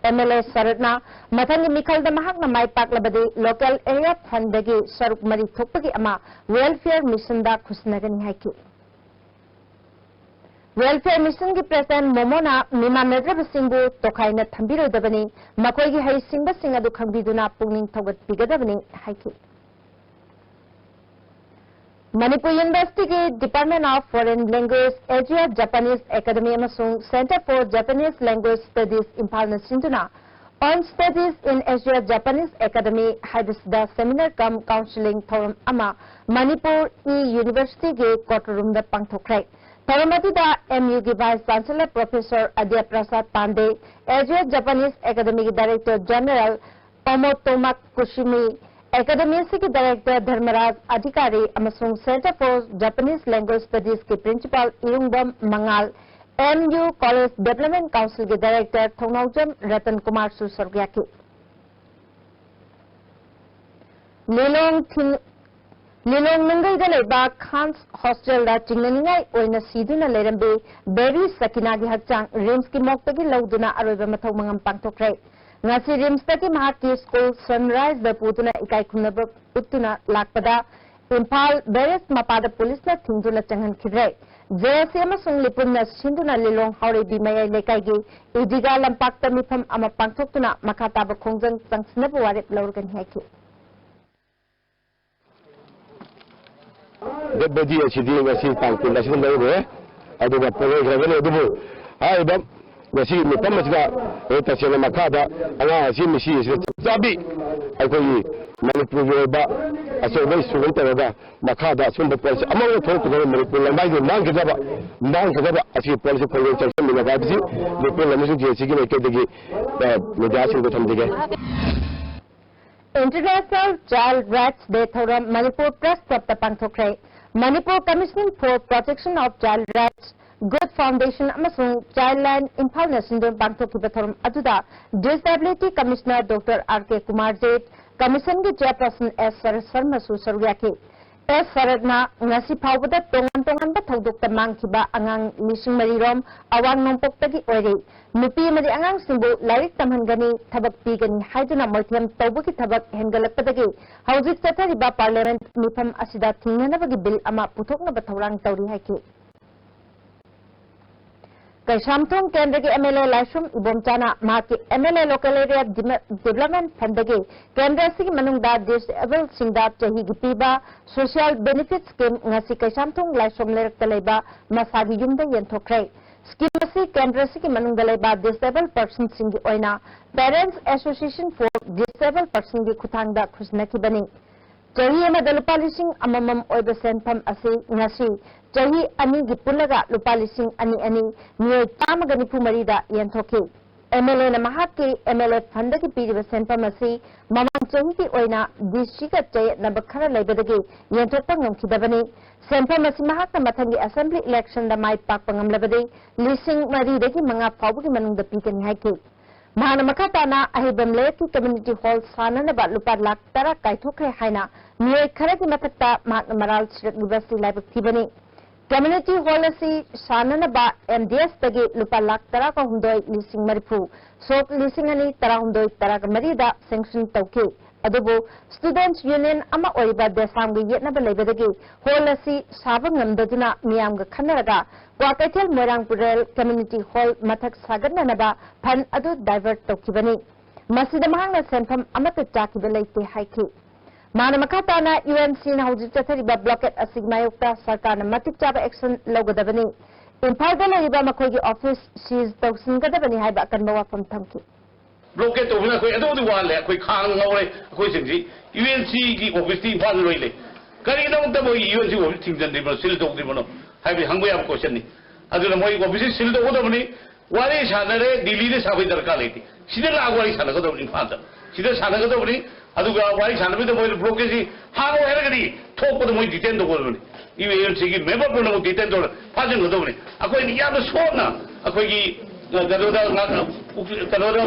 MLA ꯁꯔꯠꯅ ꯃꯊꯪꯒꯤ ꯃꯤꯈꯜꯗ ꯃꯍꯥꯛꯅ ꯃꯥꯏ ꯄꯥꯛꯂꯕꯗꯤ local area fundꯗꯒꯤ ꯁꯔꯨꯛ ꯃꯔꯤ ꯊꯣꯛꯄꯒꯤ ꯑꯃ welfare missionꯗ ꯈꯨꯠꯁꯤꯟꯅꯒꯅꯤ ꯍꯥꯏꯈꯤ꯫ Welfare missionꯒꯤ President ꯃꯣꯃꯣꯅ ꯃꯤꯃꯥꯟꯅꯗ꯭ꯔꯕꯁꯤꯡꯕꯨ ꯇꯣꯈꯥꯏꯅ ꯊꯝꯕꯤꯔꯣꯏꯗꯕꯅꯤ, ꯃꯈꯣꯏꯒꯤ ꯍꯩꯁꯤꯡꯕꯁꯤꯡ ꯑꯗꯨ ꯈꯪꯕꯤꯗꯨꯅ ꯄꯨꯛꯅꯤꯡ ꯊꯧꯒꯠꯄꯤꯒꯗꯕꯅꯤ ꯍꯥꯏꯈꯤ꯫ Manipur Universityꯒꯤ Department of Foreign Language, Asia Japanese Academy ꯑꯃꯁꯨꯡ Center for Japanese Language Studies ꯏꯝꯐꯥꯜꯅ ꯁꯤꯟꯗꯨꯅ On Studies in Asia Japanese Academy ꯍꯥꯏꯕꯁꯤꯗ seminar cum counseling ꯊꯧꯔꯝ ꯑꯃ ꯃꯅꯤꯄꯨꯔ ꯏ Universityꯒꯤ ꯀꯣꯔꯠ ꯔꯨꯝꯗ ꯄꯥꯡꯊꯣꯛꯈ꯭ꯔꯦ꯫ ꯊꯧꯔꯝ ꯑꯗꯨꯗ MUꯒꯤ Vice Chancellor Professor ꯑꯗ꯭ꯌ ꯄ꯭ꯔꯁꯥꯗ ꯄꯥꯟꯗꯦ, Asia Japanese Academyꯒꯤ Director General ꯑꯣꯃꯣꯇꯣꯃꯥ ꯀꯨꯁꯨꯃꯤ, Academy ꯑꯁꯤꯒꯤ Director ꯙꯔꯃꯔꯥꯖ ꯑꯙꯤꯀꯥꯔꯤ ꯑꯃꯁꯨꯡ Center for Japanese Language Studiesꯀꯤ Principal ꯏꯔꯨꯡꯕꯝ ꯃꯉꯥꯜ, MU College Development Councilꯒꯤ Director ꯊꯧꯅꯥꯎꯖꯝ ꯔꯇꯟ ꯀꯨꯃꯥꯔꯁꯨ ꯁꯔꯨꯛ ꯌꯥꯈꯤ꯫ ꯂꯤꯂꯣꯡ ꯊꯤꯡ-, ꯂꯤꯂꯣꯡ ꯅꯨꯡꯒꯩꯗ ꯂꯩꯕ Khan's Hostelꯗ ꯆꯤꯡꯅꯅꯤꯡꯉꯥꯏ ꯑꯣꯏꯅ ꯁꯤꯗꯨꯅ ꯂꯩꯔꯝꯕꯤ ꯕꯦꯕꯤ ꯁꯀꯤꯅꯥꯒꯤ ꯍꯛꯆꯥꯡ RIMSꯀꯤ morgueꯗꯒꯤ ꯂꯧꯗꯨꯅ ꯑꯔꯣꯏꯕ ꯃꯊꯧ ꯃꯉꯝ ꯄꯥꯡꯊꯣꯛꯈ꯭ꯔꯦ꯫ ꯉꯁꯤ ꯔꯤꯝꯁꯇꯒꯤ ꯃꯍꯥꯛꯀꯤ ꯁ꯭ꯀꯨꯜ ꯁꯟꯔꯥꯏꯖꯗ ꯄꯨꯗꯨꯅ ꯏꯀꯥꯏ ꯈꯨꯝꯅꯕ ꯎꯠꯇꯨꯅ ꯂꯥꯛꯄꯗ ꯏꯝꯐꯥꯜ ꯕꯦꯔꯦꯖ ꯃꯄꯥꯗ ꯄꯨꯂꯤꯁꯅ ꯊꯤꯡꯗꯨꯅ ꯆꯪꯍꯟꯈꯤꯗ꯭ꯔꯦ꯫ ꯖꯦ ꯑꯦꯁ ꯁꯤ ꯑꯃꯁꯨꯡ ꯂꯤꯄꯨꯟꯅ ꯁꯤꯟꯗꯨꯅ ꯂꯤꯂꯣꯡ ꯍꯥꯎꯔꯩꯕꯤ ꯃꯌꯥꯏ ꯂꯩꯀꯥꯏꯒꯤ ꯏꯗꯤꯒꯥ ꯂꯝꯄꯥꯛꯇ ꯃꯤꯐꯝ ꯑꯃ ꯄꯥꯡꯊꯣꯛꯇꯨꯅ ꯃꯈꯥ ꯇꯥꯕ ꯈꯣꯡꯖꯪ ꯆꯪꯁꯤꯟꯅꯕ ꯋꯥꯔꯦꯞ ꯂꯧꯔꯒꯅꯤ ꯍꯥꯏꯈꯤ꯫ ꯗꯦꯗ ꯕꯣꯗꯤ ꯑꯁꯤꯗꯤ ꯉꯁꯤ ꯇꯥꯡ ꯀꯨꯟ ꯑꯁꯤꯗ ꯂꯧꯔꯨꯔꯦ, ꯑꯗꯨꯒ ꯄꯣꯔꯣꯏꯈ꯭ꯔꯒꯅꯤ꯫ ꯑꯗꯨꯕꯨ ꯍꯥꯏꯔꯤꯕ ꯉꯁꯤꯒꯤ ꯃꯤꯐꯝ ꯑꯁꯤꯗ ꯑꯩꯈꯣꯏ ꯇꯁꯦꯡꯅ ꯃꯈꯥꯗ ꯑꯉꯥꯡ ꯑꯁꯤ ꯃꯤꯁꯤ ꯑꯁꯤꯗ ꯆꯞ ꯆꯥꯕꯤ ꯑꯩꯈꯣꯏꯒꯤ ꯃꯅꯤꯄꯨꯔꯒꯤ ꯑꯣꯏꯕ ꯑꯆꯧꯕ ꯏꯁꯨ ꯑꯃ ꯇꯧꯔꯒ ꯃꯈꯥꯗ ꯑꯁꯨꯝꯕ ꯄꯣꯠꯁꯤ ꯑꯃꯐꯥꯎ ꯊꯣꯛꯂꯛꯇꯅꯕ ꯃꯅꯤꯄꯨꯔ ꯂꯝꯕꯥꯏꯒꯤ ꯃꯥꯡꯒꯗꯕ, ꯃꯥꯡꯒꯗꯕ ꯑꯁꯤꯒꯤ ꯄꯣꯠꯁꯤ ꯈꯣꯡꯖꯪ ꯆꯪꯁꯤꯟꯃꯤꯟꯅꯕ ꯍꯥꯏꯕꯁꯤ ꯂꯤꯄꯨꯟ ꯑꯃꯁꯨꯡ ꯖꯦ ꯑꯦꯁ ꯁꯤꯒꯤ ꯃꯥꯏꯀꯩꯗꯒꯤ, ꯑ, ꯃꯦꯗꯤꯌꯥꯁꯤꯡꯗ ꯊꯝꯖꯒꯦ꯫ International Child Rights Day ꯊꯧꯔꯝ Manipur Press Clubꯇ ꯄꯥꯡꯊꯣꯛꯈ꯭ꯔꯦ꯫ Manipur Commission for Protection of Child Rights, good foundation ꯑꯃꯁꯨꯡ ꯆꯥꯏꯜꯗ ꯂꯥꯏꯟ ꯏꯝꯐꯥꯜꯅ ꯁꯤꯟꯗꯨꯅ ꯄꯥꯡꯊꯣꯛꯈꯤꯕ ꯊꯧꯔꯝ ꯑꯗꯨꯗ ꯗꯤꯁꯑꯦꯕꯤꯂꯤꯇꯤ ꯀꯃꯤꯁꯅꯔ ꯗꯣꯛꯇꯔ ꯑꯥꯔ ꯀꯦ ꯀꯨꯃꯥꯔ ꯖꯦꯠ, ꯀꯃꯤꯁꯟꯒꯤ ꯆꯦꯌꯔꯄꯔꯁꯟ ꯑꯦꯁ ꯁꯔꯠ ꯁꯔꯃꯁꯨ ꯁꯔꯨꯛ ꯌꯥꯈꯤ꯫ ꯑꯦꯁ ꯁꯔꯠꯅ ꯉꯁꯤ ꯐꯥꯎꯕꯗ ꯇꯣꯉꯥꯟ ꯇꯣꯉꯥꯟꯕ ꯊꯧꯗꯣꯛꯇ ꯃꯥꯡꯈꯤꯕ ꯑꯉꯥꯡ ꯂꯤꯁꯤꯡ ꯃꯔꯤ ꯔꯣꯝ ꯑꯋꯥꯡ ꯅꯣꯡꯄꯣꯛꯇꯒꯤ ꯑꯣꯏꯔꯤ꯫ ꯅꯨꯄꯤ ꯑꯃꯗꯤ ꯑꯉꯥꯡꯁꯤꯡꯕꯨ ꯂꯥꯏꯔꯤꯛ ꯇꯝꯍꯟꯒꯅꯤ, ꯊꯕꯛ ꯄꯤꯒꯅꯤ ꯍꯥꯏꯗꯨꯅ ꯃꯣꯏꯊꯦꯝ ꯇꯧꯕꯒꯤ ꯊꯕꯛ ꯍꯦꯟꯒꯠꯂꯛꯄꯗꯒꯤ ꯍꯧꯖꯤꯛ ꯆꯠꯊꯔꯤꯕ ꯄꯥꯔꯂꯤꯌꯥꯃꯦꯟꯠ ꯃꯤꯐꯝ ꯑꯁꯤꯗ ꯊꯤꯡꯅꯅꯕꯒꯤ ꯕꯤꯜ ꯑꯃ ꯄꯨꯊꯣꯛꯅꯕ ꯊꯧꯔꯥꯡ ꯇꯧꯔꯤ ꯍꯥꯏꯈꯤ꯫ ꯀꯩꯁꯥꯝꯊꯣꯡ ꯀꯦꯟꯗ꯭ꯔꯒꯤ ꯑꯦꯝ ꯑꯦꯜ ꯑꯦ ꯂꯥꯏꯁ꯭ꯔꯝ ꯏꯕꯣꯝꯆꯥꯅ ꯃꯍꯥꯛꯀꯤ M L A local area ꯗꯤꯃ-, ꯗꯤꯕꯦꯂꯞꯃꯦꯟꯠ ꯐꯟꯗꯒꯤ ꯀꯦꯟꯗ꯭ꯔ ꯑꯁꯤꯒꯤ ꯃꯅꯨꯡꯗ ꯗꯤꯁꯑꯦꯕꯜꯁꯤꯡꯗ ꯆꯍꯤꯒꯤ ꯄꯤꯕ ꯁꯣꯁꯤꯌꯦꯜ ꯕꯦꯅꯤꯐꯤꯠ ꯁ꯭ꯀꯤꯝ ꯉꯁꯤ ꯀꯩꯁꯥꯝꯊꯣꯡ ꯂꯥꯏꯁ꯭ꯔꯝ ꯂꯩꯔꯛꯇ ꯂꯩꯕ ꯃꯁꯥꯒꯤ ꯌꯨꯝꯗ ꯌꯦꯟꯊꯣꯛꯈ꯭ꯔꯦ꯫ ꯁ꯭ꯀꯤꯝ ꯑꯁꯤ ꯀꯦꯟꯗ꯭ꯔ ꯑꯁꯤꯒꯤ ꯃꯅꯨꯡꯗ ꯂꯩꯕ ꯗꯤꯁꯑꯦꯕꯜ ꯄꯔꯁꯟꯁꯤꯡꯒꯤ ꯑꯣꯏꯅ Parents Association for Disabled Personꯒꯤ ꯈꯨꯠꯊꯥꯡꯗ ꯈꯨꯠꯁꯤꯟꯅꯈꯤꯕꯅꯤ꯫ ꯆꯍꯤ ꯑꯃꯗ ꯂꯨꯄꯥ ꯂꯤꯁꯤꯡ ꯑꯃꯃꯝ ꯑꯣꯏꯕ ꯁꯦꯟꯐꯝ ꯑꯁꯤ ꯉꯁꯤ ꯆꯍꯤ ꯑꯅꯤꯒꯤ ꯄꯨꯜꯂꯒ ꯂꯨꯄꯥ ꯂꯤꯁꯤꯡ ꯑꯅꯤ ꯑꯅꯤ ꯃꯤꯑꯣꯏ ꯆꯥꯝꯃꯒ ꯅꯤꯐꯨ ꯃꯔꯤꯗ ꯌꯦꯟꯊꯣꯛꯈꯤ꯫ ꯑꯦꯝ ꯑꯦꯜ ꯑꯦꯅ ꯃꯍꯥꯛꯀꯤ ꯑꯦꯝ ꯑꯦꯜ ꯑꯦ ꯐꯟꯗꯒꯤ ꯄꯤꯔꯤꯕ ꯁꯦꯟꯐꯝ ꯑꯁꯤ ꯃꯃꯥꯡ ꯆꯍꯤꯒꯤ ꯑꯣꯏꯅ ꯗꯤ ꯁꯤꯒ ꯆꯌꯦꯠꯅꯕ ꯈꯔ ꯂꯩꯕꯗꯒꯤ ꯌꯦꯟꯊꯣꯛꯄ ꯉꯝꯈꯤꯗꯕꯅꯤ꯫ ꯁꯦꯟꯐꯝ ꯑꯁꯤ ꯃꯍꯥꯛꯅ ꯃꯊꯪꯒꯤ ꯑꯦꯁꯦꯝꯕ꯭ꯂꯤ ꯏꯂꯦꯛꯁꯟꯗ ꯃꯥꯏ ꯄꯥꯛꯄ ꯉꯝꯂꯕꯗꯤ ꯂꯤꯁꯤꯡ ꯃꯔꯤꯗꯒꯤ ꯃꯉꯥ ꯐꯥꯎꯕꯒꯤ ꯃꯅꯨꯡꯗ ꯄꯤꯒꯅꯤ ꯍꯥꯏꯈꯤ꯫ ꯃꯍꯥꯛꯅ ꯃꯈꯥ ꯇꯥꯅ ꯑꯍꯩꯕꯝ ꯂꯩꯔꯛꯀꯤ ꯀꯝꯃ꯭ꯌꯨꯅꯤꯇꯤ ꯍꯣꯜ ꯁꯥꯅꯅꯕ ꯂꯨꯄꯥ ꯂꯥꯈ ꯇꯔꯥ ꯀꯥꯏꯊꯣꯛꯈ꯭ꯔꯦ ꯍꯥꯏꯅ ꯃꯤꯑꯣꯏ ꯈꯔꯒꯤ ꯃꯊꯛꯇ ꯃꯍꯥꯛꯅ ꯃꯔꯥꯜ ꯁꯤꯔꯛꯂꯤꯕ ꯑꯁꯤ ꯂꯥꯏꯕꯛ ꯊꯤꯕꯅꯤ꯫ Community hall ꯑꯁꯤ ꯁꯥꯅꯅꯕ M D S ꯇꯒꯤ ꯂꯨꯄꯥ ꯂꯥꯈ ꯇꯔꯥꯒ ꯍꯨꯝꯗꯣꯏ ꯂꯤꯁꯤꯡ ꯃꯔꯤꯐꯨ, ꯁꯣꯛ ꯂꯤꯁꯤꯡ ꯑꯅꯤ ꯇꯔꯥꯍꯨꯝꯗꯣꯏ ꯇꯔꯥꯒ ꯃꯔꯤꯗ sanction ꯇꯧꯈꯤ꯫ ꯑꯗꯨꯕꯨ Students Union ꯑꯃ ꯑꯣꯏꯔꯤꯕ ꯗꯦꯁꯥꯝꯒ ꯌꯦꯠꯅꯕ ꯂꯩꯕꯗꯒꯤ hall ꯑꯁꯤ ꯁꯥꯕ ꯉꯝꯗꯗꯨꯅ ꯃꯤꯌꯥꯝꯒ ꯈꯟꯅꯔꯒ ꯀ꯭ꯋꯥꯀꯩꯊꯦꯜ ꯃꯣꯏꯔꯥꯡ ꯄꯨꯔꯦꯜ Community Hall ꯃꯊꯛ ꯁꯥꯒꯠꯅꯅꯕ fund ꯑꯗꯨ divert ꯇꯧꯈꯤꯕꯅꯤ꯫ ꯃꯁꯤꯗ ꯃꯍꯥꯛꯅ ꯁꯦꯟꯐꯝ ꯑꯃꯠꯇ ꯆꯥꯈꯤꯕ ꯂꯩꯇꯦ ꯍꯥꯏꯈꯤ꯫ ꯃꯥꯅ ꯃꯈꯥ ꯇꯥꯅ UNC ꯅ ꯍꯧꯖꯤꯛ ꯆꯠꯊꯔꯤꯕ blockade ꯑꯁꯤꯒꯤ ꯃꯥꯌꯣꯛꯇ ꯁꯔꯀꯥꯔꯅ ꯃꯇꯤꯛ ꯆꯥꯕ action ꯂꯧꯒꯗꯕꯅꯤ꯫ ꯏꯝꯐꯥꯜꯗ ꯂꯩꯔꯤꯕ ꯃꯈꯣꯏꯒꯤ office seize ꯇꯧꯁꯤꯟꯒꯗꯕꯅꯤ ꯍꯥꯏꯕ ꯑꯀꯟꯕ ꯋꯥꯐꯝ ꯊꯝꯈꯤ꯫ Blockade ꯇꯧꯕꯅ ꯑꯩꯈꯣꯏ ꯑꯗꯨꯕꯨꯗꯤ ꯋꯥꯍꯜꯂꯦ, ꯑꯩꯈꯣꯏ ꯈꯥꯡ ꯉꯧꯔꯦ꯫ ꯑꯩꯈꯣꯏꯁꯤꯡꯁꯤ UNC ꯒꯤ office ꯇꯤ ꯏꯝꯐꯥꯜꯗ ꯂꯣꯏ ꯂꯩ꯫ ꯀꯔꯤꯒꯤꯗꯃꯛꯇ ꯃꯣꯏ UNC office ꯊꯤꯡꯖꯤꯟꯗ꯭ꯔꯤꯕꯅꯣ, seal ꯇꯧꯗ꯭ꯔꯤꯕꯅꯣ ꯍꯥꯏꯕꯗꯤ ꯍꯪꯕ ꯌꯥꯕ question ꯅꯤ꯫ ꯑꯗꯨꯅ ꯃꯣꯏ office ꯁꯤ seal ꯇꯧꯒꯗꯕꯅꯤ꯫ ꯋꯥꯔꯤ ꯁꯥꯟꯅꯔꯦ, ꯗꯤꯜꯂꯤꯗ ꯁꯥꯕꯒꯤ ꯗꯔꯀꯥꯔ ꯂꯩꯇꯦ꯫ ꯁꯤꯗ ꯂꯥꯛꯑꯒ ꯋꯥꯔꯤ ꯁꯥꯟꯅꯒꯗꯕꯅꯤ ꯏꯝꯐꯥꯜꯗ꯫ ꯁꯤꯗ ꯁꯥꯟꯅꯒꯗꯕꯅꯤ꯫ ꯑꯗꯨꯒ ꯋꯥꯔꯤ ꯁꯥꯟꯅꯕꯗ ꯃꯣꯏꯅ blockade ꯁꯤ ꯍꯥꯡꯉꯣ ꯍꯥꯏꯔꯒꯗꯤ ꯊꯣꯛꯄꯗ ꯃꯣꯏ detain ꯇꯧꯒꯗꯕꯅꯤ꯫ UNC ꯒꯤ member ꯄꯨꯝꯅꯃꯛ detain ꯇꯧꯔ ꯐꯥꯖꯤꯟꯒꯗꯕꯅꯤ꯫ ꯑꯩꯈꯣꯏꯅ ꯌꯥꯝꯅ ꯁꯣꯟꯅ ꯑꯩꯈꯣꯏꯒꯤ, ꯑ, ꯀꯩꯅꯣꯗ ꯉꯥꯛ-, ꯀꯩꯅꯣꯗ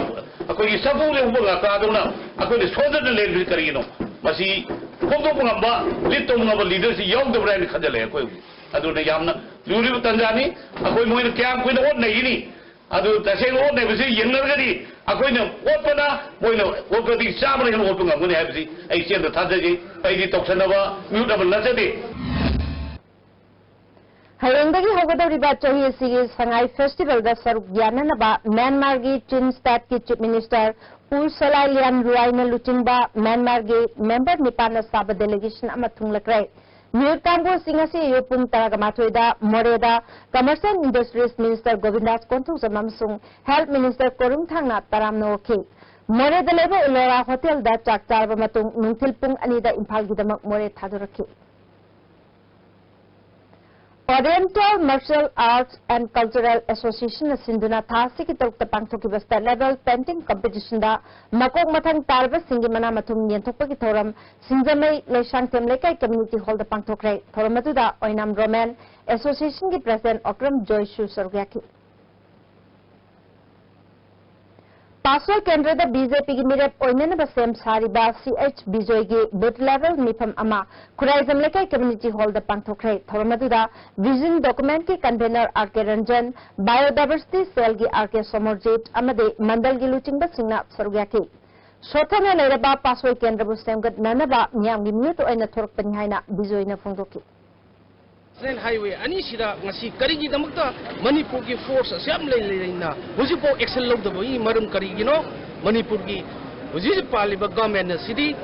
ꯑꯩꯈꯣꯏꯒꯤ ꯆꯐꯨꯗ ꯎꯕ ꯉꯥꯀ꯭ꯔꯥꯗꯧꯅ ꯑꯩꯈꯣꯏꯅ ꯁꯣꯟꯖꯗꯅ ꯂꯩꯔꯤꯕꯁꯤ ꯀꯔꯤꯒꯤꯅꯣ? ꯃꯁꯤ ꯐꯣꯡꯗꯣꯛꯄ ꯉꯝꯕ, lead ꯇꯧꯕ ꯉꯝꯕ leader ꯁꯤ ꯌꯥꯎꯗꯕ꯭ꯔꯥ ꯍꯥꯏꯅ ꯈꯟꯖꯜꯂꯛꯑꯦ ꯑꯩꯈꯣꯏ ꯍꯧꯖꯤꯛ꯫ ꯑꯗꯨꯅ ꯌꯥꯝꯅ ꯂꯨꯔꯤꯕ ꯇꯥꯟꯖꯥꯅꯤ꯫ ꯑꯩꯈꯣꯏ ꯃꯣꯏꯅ ꯀꯌꯥꯝ ꯀꯨꯏꯅ ꯑꯣꯠ ꯅꯩꯒꯅꯤ? ꯑꯗꯨ ꯇꯁꯦꯡꯅ ꯑꯣꯠ ꯅꯩꯕꯁꯤ ꯌꯦꯡꯅꯔꯒꯗꯤ ꯑꯩꯈꯣꯏꯅ ꯑꯣꯠꯄꯅ ꯃꯣꯏꯅ ꯑꯣꯠꯄꯗꯒꯤ ꯆꯥꯝꯃꯅ ꯍꯦꯟꯅ ꯑꯣꯠꯄ ꯉꯝꯒꯅꯤ ꯍꯥꯏꯕꯁꯤ ꯑꯩ ꯆꯦꯠꯅ ꯊꯥꯖꯖꯩ꯫ ꯑꯩꯗꯤ ꯇꯧꯁꯟꯅꯕ ꯃꯤꯍꯨꯠ ꯑꯃ ꯅꯠꯆꯗꯦ꯫ ꯍꯌꯦꯡꯗꯒꯤ ꯍꯧꯒꯗꯧꯔꯤꯕ ꯆꯍꯤ ꯑꯁꯤꯒꯤ ꯁꯉꯥꯏ festival ꯗ ꯁꯔꯨꯛ ꯌꯥꯅꯅꯕ ꯃ꯭ꯌꯥꯟꯃꯥꯔꯒꯤ ꯆꯤꯟ state ꯀꯤ Chief Minister ꯎ ꯁꯣꯂꯥꯏ ꯂꯤꯌꯥꯟ ꯔꯨꯋꯥꯏꯅ ꯂꯨꯆꯤꯡꯕ ꯃ꯭ꯌꯥꯟꯃꯥꯔꯒꯤ member ꯅꯤꯄꯥꯟꯅ ꯁꯥꯕ delegation ꯑꯃ ꯊꯨꯡꯂꯈ꯭ꯔꯦ꯫ ꯃꯤꯍꯨꯠ ꯀꯥꯡꯕꯨ ꯑꯁꯤ ꯉꯁꯤ ꯑꯌꯨꯛ ꯄꯨꯡ ꯇꯔꯥꯒ ꯃꯥꯊꯣꯏꯗ ꯃꯣꯔꯦꯗ Commerce and Industries Minister ꯒꯣꯕꯤꯟꯗꯥꯁ Konthoujam ꯑꯃꯁꯨꯡ Health Minister ꯀꯣꯔꯨꯝꯊꯥꯡꯅ ꯇꯔꯥꯝꯅ ꯑꯣꯛꯈꯤ꯫ ꯃꯣꯔꯦꯗ ꯂꯩꯕ ꯏꯂꯣꯔꯥ ꯍꯣꯇꯦꯜꯗ ꯆꯥꯛ ꯆꯥꯔꯕ ꯃꯇꯨꯡ ꯅꯨꯡꯊꯤꯜ ꯄꯨꯡ ꯑꯅꯤꯗ ꯏꯝꯐꯥꯜꯒꯤꯗꯃꯛ ꯃꯣꯔꯦ ꯊꯥꯗꯣꯔꯛꯈꯤ꯫ Oriental Martial Arts and Cultural Association ꯅ ꯁꯤꯟꯗꯨꯅ ꯊꯥ ꯑꯁꯤꯒꯤ ꯇꯔꯨꯛꯇ ꯄꯥꯡꯊꯣꯛꯈꯤꯕ state level painting competition ꯗ ꯃꯀꯣꯛ ꯃꯊꯪ ꯇꯥꯔꯕꯁꯤꯡꯒꯤ ꯃꯅꯥ ꯃꯊꯨꯝ ꯌꯦꯟꯊꯣꯛꯄꯒꯤ ꯊꯧꯔꯝ ꯁꯤꯡꯖꯃꯩ ꯂꯩꯁꯥꯡꯊꯦꯝ ꯂꯩꯀꯥꯏ community hall ꯗ ꯄꯥꯡꯊꯣꯛꯈ꯭ꯔꯦ꯫ ꯊꯧꯔꯝ ꯑꯗꯨꯗ ꯑꯣꯏꯅꯥꯝ ꯔꯣꯃꯦꯟ Association ꯒꯤ President ꯑꯣꯀ꯭ꯔꯝ ꯖꯣꯏꯁꯨ ꯁꯔꯨꯛ ꯌꯥꯈꯤ꯫ ꯄꯥꯁꯣꯏ ꯀꯦꯟꯗ꯭ꯔꯗ ꯕꯤ ꯖꯦ ꯄꯤꯒꯤ ꯃꯤꯔꯦꯞ ꯑꯣꯏꯅꯅꯕ ꯁꯦꯝ ꯁꯥꯔꯤꯕ ꯁꯤ ꯑꯩꯆ ꯕꯤꯖꯣꯏꯒꯤ ꯕꯨꯊ ꯂꯦꯚꯦꯜ ꯃꯤꯐꯝ ꯑꯃ ꯈꯨꯔꯥꯏꯖꯝ ꯂꯩꯀꯥꯏ ꯀꯝꯃ꯭ꯌꯨꯅꯤꯇꯤ ꯍꯣꯜꯗ ꯄꯥꯡꯊꯣꯛꯈ꯭ꯔꯦ꯫ ꯊꯧꯔꯝ ꯑꯗꯨꯗ ꯚꯤꯖꯟ ꯗꯣꯀꯨꯃꯦꯟꯠꯀꯤ ꯀꯟꯚꯦꯅꯔ ꯑꯥꯔ ꯀꯦ ꯔꯟꯖꯟ, ꯕꯥꯏꯑꯣꯗꯥꯏꯚꯔꯁꯤꯇꯤ ꯁꯦꯜꯒꯤ ꯑꯥꯔ ꯀꯦ ꯁꯣꯃꯔꯖꯤꯠ ꯑꯃꯗꯤ ꯃꯟꯗꯜꯒꯤ ꯂꯨꯆꯤꯡꯕꯁꯤꯡꯅ ꯁꯔꯨꯛ ꯌꯥꯈꯤ꯫ ꯁꯣꯠꯊꯅ ꯂꯩꯔꯕ ꯄꯥꯁꯣꯏ ꯀꯦꯟꯗ꯭ꯔꯕꯨ ꯁꯦꯝꯒꯠꯅꯅꯕ ꯃꯤꯌꯥꯝꯒꯤ ꯃꯤꯍꯨꯠ ꯑꯣꯏꯅ ꯊꯣꯔꯛꯄꯅꯤ ꯍꯥꯏꯅ ꯕꯤꯖꯣꯏꯅ ꯐꯣꯡꯗꯣꯛꯈꯤ꯫ ꯅꯦꯁꯅꯦꯜ ꯍꯥꯏꯋꯦ ꯑꯅꯤꯁꯤꯗ ꯉꯁꯤ ꯀꯔꯤꯒꯤꯗꯃꯛꯇ ꯃꯅꯤꯄꯨꯔꯒꯤ ꯐꯣꯔꯁ ꯑꯁꯨꯛ ꯌꯥꯝ ꯂꯩ ꯂꯩꯅ ꯍꯧꯖꯤꯛꯐꯥꯎ ꯑꯦꯛꯁꯟ ꯂꯧꯗꯕꯒꯤ ꯃꯔꯝ ꯀꯔꯤꯒꯤꯅꯣ? ꯃꯅꯤꯄꯨꯔꯒꯤ ꯍꯧꯖꯤꯛ ꯍꯧꯖꯤꯛ ꯄꯥꯜꯂꯤꯕ ꯒꯚꯔꯟꯃꯦꯟꯠ ꯑꯁꯤꯗꯤ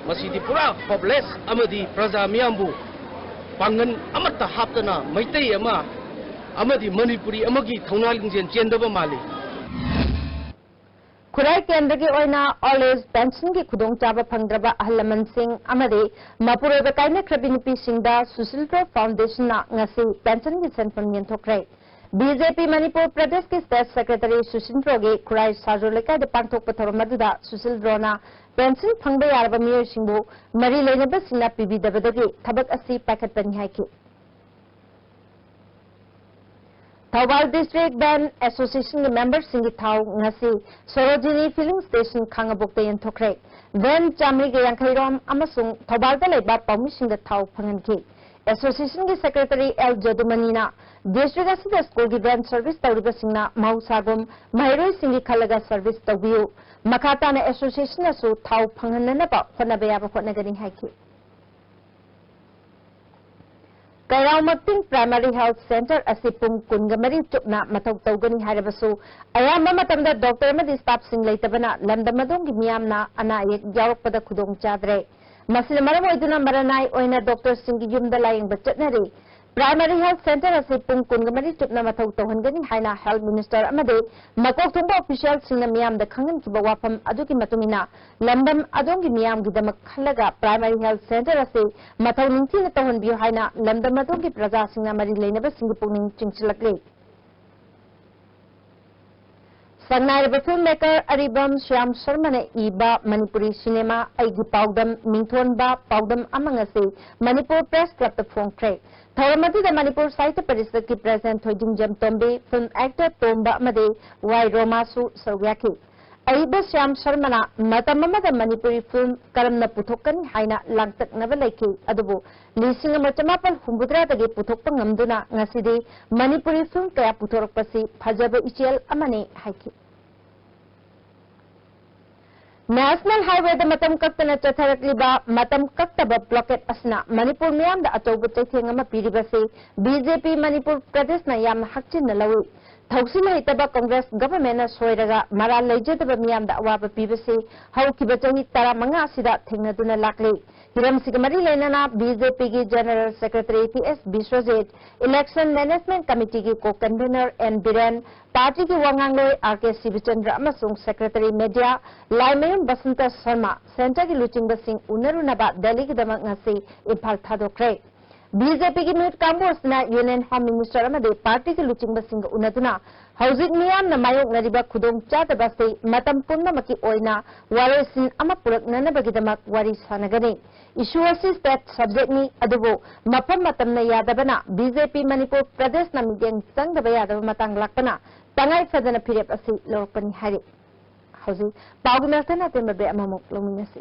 ꯃꯁꯤꯗꯤ ꯄꯨꯔꯥ ꯍꯣꯞꯂꯦꯁ ꯑꯃꯗꯤ ꯄ꯭ꯔꯖꯥ ꯃꯤꯌꯥꯝꯕꯨ ꯄꯥꯡꯒꯜ ꯑꯃꯠꯇ ꯍꯥꯞꯇꯅ ꯃꯩꯇꯩ ꯑꯃ ꯑꯃꯗꯤ ꯃꯅꯤꯄꯨꯔꯤ ꯑꯃꯒꯤ ꯊꯧꯅꯥ ꯂꯤꯡꯖꯦꯜ ꯆꯦꯟꯗꯕ ꯃꯥꯜꯂꯤ꯫ ꯈꯨꯔꯥꯏ ꯀꯦꯟꯗ꯭ꯔꯒꯤ ꯑꯣꯏꯅ ꯑꯣꯜ ꯑꯦꯖ ꯄꯦꯟꯁꯟꯒꯤ ꯈꯨꯗꯣꯡꯆꯥꯕ ꯐꯪꯗ꯭ꯔꯕ ꯑꯍꯜ ꯂꯃꯟꯁꯤꯡ ꯑꯃꯗꯤ ꯃꯄꯨꯔꯣꯏꯕ ꯀꯥꯏꯅꯈ꯭ꯔꯕꯤ ꯅꯨꯄꯤꯁꯤꯡꯗ ꯁꯨꯁꯤꯜ ꯄ꯭ꯔꯣ ꯐꯥꯎꯟꯗꯦꯁꯟꯅ ꯉꯁꯤ ꯄꯦꯟꯁꯟꯒꯤ ꯁꯦꯟꯐꯝ ꯌꯦꯟꯊꯣꯛꯈ꯭ꯔꯦ꯫ ꯕꯤ ꯖꯦ ꯄꯤ ꯃꯅꯤꯄꯨꯔ ꯄ꯭ꯔꯗꯦꯁꯀꯤ ꯁ꯭ꯇꯦꯠ ꯁꯦꯀ꯭ꯔꯦꯇꯔꯤ ꯁꯨꯁꯤꯟ ꯄ꯭ꯔꯣꯒꯤ ꯈꯨꯔꯥꯏ ꯁꯥꯖꯣ ꯂꯩꯀꯥꯏꯗ ꯄꯥꯡꯊꯣꯛꯄ ꯊꯧꯔꯝ ꯑꯗꯨꯗ ꯁꯨꯁꯤꯜ ꯄ꯭ꯔꯣꯅ ꯄꯦꯟꯁꯟ ꯐꯪꯕ ꯌꯥꯔꯕ ꯃꯤꯑꯣꯏꯁꯤꯡꯕꯨ ꯃꯔꯤ ꯂꯩꯅꯕꯁꯤꯡꯅ ꯄꯤꯕꯤꯗꯕꯗꯒꯤ ꯊꯕꯛ ꯑꯁꯤ ꯄꯥꯏꯈꯠꯄꯅꯤ ꯍꯥꯏꯈꯤ꯫ ꯊꯧꯕꯥꯜ ꯗꯤꯁꯇ꯭ꯔꯤꯛ ꯚꯦꯟ ꯑꯦꯁꯣꯁꯤꯌꯦꯁꯟꯒꯤ ꯃꯦꯝꯕꯔꯁꯤꯡꯒꯤ ꯊꯥꯎ ꯉꯁꯤ ꯁꯣꯔꯣꯖꯤꯅꯤ ꯐꯤꯂꯤꯡ ꯁ꯭ꯇꯦꯁꯟ ꯈꯥꯉꯕꯣꯛꯇ ꯌꯦꯟꯊꯣꯛꯈ꯭ꯔꯦ꯫ ꯚꯦꯟ ꯆꯥꯃꯔꯤꯒ ꯌꯥꯡꯈꯩ ꯔꯣꯝ ꯑꯃꯁꯨꯡ ꯊꯧꯕꯥꯜꯗ ꯂꯩꯕ ꯄꯥꯎꯃꯤꯁꯤꯡꯗ ꯊꯥꯎ ꯐꯪꯍꯟꯈꯤ꯫ ꯑꯦꯁꯣꯁꯤꯌꯦꯁꯟꯒꯤ ꯁꯦꯀ꯭ꯔꯦꯇꯔꯤ ꯑꯦꯜ ꯖꯗꯨꯃꯅꯤꯅ ꯗꯤꯁꯇ꯭ꯔꯤꯛ ꯑꯁꯤꯗ ꯁ꯭ꯀꯨꯜꯒꯤ ꯚꯦꯟ ꯁꯔꯚꯤꯁ ꯇꯧꯔꯤꯕꯁꯤꯡꯅ ꯃꯍꯧꯁꯥꯒꯨꯝ ꯃꯍꯩꯔꯣꯏꯁꯤꯡꯒꯤ ꯈꯜꯂꯒ ꯁꯔꯚꯤꯁ ꯇꯧꯕꯤꯌꯨ꯫ ꯃꯈꯥ ꯇꯥꯅ ꯑꯦꯁꯣꯁꯤꯌꯦꯁꯟꯅꯁꯨ ꯊꯥꯎ ꯐꯪꯍꯟꯅꯅꯕ ꯍꯣꯠꯅꯕ ꯌꯥꯕ ꯍꯣꯠꯅꯒꯅꯤ ꯍꯥꯏꯈꯤ꯫ ꯀꯩꯔꯥꯎ ꯃꯛꯇꯤꯡ ꯄ꯭ꯔꯥꯏꯃꯥꯔꯤ ꯍꯦꯜꯊ ꯁꯦꯟꯇꯔ ꯑꯁꯤ ꯄꯨꯡ ꯀꯨꯟꯒ ꯃꯔꯤ ꯆꯨꯞꯅ ꯃꯊꯧ ꯇꯧꯒꯅꯤ ꯍꯥꯏꯔꯕꯁꯨ, ꯑꯌꯥꯝꯕ ꯃꯇꯝꯗ ꯗꯣꯛꯇꯔ ꯑꯃꯗꯤ ꯁ꯭ꯇꯥꯐꯁꯤꯡ ꯂꯩꯇꯕꯅ ꯂꯝꯗꯝ ꯑꯗꯣꯝꯒꯤ ꯃꯤꯌꯥꯝꯅ ꯑꯅꯥ ꯑꯌꯦꯛ ꯌꯥꯎꯔꯛꯄꯗ ꯈꯨꯗꯣꯡ ꯆꯥꯗ꯭ꯔꯦ꯫ ꯃꯁꯤꯅ ꯃꯔꯝ ꯑꯣꯏꯗꯨꯅ ꯃꯔꯅꯥꯏ ꯑꯣꯏꯅ ꯗꯣꯛꯇꯔꯁꯤꯡꯒꯤ ꯌꯨꯝꯗ ꯂꯥꯌꯦꯡꯕ ꯆꯠꯅꯔꯤ꯫ ꯄ꯭ꯔꯥꯏꯃꯥꯔꯤ ꯍꯦꯜꯊ ꯁꯦꯟꯇꯔ ꯑꯁꯤ ꯄꯨꯡ ꯀꯨꯟꯒ ꯃꯔꯤ ꯆꯨꯞꯅ ꯃꯊꯧ ꯇꯧꯍꯟꯒꯅꯤ ꯍꯥꯏꯅ ꯍꯦꯜꯊ ꯃꯤꯅꯤꯁꯇꯔ ꯑꯃꯗꯤ ꯃꯀꯣꯛ ꯊꯣꯡꯕ ꯑꯣꯐꯤꯁꯤꯌꯦꯜꯁꯤꯡꯅ ꯃꯤꯌꯥꯝꯗ ꯈꯪꯍꯟꯈꯤꯕ ꯋꯥꯐꯝ ꯑꯗꯨꯒꯤ ꯃꯇꯨꯡ ꯏꯟꯅ, ꯂꯝꯗꯝ ꯑꯗꯣꯝꯒꯤ ꯃꯤꯌꯥꯝꯒꯤꯗꯃꯛ ꯈꯜꯂꯒ ꯄ꯭ꯔꯥꯏꯃꯥꯔꯤ ꯍꯦꯜꯊ ꯁꯦꯟꯇꯔ ꯑꯁꯤ ꯃꯊꯧ ꯅꯤꯡꯊꯤꯅ ꯇꯧꯍꯟꯕꯤꯌꯨ ꯍꯥꯏꯅ ꯂꯝꯗꯝ ꯑꯗꯣꯝꯒꯤ ꯄ꯭ꯔꯖꯥꯁꯤꯡꯅ ꯃꯔꯤ ꯂꯩꯅꯕꯁꯤꯡꯒꯤ ꯄꯨꯛꯅꯤꯡ ꯆꯤꯡꯁꯤꯜꯂꯛꯂꯤ꯫ ꯁꯛꯅꯥꯏꯔꯕ ꯐꯤꯜꯝ ꯃꯦꯀꯔ ꯑꯔꯤꯕꯝ ꯁ꯭ꯌꯥꯝ ꯁꯔꯃꯅ ꯏꯕ ꯃꯅꯤꯄꯨꯔꯤ ꯁꯤꯅꯦꯃꯥ ꯑꯩꯒꯤ ꯄꯥꯎꯗꯝ ꯃꯤꯡꯊꯣꯟꯕ ꯄꯥꯎꯗꯝ ꯑꯃ ꯉꯁꯤ ꯃꯅꯤꯄꯨꯔ ꯄ꯭ꯔꯦꯁ ꯀ꯭ꯂꯕꯇ ꯐꯣꯡꯈ꯭ꯔꯦ꯫ ꯊꯧꯔꯝ ꯑꯗꯨꯗ ꯃꯅꯤꯄꯨꯔ ꯁꯥꯍꯤꯇ꯭ꯌ ꯄꯔꯤꯁꯠꯀꯤ ꯄ꯭ꯔꯦꯁꯤꯗꯦꯟꯠ ꯊꯣꯏꯗꯤꯡꯖꯝ ꯇꯣꯝꯕꯤ, ꯐꯤꯜꯝ ꯑꯦꯛꯇꯔ ꯇꯣꯝꯕ ꯑꯃꯗꯤ ꯋꯥꯏ ꯔꯣꯃꯥꯁꯨ ꯁꯔꯨꯛ ꯌꯥꯈꯤ꯫ ꯑꯏꯕ ꯁ꯭ꯌꯥꯝ ꯁꯔꯃꯅ ꯃꯇꯝ ꯑꯃꯗ ꯃꯅꯤꯄꯨꯔꯤ ꯐꯤꯜꯝ ꯀꯔꯝꯅ ꯄꯨꯊꯣꯛꯀꯅꯤ ꯍꯥꯏꯅ ꯂꯥꯡꯇꯛꯅꯕ ꯂꯩꯈꯤ, ꯑꯗꯨꯕꯨ ꯂꯤꯁꯤꯡ ꯑꯃ ꯆꯃꯥꯄꯜ ꯍꯨꯝꯐꯨꯇꯔꯥꯗꯒꯤ ꯄꯨꯊꯣꯛꯄ ꯉꯝꯗꯨꯅ ꯉꯁꯤꯗꯤ ꯃꯅꯤꯄꯨꯔꯤ ꯐꯤꯜꯝ ꯀꯌꯥ ꯄꯨꯊꯣꯔꯛꯄꯁꯤ ꯐꯖꯕ ꯏꯆꯦꯜ ꯑꯃꯅꯤ ꯍꯥꯏꯈꯤ꯫ ꯅꯦꯁꯅꯦꯜ ꯍꯥꯏꯋꯦꯗ ꯃꯇꯝ ꯀꯛꯇꯅ ꯆꯠꯊꯔꯛꯂꯤꯕ ꯃꯇꯝ ꯀꯛꯇꯕ ꯕ꯭ꯂꯣꯀꯦꯠ ꯑꯁꯤꯅ ꯃꯅꯤꯄꯨꯔ ꯃꯤꯌꯥꯝꯗ ꯑꯆꯧꯕ ꯆꯩꯊꯦꯡ ꯑꯃ ꯄꯤꯔꯤꯕꯁꯤ ꯕꯤ ꯖꯦ ꯄꯤ ꯃꯅꯤꯄꯨꯔ ꯄ꯭ꯔꯗꯦꯁꯅ ꯌꯥꯝꯅ ꯍꯛꯆꯤꯟꯅ ꯂꯧꯏ꯫ ꯊꯧꯁꯤꯜ ꯍꯩꯇꯕ ꯀꯪꯒ꯭ꯔꯦꯁ ꯒꯚꯔꯟꯃꯦꯟꯠꯅ ꯁꯣꯏꯔꯒ ꯃꯔꯥꯜ ꯂꯩꯖꯗꯕ ꯃꯤꯌꯥꯝꯗ ꯑꯋꯥꯕ ꯄꯤꯕꯁꯤ ꯍꯧꯈꯤꯕ ꯆꯍꯤ ꯇꯔꯥꯃꯉꯥ ꯑꯁꯤꯗ ꯊꯦꯡꯅꯗꯨꯅ ꯂꯥꯛꯂꯤ꯫ ꯍꯤꯔꯝꯁꯤꯒ ꯃꯔꯤ ꯂꯩꯅꯅ ꯕꯤ ꯖꯦ ꯄꯤꯒꯤ ꯖꯦꯅꯔꯦꯜ ꯁꯦꯀ꯭ꯔꯦꯇꯔꯤ ꯇꯤ ꯑꯦꯁ ꯕꯤꯁ꯭ꯋꯖꯤꯠ, ꯏꯂꯦꯛꯁꯟ ꯃꯦꯅꯦꯖꯃꯦꯟꯠ ꯀꯃꯤꯇꯤꯒꯤ ꯀꯣ ꯀꯟꯚꯤꯅꯔ ꯑꯦꯟ ꯕꯤꯔꯦꯟ, ꯄꯥꯔꯇꯤꯒꯤ ꯋꯥ ꯉꯥꯡꯂꯣꯏ ꯑꯥꯔ ꯀꯦ ꯁꯤꯕꯆꯟꯗ꯭ꯔ ꯑꯃꯁꯨꯡ ꯁꯦꯀ꯭ꯔꯦꯇꯔꯤ ꯃꯦꯗꯤꯌꯥ ꯂꯥꯏꯃꯌꯨꯝ ꯕꯁꯟꯇ ꯁꯔꯃ ꯁꯦꯟꯇꯔꯒꯤ ꯂꯨꯆꯤꯡꯕꯁꯤꯡ ꯎꯅꯔꯨꯅꯕ ꯗꯦꯜꯂꯤꯒꯤꯗꯃꯛ ꯉꯁꯤ ꯏꯝꯐꯥꯜ ꯊꯥꯗꯣꯛꯈ꯭ꯔꯦ꯫ ꯕꯤ ꯖꯦ ꯄꯤꯒꯤ ꯃꯤꯍꯨꯠ ꯀꯥꯡꯕꯨ ꯑꯁꯤꯅ ꯌꯨꯅꯤꯌꯟ ꯍꯣꯝ ꯃꯤꯅꯤꯁꯇꯔ ꯑꯃꯗꯤ ꯄꯥꯔꯇꯤꯒꯤ ꯂꯨꯆꯤꯡꯕꯁꯤꯡꯒ ꯎꯅꯗꯨꯅ ꯍꯧꯖꯤꯛ ꯃꯤꯌꯥꯝꯅ ꯃꯥꯌꯣꯛꯅꯔꯤꯕ ꯈꯨꯗꯣꯡꯆꯥꯗꯕ ꯑꯁꯤ ꯃꯇꯝ ꯄꯨꯝꯅꯃꯛꯀꯤ ꯑꯣꯏꯅ ꯋꯥꯔꯣꯏꯁꯤꯟ ꯑꯃ ꯄꯨꯔꯛꯅꯅꯕꯒꯤꯗꯃꯛ ꯋꯥꯔꯤ ꯁꯥꯟꯅꯒꯅꯤ꯫ ꯏꯁꯨ ꯑꯁꯤ ꯁ꯭ꯇꯦꯠ ꯁꯕꯖꯦꯛꯅꯤ, ꯑꯗꯨꯕꯨ ꯃꯐꯝ ꯃꯇꯝꯅ ꯌꯥꯗꯕꯅ ꯕꯤ ꯖꯦ ꯄꯤ ꯃꯅꯤꯄꯨꯔ ꯄ꯭ꯔꯗꯦꯁꯅ ꯃꯤꯠꯌꯦꯡ ꯆꯪꯗꯕ ꯌꯥꯗꯕ ꯃꯇꯥꯡ ꯂꯥꯛꯄꯅ ꯇꯉꯥꯏ ꯐꯗꯅ ꯐꯤꯔꯦꯞ ꯑꯁꯤ ꯂꯧꯔꯛꯄꯅꯤ ꯍꯥꯏꯔꯤ꯫ ꯍꯧꯖꯤꯛ ꯄꯥꯎꯒꯤ ꯃꯔꯛꯇ ꯑꯇꯦꯟꯕ ꯕ꯭ꯔꯦꯛ ꯑꯃꯃꯨꯛ ꯂꯧꯃꯤꯟꯅꯁꯤ꯫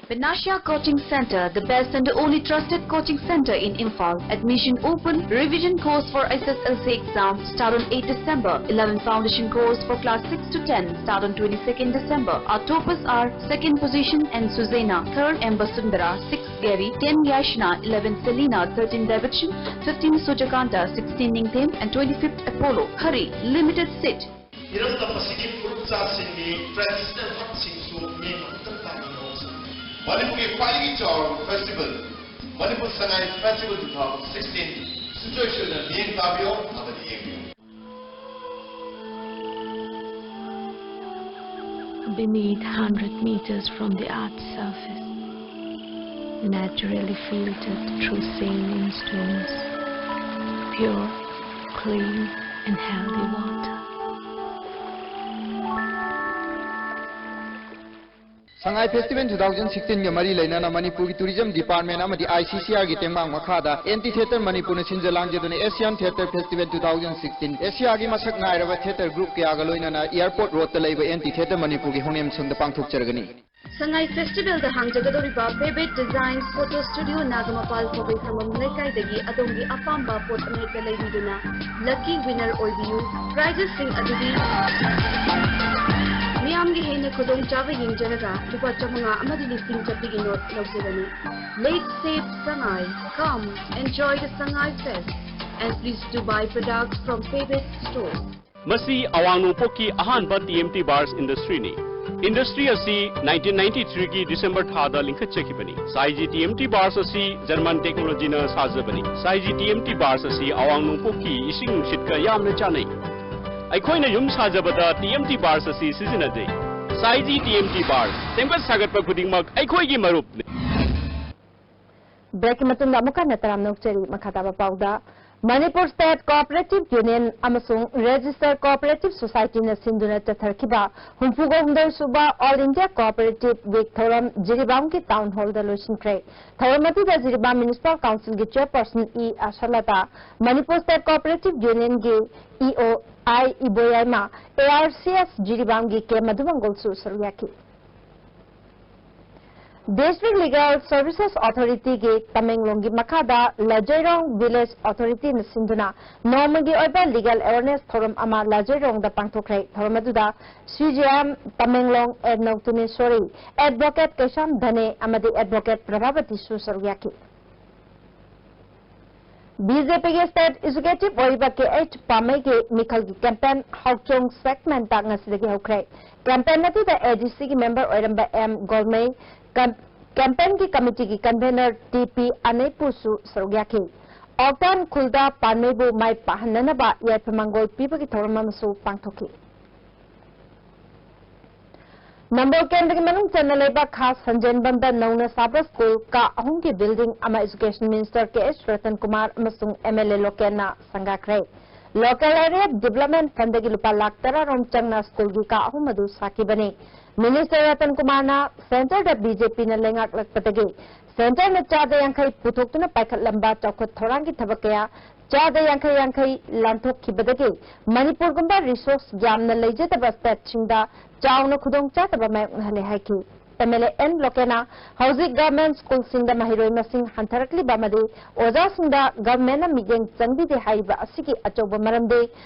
Vinashya Coaching Center, the best and only trusted coaching center in Imphal. Admission open. Revision course for S S L C exam start on eighth December. Eleven foundation course for class six to ten start on twenty-second December. Our toppers are second position N Suzena, third M Basundara, sixth Gary, ten Yashna, eleven Selina, thirteen Debichin, fifteen Sujakanta, sixteen Ningthem, and twenty-fifth Apollo. Hurry, limited seat. ꯏꯔꯝꯗꯝ ꯑꯁꯤꯒꯤ ꯐꯨꯔꯨꯞꯆꯥꯁꯤꯡꯒꯤ traditional ꯍꯛꯁꯤꯡꯁꯨ ꯃꯤꯠꯌꯦꯡ ꯑꯃꯨꯛꯇꯪ ꯇꯥꯃꯤꯟꯅꯍꯧꯁꯤ꯫ ꯃꯅꯤꯄꯨꯔꯒꯤ ꯈ꯭ꯋꯥꯏꯗꯒꯤ ꯆꯥꯎꯔꯕ festival, Manipur Sangai Festival two thousand sixteen ꯁꯨꯡꯁꯣꯏ ꯁꯣꯏꯗꯅ ꯃꯤꯠꯌꯦꯡ ꯇꯥꯕꯤꯌꯨ ꯑꯃꯗꯤ ꯌꯦꯡꯕꯤꯌꯨ꯫ Beneath, hundred meters from the earth's surface, naturally filtered through saline stones, pure, clean, and healthy water. Sangai Festival two thousand sixteen ꯒ ꯃꯔꯤ ꯂꯩꯅꯅ ꯃꯅꯤꯄꯨꯔꯒꯤ Tourism Department ꯑꯃꯗꯤ I C C R ꯒꯤ ꯇꯦꯡꯕꯥꯡ ꯃꯈꯥꯗ Anti Theatre ꯃꯅꯤꯄꯨꯔꯅ ꯁꯤꯟꯖ ꯂꯥꯡꯖꯗꯨꯅ Asian Theatre Festival two thousand sixteen, ꯑꯦꯁꯤꯌꯥꯒꯤ ꯃꯁꯛ ꯅꯥꯏꯔꯕ theatre group ꯀꯌꯥꯒ ꯂꯣꯏꯅꯅ Airport Road ꯇ ꯂꯩꯕ Anti Theatre ꯃꯅꯤꯄꯨꯔꯒꯤ ꯍꯣꯡꯅꯦꯝꯁꯪꯗ ꯄꯥꯡꯊꯣꯛꯆꯔꯒꯅꯤ꯫ ꯁꯉꯥꯏ Festival ꯗ ꯍꯥꯡꯖꯒꯗꯧꯔꯤꯕ Vivid Designs Photo Studio ꯅꯥꯒꯃꯄꯥꯜ ꯐꯧꯕꯩ ꯈꯥꯃꯝ ꯂꯩꯀꯥꯏꯗꯒꯤ ꯑꯗꯣꯝꯒꯤ ꯑꯄꯥꯝꯕ ꯄꯣꯠ ꯑꯃꯍꯦꯛꯇ ꯂꯩꯕꯤꯗꯨꯅ lucky winner ꯑꯣꯏꯕꯤꯌꯨ꯫ Prizes ꯁꯤꯡ ꯑꯗꯨꯗꯤ ꯃꯤꯌꯥꯝꯒꯤ ꯍꯦꯟꯅ ꯈꯨꯗꯣꯡꯆꯥꯕ ꯌꯦꯡꯖꯔꯒ ꯂꯨꯄꯥ ꯆꯥꯃꯉꯥ ꯑꯃꯗꯤ ꯂꯤꯁꯤꯡ ꯆꯠꯄꯤꯒꯤ ꯅꯣꯠ ꯂꯧꯖꯒꯅꯤ꯫ Lake Safe Sangai, come enjoy the Sangai Fest and please do buy products from Vivid Stores. ꯃꯁꯤ ꯑꯋꯥꯡ ꯅꯣꯡꯄꯣꯛꯀꯤ ꯑꯍꯥꯟꯕ T M T Bars Industry ꯅꯤ꯫ Industry ꯑꯁꯤ nineteen ninety-three ꯒꯤ December ꯊꯥꯗ ꯂꯤꯡꯈꯠꯆꯈꯤꯕꯅꯤ꯫ ꯁꯥꯏꯖꯤ T M T Bars ꯑꯁꯤ German technology ꯅ ꯁꯥꯖꯕꯅꯤ꯫ ꯁꯥꯏꯖꯤ T M T Bars ꯑꯁꯤ ꯑꯋꯥꯡ ꯅꯣꯡꯄꯣꯛꯀꯤ ꯏꯁꯤꯡ ꯅꯨꯡꯁꯤꯠꯀ ꯌꯥꯝꯅ ꯆꯥꯟꯅꯩ꯫ ꯑꯩꯈꯣꯏꯅ ꯌꯨꯝ ꯁꯥꯖꯕꯗ T M T Bars ꯑꯁꯤ ꯁꯤꯖꯤꯟꯅꯖꯩ꯫ ꯁꯥꯏꯖꯤ T M T Bars, ꯁꯦꯝꯒꯠ ꯁꯥꯒꯠꯄ ꯈꯨꯗꯤꯡꯃꯛ ꯑꯩꯈꯣꯏꯒꯤ ꯃꯔꯨꯞꯅꯤ꯫ Break ꯀꯤ ꯃꯇꯨꯡꯗ ꯑꯃꯨꯛ ꯍꯟꯅ ꯇꯔꯥꯝꯅ ꯑꯣꯛꯆꯔꯤ꯫ ꯃꯈꯥ ꯇꯥꯕ ꯄꯥꯎꯗ, Manipur State Cooperative Union ꯑꯃꯁꯨꯡ Register Cooperative Society ꯅ ꯁꯤꯟꯗꯨꯅ ꯆꯠꯊꯔꯛꯈꯤꯕ ꯍꯨꯝꯐꯨꯒ ꯍꯨꯝꯗꯣꯏ ꯁꯨꯕ All India Cooperative Week ꯊꯧꯔꯝ ꯖꯤꯔꯤꯕꯥꯝꯒꯤ Town Hall ꯗ ꯂꯣꯏꯁꯤꯟꯈ꯭ꯔꯦ꯫ ꯊꯧꯔꯝ ꯑꯗꯨꯗ ꯖꯤꯔꯤꯕꯥꯝ Municipal Council ꯒꯤ Chairperson E ꯑꯥꯁꯥꯂꯇꯥ, Manipur State Cooperative Union ꯒꯤ E O I Iboyaima, A R C S ꯖꯤꯔꯤꯕꯥꯝꯒꯤ ꯀꯦ ꯃꯙꯨꯃꯪꯒꯣꯜꯁꯨ ꯁꯔꯨꯛ ꯌꯥꯈꯤ꯫ District Legal Services Authority ꯒꯤ ꯇꯃꯦꯡꯂꯣꯡꯒꯤ ꯃꯈꯥꯗ ꯂꯖꯩꯔꯣꯡ Village Authority ꯅ ꯁꯤꯟꯗꯨꯅ ꯅꯣꯡꯃꯒꯤ ꯑꯣꯏꯕ legal awareness ꯊꯧꯔꯝ ꯑꯃ ꯂꯖꯩꯔꯣꯡꯗ ꯄꯥꯡꯊꯣꯛꯈ꯭ꯔꯦ꯫ ꯊꯧꯔꯝ ꯑꯗꯨꯗ C J M ꯇꯃꯦꯡꯂꯣꯡ ꯑꯦ ꯅꯧꯇꯨꯅꯦꯁꯣꯔꯤ, Advocate ꯀꯩꯁꯥꯝ ꯙꯅꯦ ꯑꯃꯗꯤ Advocate ꯄ꯭ꯔꯚꯥꯕꯇꯤꯁꯨ ꯁꯔꯨꯛ ꯌꯥꯈꯤ꯫ B J P ꯒꯤ State Executive ꯑꯣꯏꯔꯤꯕ ꯀꯦ ꯑꯩꯆ ꯄꯥꯃꯩꯒꯤ ꯃꯤꯈꯜꯒꯤ campaign ꯍꯥꯎꯆꯣꯡ segment ꯇ ꯉꯁꯤꯗꯒꯤ ꯍꯧꯈ꯭ꯔꯦ꯫ Campaign ꯑꯗꯨꯗ A D C ꯒꯤ member ꯑꯣꯏꯔꯝꯕ ꯑꯦꯝ ꯒꯣꯜꯃꯩ, cam-, campaign ꯒꯤ committee ꯒꯤ convener ꯇꯤ ꯄꯤ ꯑꯅꯩꯄꯨꯁꯨ ꯁꯔꯨꯛ ꯌꯥꯈꯤ꯫ ꯑꯣꯛꯇꯥꯟ ꯈꯨꯜꯗ ꯄꯥꯟꯃꯩꯕꯨ ꯃꯥꯏ ꯄꯥꯛꯍꯟꯅꯅꯕ ꯌꯥꯏꯐ ꯃꯪꯒꯣꯜ ꯄꯤꯕꯒꯤ ꯊꯧꯔꯝ ꯑꯃꯁꯨ ꯄꯥꯡꯊꯣꯛꯈꯤ꯫ ꯅꯝꯕꯣꯜ ꯀꯦꯟꯗ꯭ꯔꯒꯤ ꯃꯅꯨꯡ ꯆꯟꯅ ꯂꯩꯕ ꯈꯥ ꯁꯟꯖꯦꯟꯕꯝꯗ ꯅꯧꯅ ꯁꯥꯕ ꯁ꯭ꯀꯨꯜ ꯀꯥ ꯑꯍꯨꯝꯒꯤ building ꯑꯃ Education Minister ꯀꯦ ꯑꯩꯆ ꯔꯇꯟ ꯀꯨꯃꯥꯔ ꯑꯃꯁꯨꯡ M L A ꯂꯣꯀꯦꯟꯅ ꯁꯪꯒꯥꯈ꯭ꯔꯦ꯫ Local Area Development Fund ꯗꯒꯤ ꯂꯨꯄꯥ ꯂꯥꯈ ꯇꯔꯥ ꯔꯣꯝ ꯆꯪꯅ ꯁ꯭ꯀꯨꯜꯒꯤ ꯀꯥ ꯑꯍꯨꯝ ꯑꯗꯨ ꯁꯥꯈꯤꯕꯅꯤ꯫ ꯃꯤꯅꯤꯁꯇꯔ ꯔꯇꯟ ꯀꯨꯃꯥꯔꯅ ꯁꯦꯟꯇꯔꯗ ꯕꯤ ꯖꯦ ꯄꯤꯅ ꯂꯩꯉꯥꯛꯂꯛꯄꯗꯒꯤ ꯁꯦꯟꯇꯔꯅ ꯆꯥꯗ ꯌꯥꯡꯈꯩ ꯄꯨꯊꯣꯛꯇꯨꯅ ꯄꯥꯏꯈꯠꯂꯝꯕ ꯆꯥꯎꯈꯠ ꯊꯧꯔꯥꯡꯒꯤ ꯊꯕꯛ ꯀꯌꯥ ꯆꯥꯗ ꯌꯥꯡꯈꯩ ꯌꯥꯡꯈꯩ ꯂꯥꯟꯊꯣꯛꯈꯤꯕꯗꯒꯤ ꯃꯅꯤꯄꯨꯔꯒꯨꯝꯕ ꯔꯤꯁꯣꯔꯁ ꯌꯥꯝꯅ ꯂꯩꯖꯗꯕ ꯁ꯭ꯇꯦꯠꯁꯤꯡꯗ ꯆꯥꯎꯅ ꯈꯨꯗꯣꯡꯆꯥꯗꯕ ꯃꯥꯌꯣꯛꯅꯍꯜꯂꯦ ꯍꯥꯏꯈꯤ꯫ ꯑꯦꯝ ꯑꯦꯜ ꯑꯦ ꯑꯦꯟ ꯂꯣꯀꯦꯅ ꯍꯧꯖꯤꯛ ꯒꯚꯔꯟꯃꯦꯟꯠ ꯁ꯭ꯀꯨꯜꯁꯤꯡꯗ ꯃꯍꯩꯔꯣꯏ ꯃꯁꯤꯡ ꯍꯟꯊꯔꯛꯂꯤꯕ ꯑꯃꯗꯤ ꯑꯣꯖꯥꯁꯤꯡꯗ ꯒꯚꯔꯟꯃꯦꯟꯠꯅ ꯃꯤꯠꯌꯦꯡ ꯆꯪꯕꯤꯗꯦ ꯍꯥꯏꯔꯤꯕ ꯑꯁꯤꯒꯤ ꯑꯆꯧꯕ ꯃꯔꯝꯗꯤ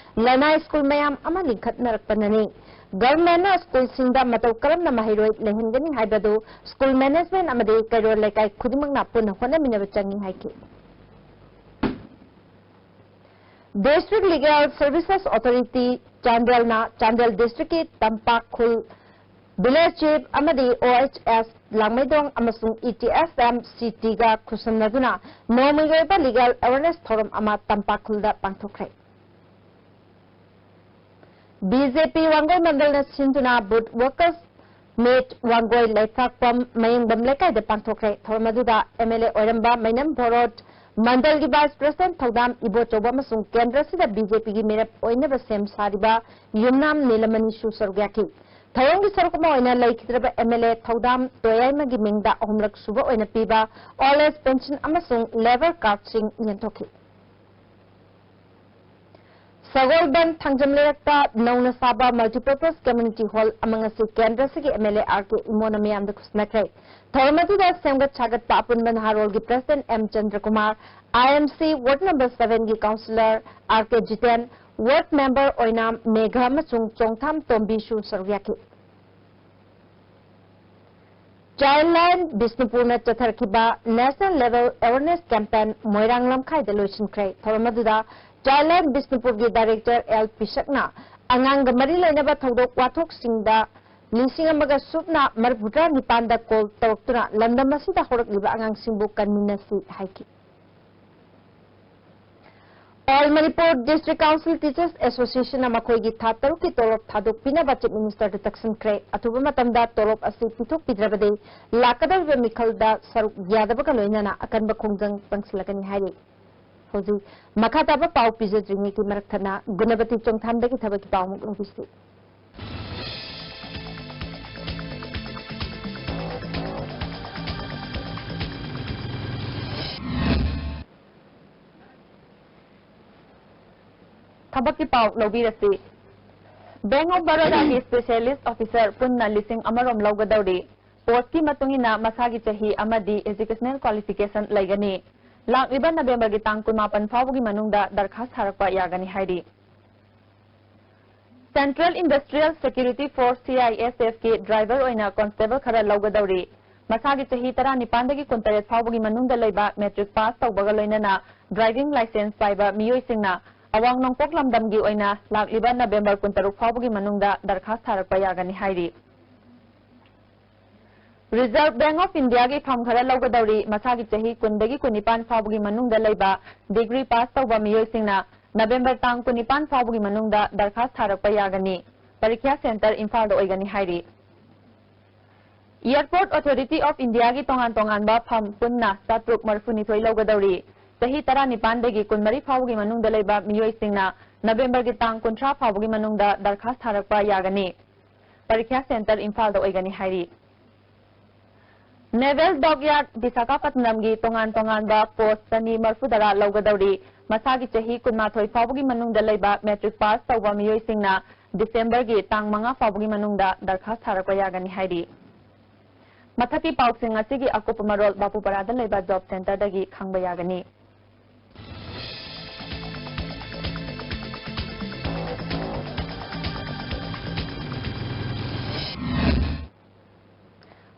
ꯂꯅꯥꯏ ꯁ꯭ꯀꯨꯜ ꯃꯌꯥꯝ ꯑꯃ ꯂꯤꯡꯈꯠꯅꯔꯛꯄꯅꯅꯤ꯫ ꯒꯚꯔꯟꯃꯦꯟꯠꯅ ꯁ꯭ꯀꯨꯜꯁꯤꯡꯗ ꯃꯇꯧ ꯀꯔꯝꯅ ꯃꯍꯩꯔꯣꯏ ꯂꯩꯍꯟꯒꯅꯤ ꯍꯥꯏꯕꯗꯨ ꯁ꯭ꯀꯨꯜ ꯃꯦꯅꯦꯖꯃꯦꯟꯠ ꯑꯃꯗꯤ ꯀꯩꯔꯣꯜ ꯂꯩꯀꯥꯏ ꯈꯨꯗꯤꯡꯃꯛꯅ ꯄꯨꯟꯅ ꯍꯣꯠꯅꯃꯤꯟꯅꯕ ꯆꯪꯏ ꯍꯥꯏꯈꯤ꯫ District Legal Services Authority ꯆꯥꯟꯗꯦꯜꯅ Chandel ꯗꯤꯁꯇ꯭ꯔꯤꯛꯀꯤ ꯇꯝꯄꯥꯛ ꯈꯨꯜ ꯚꯤꯂꯦꯖ ꯆꯤꯐ ꯑꯃꯗꯤ ꯑꯣ ꯑꯩꯆ ꯑꯦꯁ ꯂꯥꯡꯃꯩꯗꯣꯡ ꯑꯃꯁꯨꯡ ꯏ ꯇꯤ ꯑꯦꯁ ꯑꯦꯝ ꯁꯤ ꯇꯤꯒ ꯈꯨꯠꯁꯝꯅꯗꯨꯅ ꯅꯣꯡꯃꯒꯤ ꯑꯣꯏꯕ ꯂꯤꯒꯦꯜ ꯑꯦꯋꯦꯔꯅꯦꯁ ꯊꯧꯔꯝ ꯑꯃ ꯇꯝꯄꯥꯛ ꯈꯨꯜꯗ ꯄꯥꯡꯊꯣꯛꯈ꯭ꯔꯦ꯫ ꯕꯤ ꯖꯦ ꯄꯤ ꯋꯥꯡꯒꯣꯏ ꯃꯟꯗꯜꯅ ꯁꯤꯟꯗꯨꯅ ꯕꯨꯊ ꯋꯥꯔꯀꯔꯁ ꯃꯤꯠ ꯋꯥꯡꯒꯣꯏ ꯂꯩꯐꯥꯛꯄꯝ ꯃꯌꯦꯡꯕꯝ ꯂꯩꯀꯥꯏꯗ ꯄꯥꯡꯊꯣꯛꯈ꯭ꯔꯦ꯫ ꯊꯧꯔꯝ ꯑꯗꯨꯗ ꯑꯦꯝ ꯑꯦꯜ ꯑꯦ ꯑꯣꯏꯔꯝꯕ ꯃꯩꯅꯝ ꯚꯣꯔꯣꯠ, ꯃꯟꯗꯜꯒꯤ ꯚꯥꯏꯁ ꯄ꯭ꯔꯁꯤꯗꯦꯟꯠ ꯊꯧꯗꯥꯝ ꯏꯕꯣꯆꯧꯕ ꯑꯃꯁꯨꯡ ꯀꯦꯟꯗ꯭ꯔꯁꯤꯗ ꯕꯤ ꯖꯦ ꯄꯤꯒꯤ ꯃꯤꯔꯦꯞ ꯑꯣꯏꯅꯕ ꯁꯦꯝ ꯁꯥꯔꯤꯕ ꯌꯨꯝꯅꯥꯝ ꯅꯤꯂꯃꯅꯤꯁꯨ ꯁꯔꯨꯛ ꯌꯥꯈꯤ꯫ ꯊꯧꯔꯝꯒꯤ ꯁꯔꯨꯛ ꯑꯃ ꯑꯣꯏꯅ ꯂꯩꯈꯤꯗ꯭ꯔꯕ ꯑꯦꯝ ꯑꯦꯜ ꯑꯦ ꯊꯧꯗꯥꯝ ꯇꯣꯌꯥꯏꯃꯒꯤ ꯃꯤꯡꯗ ꯑꯍꯨꯝꯂꯛ ꯁꯨꯕ ꯑꯣꯏꯅ ꯄꯤꯕ ꯑꯣꯜ ꯑꯦꯖ ꯄꯦꯟꯁꯟ ꯑꯃꯁꯨꯡ ꯂꯦꯕꯔ ꯀꯥꯔꯗꯁꯤꯡ ꯌꯦꯟꯊꯣꯛꯈꯤ꯫ ꯁꯒꯣꯜꯕꯟ ꯊꯥꯡꯖꯝ ꯂꯩꯔꯛꯇ ꯅꯧꯅ ꯁꯥꯕ ꯃꯜꯇꯤꯄꯔꯄꯁ ꯀꯝꯃ꯭ꯌꯨꯅꯤꯇꯤ ꯍꯣꯜ ꯑꯃ ꯉꯁꯤ ꯀꯦꯟꯗ꯭ꯔꯁꯤꯒꯤ M L A R K ꯏꯃꯣꯅ ꯃꯤꯌꯥꯝꯗ ꯈꯨꯠꯁꯝꯅꯈ꯭ꯔꯦ꯫ ꯊꯧꯔꯝ ꯑꯗꯨꯗ ꯁꯦꯝꯒꯠ ꯁꯥꯒꯠꯄ ꯑꯄꯨꯟꯕ ꯅꯍꯥꯔꯣꯜꯒꯤ president M Chandrakumar, I M C ward number ꯁꯚꯦꯟꯒꯤ councillor R K Jiten, ward member ꯑꯣꯏꯅꯥꯝ ꯃꯦꯘ ꯑꯃꯁꯨꯡ ꯆꯣꯡꯊꯥꯝ ꯇꯣꯝꯕꯤꯁꯨ ꯁꯔꯨꯛ ꯌꯥꯈꯤ꯫ ꯆꯥꯏꯜꯗ ꯂꯥꯏꯟ ꯕꯤꯁꯅꯨꯄꯨꯔꯅ ꯆꯠꯊꯔꯛꯈꯤꯕ national level awareness campaign Moirang ꯂꯝꯈꯥꯏꯗ ꯂꯣꯏꯁꯤꯟꯈ꯭ꯔꯦ꯫ ꯊꯧꯔꯝ ꯑꯗꯨꯗ ꯆꯥꯏꯜꯗ ꯂꯥꯏꯟ ꯕꯤꯁꯅꯨꯄꯨꯔꯒꯤ ꯗꯥꯏꯔꯦꯛꯇꯔ ꯑꯦꯜ ꯄꯤꯁꯛꯅ ꯑꯉꯥꯡꯒ ꯃꯔꯤ ꯂꯩꯅꯕ ꯊꯧꯗꯣꯛ ꯋꯥꯊꯣꯛꯁꯤꯡꯗ ꯂꯤꯁꯤꯡ ꯑꯃꯒ ꯁꯨꯞꯅ ꯃꯔꯤꯐꯨꯇꯔꯥ ꯅꯤꯄꯥꯟꯗ ꯀꯣꯜ ꯇꯧꯔꯛꯇꯨꯅ ꯂꯝꯗꯝ ꯑꯁꯤꯗ ꯍꯧꯔꯛꯂꯤꯕ ꯑꯉꯥꯡꯁꯤꯡꯕꯨ ꯀꯟꯃꯤꯟꯅꯁꯤ ꯍꯥꯏꯈꯤ꯫ All Manipur District Council Teachers Association ꯅ ꯃꯈꯣꯏꯒꯤ ꯊꯥ ꯇꯔꯨꯛꯀꯤ ꯇꯣꯂꯣꯞ ꯊꯥꯗꯣꯛꯄꯤꯅꯕ ꯆꯤꯐ ꯃꯤꯅꯤꯁꯇꯔꯗ ꯇꯛꯁꯤꯟꯈ꯭ꯔꯦ꯫ ꯑꯊꯨꯕ ꯃꯇꯝꯗ ꯇꯣꯂꯣꯞ ꯑꯁꯤ ꯄꯤꯊꯣꯛꯄꯤꯗ꯭ꯔꯕꯗꯤ ꯂꯥꯛꯀꯗꯧꯔꯤꯕ ꯃꯤꯈꯜꯗ ꯁꯔꯨꯛ ꯌꯥꯗꯕꯒ ꯂꯣꯏꯅꯅ ꯑꯀꯟꯕ ꯈꯣꯡꯖꯪ ꯆꯪꯁꯤꯜꯂꯛꯀꯅꯤ ꯍꯥꯏꯔꯤ꯫ ꯍꯧꯖꯤꯛ ꯃꯈꯥ ꯇꯥꯕ ꯄꯥꯎ ꯄꯤꯖꯗ꯭ꯔꯤꯉꯩꯒꯤ ꯃꯔꯛ ꯊꯠꯅ ꯒꯨꯅꯕꯇꯤ ꯆꯣꯡꯊꯥꯝꯗꯒꯤ ꯊꯕꯛꯀꯤ ꯄꯥꯎ ꯑꯃꯨꯛ ꯂꯧꯕꯤꯁꯤ꯫ ꯄꯥꯎ ꯂꯧꯕꯤꯔꯁꯤ꯫ Bank of Baroda ꯒꯤ specialist officer ꯄꯨꯟꯅ ꯂꯤꯁꯤꯡ ꯑꯃꯔꯣꯝ ꯂꯧꯒꯗꯧꯔꯤ꯫ Post ꯀꯤ ꯃꯇꯨꯡ ꯏꯟꯅ ꯃꯁꯥꯒꯤ ꯆꯍꯤ ꯑꯃꯗꯤ educational qualification ꯂꯩꯒꯅꯤ꯫ ꯂꯥꯛꯂꯤꯕ November ꯒꯤ ꯇꯥꯡ ꯀꯨꯟꯃꯥꯄꯟ ꯐꯥꯎꯕꯒꯤ ꯃꯅꯨꯡꯗ ꯗꯔꯈꯥꯁ ꯊꯥꯔꯛꯄ ꯌꯥꯒꯅꯤ ꯍꯥꯏꯔꯤ꯫ Central Industrial Security Force, C I S F ꯀꯤ driver ꯑꯣꯏꯅ constable ꯈꯔ ꯂꯧꯒꯗꯧꯔꯤ꯫ ꯃꯁꯥꯒꯤ ꯆꯍꯤ ꯇꯔꯥꯅꯤꯄꯥꯟꯗꯒꯤ ꯀꯨꯟꯇꯔꯦꯠ ꯐꯥꯎꯕꯒꯤ ꯃꯅꯨꯡꯗ ꯂꯩꯕ matric pass ꯇꯧꯕꯒ ꯂꯣꯏꯅꯅ driving licence ꯄꯥꯏꯕ ꯃꯤꯑꯣꯏꯁꯤꯡꯅ ꯑꯋꯥꯡ ꯅꯣꯡꯄꯣꯛ ꯂꯝꯗꯝꯒꯤ ꯑꯣꯏꯅ ꯂꯥꯛꯂꯤꯕ November ꯀꯨꯟꯇꯔꯨꯛ ꯐꯥꯎꯕꯒꯤ ꯃꯅꯨꯡꯗ ꯗꯔꯈꯥꯁ ꯊꯥꯔꯛꯄ ꯌꯥꯒꯅꯤ ꯍꯥꯏꯔꯤ꯫ Reserve Bank of India ꯒꯤ firm ꯈꯔ ꯂꯧꯒꯗꯧꯔꯤ꯫ ꯃꯁꯥꯒꯤ ꯆꯍꯤ ꯀꯨꯟꯗꯒꯤ ꯀꯨꯟꯅꯤꯄꯥꯟ ꯐꯥꯎꯕꯒꯤ ꯃꯅꯨꯡꯗ ꯂꯩꯕ degree pass ꯇꯧꯕ ꯃꯤꯑꯣꯏꯁꯤꯡꯅ November ꯇꯥꯡ ꯀꯨꯟꯅꯤꯄꯥꯟ ꯐꯥꯎꯕꯒꯤ ꯃꯅꯨꯡꯗ ꯗꯔꯈꯥꯁ ꯊꯥꯔꯛꯄ ꯌꯥꯒꯅꯤ꯫ ꯄꯔꯤꯈ꯭ꯌꯥ centre ꯏꯝꯐꯥꯜꯗ ꯑꯣꯏꯒꯅꯤ ꯍꯥꯏꯔꯤ꯫ Airport Authority of India ꯒꯤ ꯇꯣꯉꯥꯟ ꯇꯣꯉꯥꯟꯕ firm ꯄꯨꯟꯅ ꯆꯥꯇ꯭ꯔꯨꯛ ꯃꯔꯤꯐꯨꯅꯤꯊꯣꯏ ꯂꯧꯒꯗꯧꯔꯤ꯫ ꯆꯍꯤ ꯇꯔꯥꯅꯤꯄꯥꯟꯗꯒꯤ ꯀꯨꯟꯃꯔꯤ ꯐꯥꯎꯕꯒꯤ ꯃꯅꯨꯡꯗ ꯂꯩꯕ ꯃꯤꯑꯣꯏꯁꯤꯡꯅ November ꯒꯤ ꯇꯥꯡ ꯀꯨꯟꯊ꯭ꯔꯥ ꯐꯥꯎꯕꯒꯤ ꯃꯅꯨꯡꯗ ꯗꯔꯈꯥꯁ ꯊꯥꯔꯛꯄ ꯌꯥꯒꯅꯤ꯫ ꯄꯔꯤꯈ꯭ꯌꯥ centre ꯏꯝꯐꯥꯜꯗ ꯑꯣꯏꯒꯅꯤ ꯍꯥꯏꯔꯤ꯫ Naval Dockyard ꯕꯤꯁꯥꯈꯥꯄꯠꯅꯝꯒꯤ ꯇꯣꯉꯥꯟ ꯇꯣꯉꯥꯟꯕ post ꯆꯅꯤ ꯃꯔꯤꯐꯨꯇꯔꯥ ꯂꯧꯒꯗꯧꯔꯤ꯫ ꯃꯁꯥꯒꯤ ꯆꯍꯤ ꯀꯨꯟꯃꯥꯊꯣꯏ ꯐꯥꯎꯕꯒꯤ ꯃꯅꯨꯡꯗ ꯂꯩꯕ matric pass ꯇꯧꯕ ꯃꯤꯑꯣꯏꯁꯤꯡꯅ December ꯒꯤ ꯇꯥꯡ ꯃꯉꯥ ꯐꯥꯎꯕꯒꯤ ꯃꯅꯨꯡꯗ ꯗꯔꯈꯥꯁ ꯊꯥꯔꯛꯄ ꯌꯥꯒꯅꯤ ꯍꯥꯏꯔꯤ꯫ ꯃꯊꯛꯀꯤ ꯄꯥꯎꯁꯤꯡ ꯑꯁꯤꯒꯤ ꯑꯀꯨꯞꯄ ꯃꯔꯣꯜ ꯕꯥꯄꯨꯄꯔꯥꯗ ꯂꯩꯕ job centre ꯗꯒꯤ ꯈꯪꯕ ꯌꯥꯒꯅꯤ꯫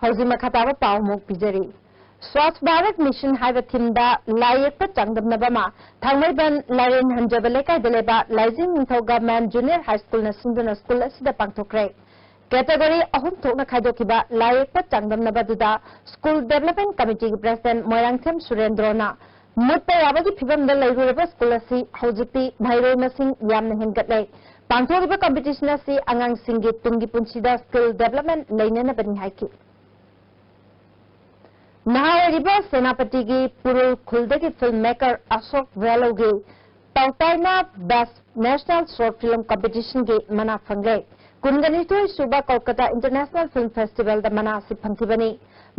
ꯍꯧꯖꯤꯛ ꯃꯈꯥ ꯇꯥꯕ ꯄꯥꯎ ꯑꯃꯨꯛ ꯄꯤꯖꯔꯤ꯫ Swachh Bharat Mission ꯍꯥꯏꯕ theme ꯗ ꯂꯥꯏ ꯌꯦꯛꯄ ꯆꯥꯡꯗꯝꯅꯕ ꯑꯃ ꯊꯥꯡꯃꯩꯕꯟ ꯂꯥꯏꯔꯦꯟ ꯍꯟꯖꯕ ꯂꯩꯀꯥꯏꯗ ꯂꯩꯕ ꯂꯥꯏꯖꯤꯡ ꯅꯤꯡꯊꯧ Government Junior High School ꯅ ꯁꯤꯟꯗꯨꯅ school ꯑꯁꯤꯗ ꯄꯥꯡꯊꯣꯛꯈ꯭ꯔꯦ꯫ Category ꯑꯍꯨꯝ ꯊꯣꯛꯅ ꯈꯥꯏꯗꯣꯛꯈꯤꯕ ꯂꯥꯏ ꯌꯦꯛꯄ ꯆꯥꯡꯗꯝꯅꯕ ꯑꯗꯨꯗ School Development Committee ꯒꯤ President ꯃꯣꯏꯔꯥꯡꯊꯦꯝ ꯁꯨꯔꯦꯟꯗ꯭ꯔꯣꯅ ꯃꯨꯠꯄ ꯌꯥꯕꯒꯤ ꯐꯤꯕꯝꯗ ꯂꯩꯔꯨꯔꯕ school ꯑꯁꯤ ꯍꯧꯖꯤꯛꯇꯤ ꯃꯍꯩꯔꯣꯏ ꯃꯁꯤꯡ ꯌꯥꯝꯅ ꯍꯦꯟꯒꯠꯂꯦ꯫ ꯄꯥꯡꯊꯣꯛꯂꯤꯕ competition ꯑꯁꯤ ꯑꯉꯥꯡꯁꯤꯡꯒꯤ ꯇꯨꯡꯒꯤ ꯄꯨꯟꯁꯤꯗ skill development ꯂꯩꯅꯅꯕꯅꯤ ꯍꯥꯏꯈꯤ꯫ ꯅꯍꯥ ꯑꯣꯏꯔꯤꯕ ꯁꯦꯅꯥꯄꯇꯤꯒꯤ ꯄꯨꯔꯨꯜ ꯈꯨꯜꯗꯒꯤ film maker ꯑꯁꯣꯛ ꯚꯦꯂꯧꯒꯤ ꯇꯧꯇꯥꯏꯅ Best National Short Film Competition ꯒꯤ ꯃꯅꯥ ꯐꯪꯂꯦ꯫ ꯀꯨꯟꯒꯅꯤꯊꯣꯏ ꯁꯨꯕ ꯀꯣꯜꯀꯇꯥ International Film Festival ꯗ ꯃꯅꯥ ꯑꯁꯤ ꯐꯪꯈꯤꯕꯅꯤ꯫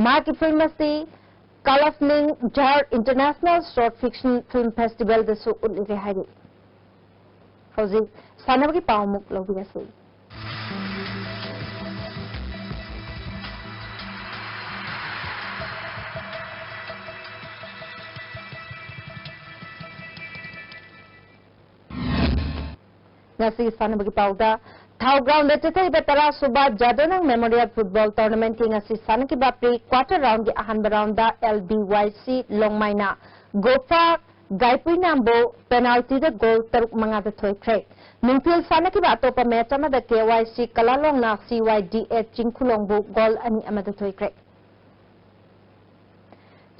ꯃꯍꯥꯛꯀꯤ film ꯑꯁꯤ ꯀꯥꯂꯐꯅꯤꯡ ꯖꯍꯔ International Short Fiction Film Festival ꯗꯁꯨ ꯎꯠꯂꯨꯔꯦ ꯍꯥꯏꯔꯤ꯫ ꯍꯧꯖꯤꯛ ꯁꯥꯟꯅꯕꯒꯤ ꯄꯥꯎ ꯑꯃꯨꯛ ꯂꯧꯕꯤꯔꯁꯤ꯫ ꯉꯁꯤꯒꯤ ꯁꯥꯟꯅꯕꯒꯤ ꯄꯥꯎꯗ, ꯊꯥꯎ ꯒ꯭ꯔꯥꯎꯟꯗ ꯆꯠꯊꯔꯤꯕ ꯇꯔꯥ ꯁꯨꯕ ꯖꯥꯗꯣꯅꯪ ꯃꯦꯃꯣꯔꯤꯌꯦꯜ ꯐꯨꯠꯕꯣꯜ ꯇꯣꯔꯅꯥꯃꯦꯟꯠꯀꯤ ꯉꯁꯤ ꯁꯥꯟꯅꯈꯤꯕ ꯄ꯭ꯔꯤ ꯀ꯭ꯋꯥꯔꯇꯔ ꯔꯥꯎꯟꯒꯤ ꯑꯍꯥꯟꯕ ꯔꯥꯎꯟꯗ ꯑꯦꯜ ꯕꯤ ꯋꯥꯏ ꯁꯤ ꯂꯣꯡꯃꯥꯏꯅ ꯒꯣꯐꯥ ꯒꯥꯏꯄꯨꯏꯅꯥꯝꯕꯨ ꯄꯦꯅꯥꯜꯇꯤꯗ ꯒꯣꯜ ꯇꯔꯨꯛ ꯃꯉꯥꯗ ꯊꯣꯏꯈ꯭ꯔꯦ꯫ ꯅꯨꯡꯊꯤꯜ ꯁꯥꯟꯅꯈꯤꯕ ꯑꯇꯣꯞꯄ ꯃꯦꯆ ꯑꯃꯗ ꯀꯦ ꯋꯥꯏ ꯁꯤ ꯀꯂꯥꯂꯣꯡꯅ ꯁꯤ ꯋꯥꯏ ꯗꯤ ꯑꯦ ꯆꯤꯡꯈꯨꯂꯣꯡꯕꯨ ꯒꯣꯜ ꯑꯅꯤ ꯑꯃꯗ ꯊꯣꯏꯈ꯭ꯔꯦ꯫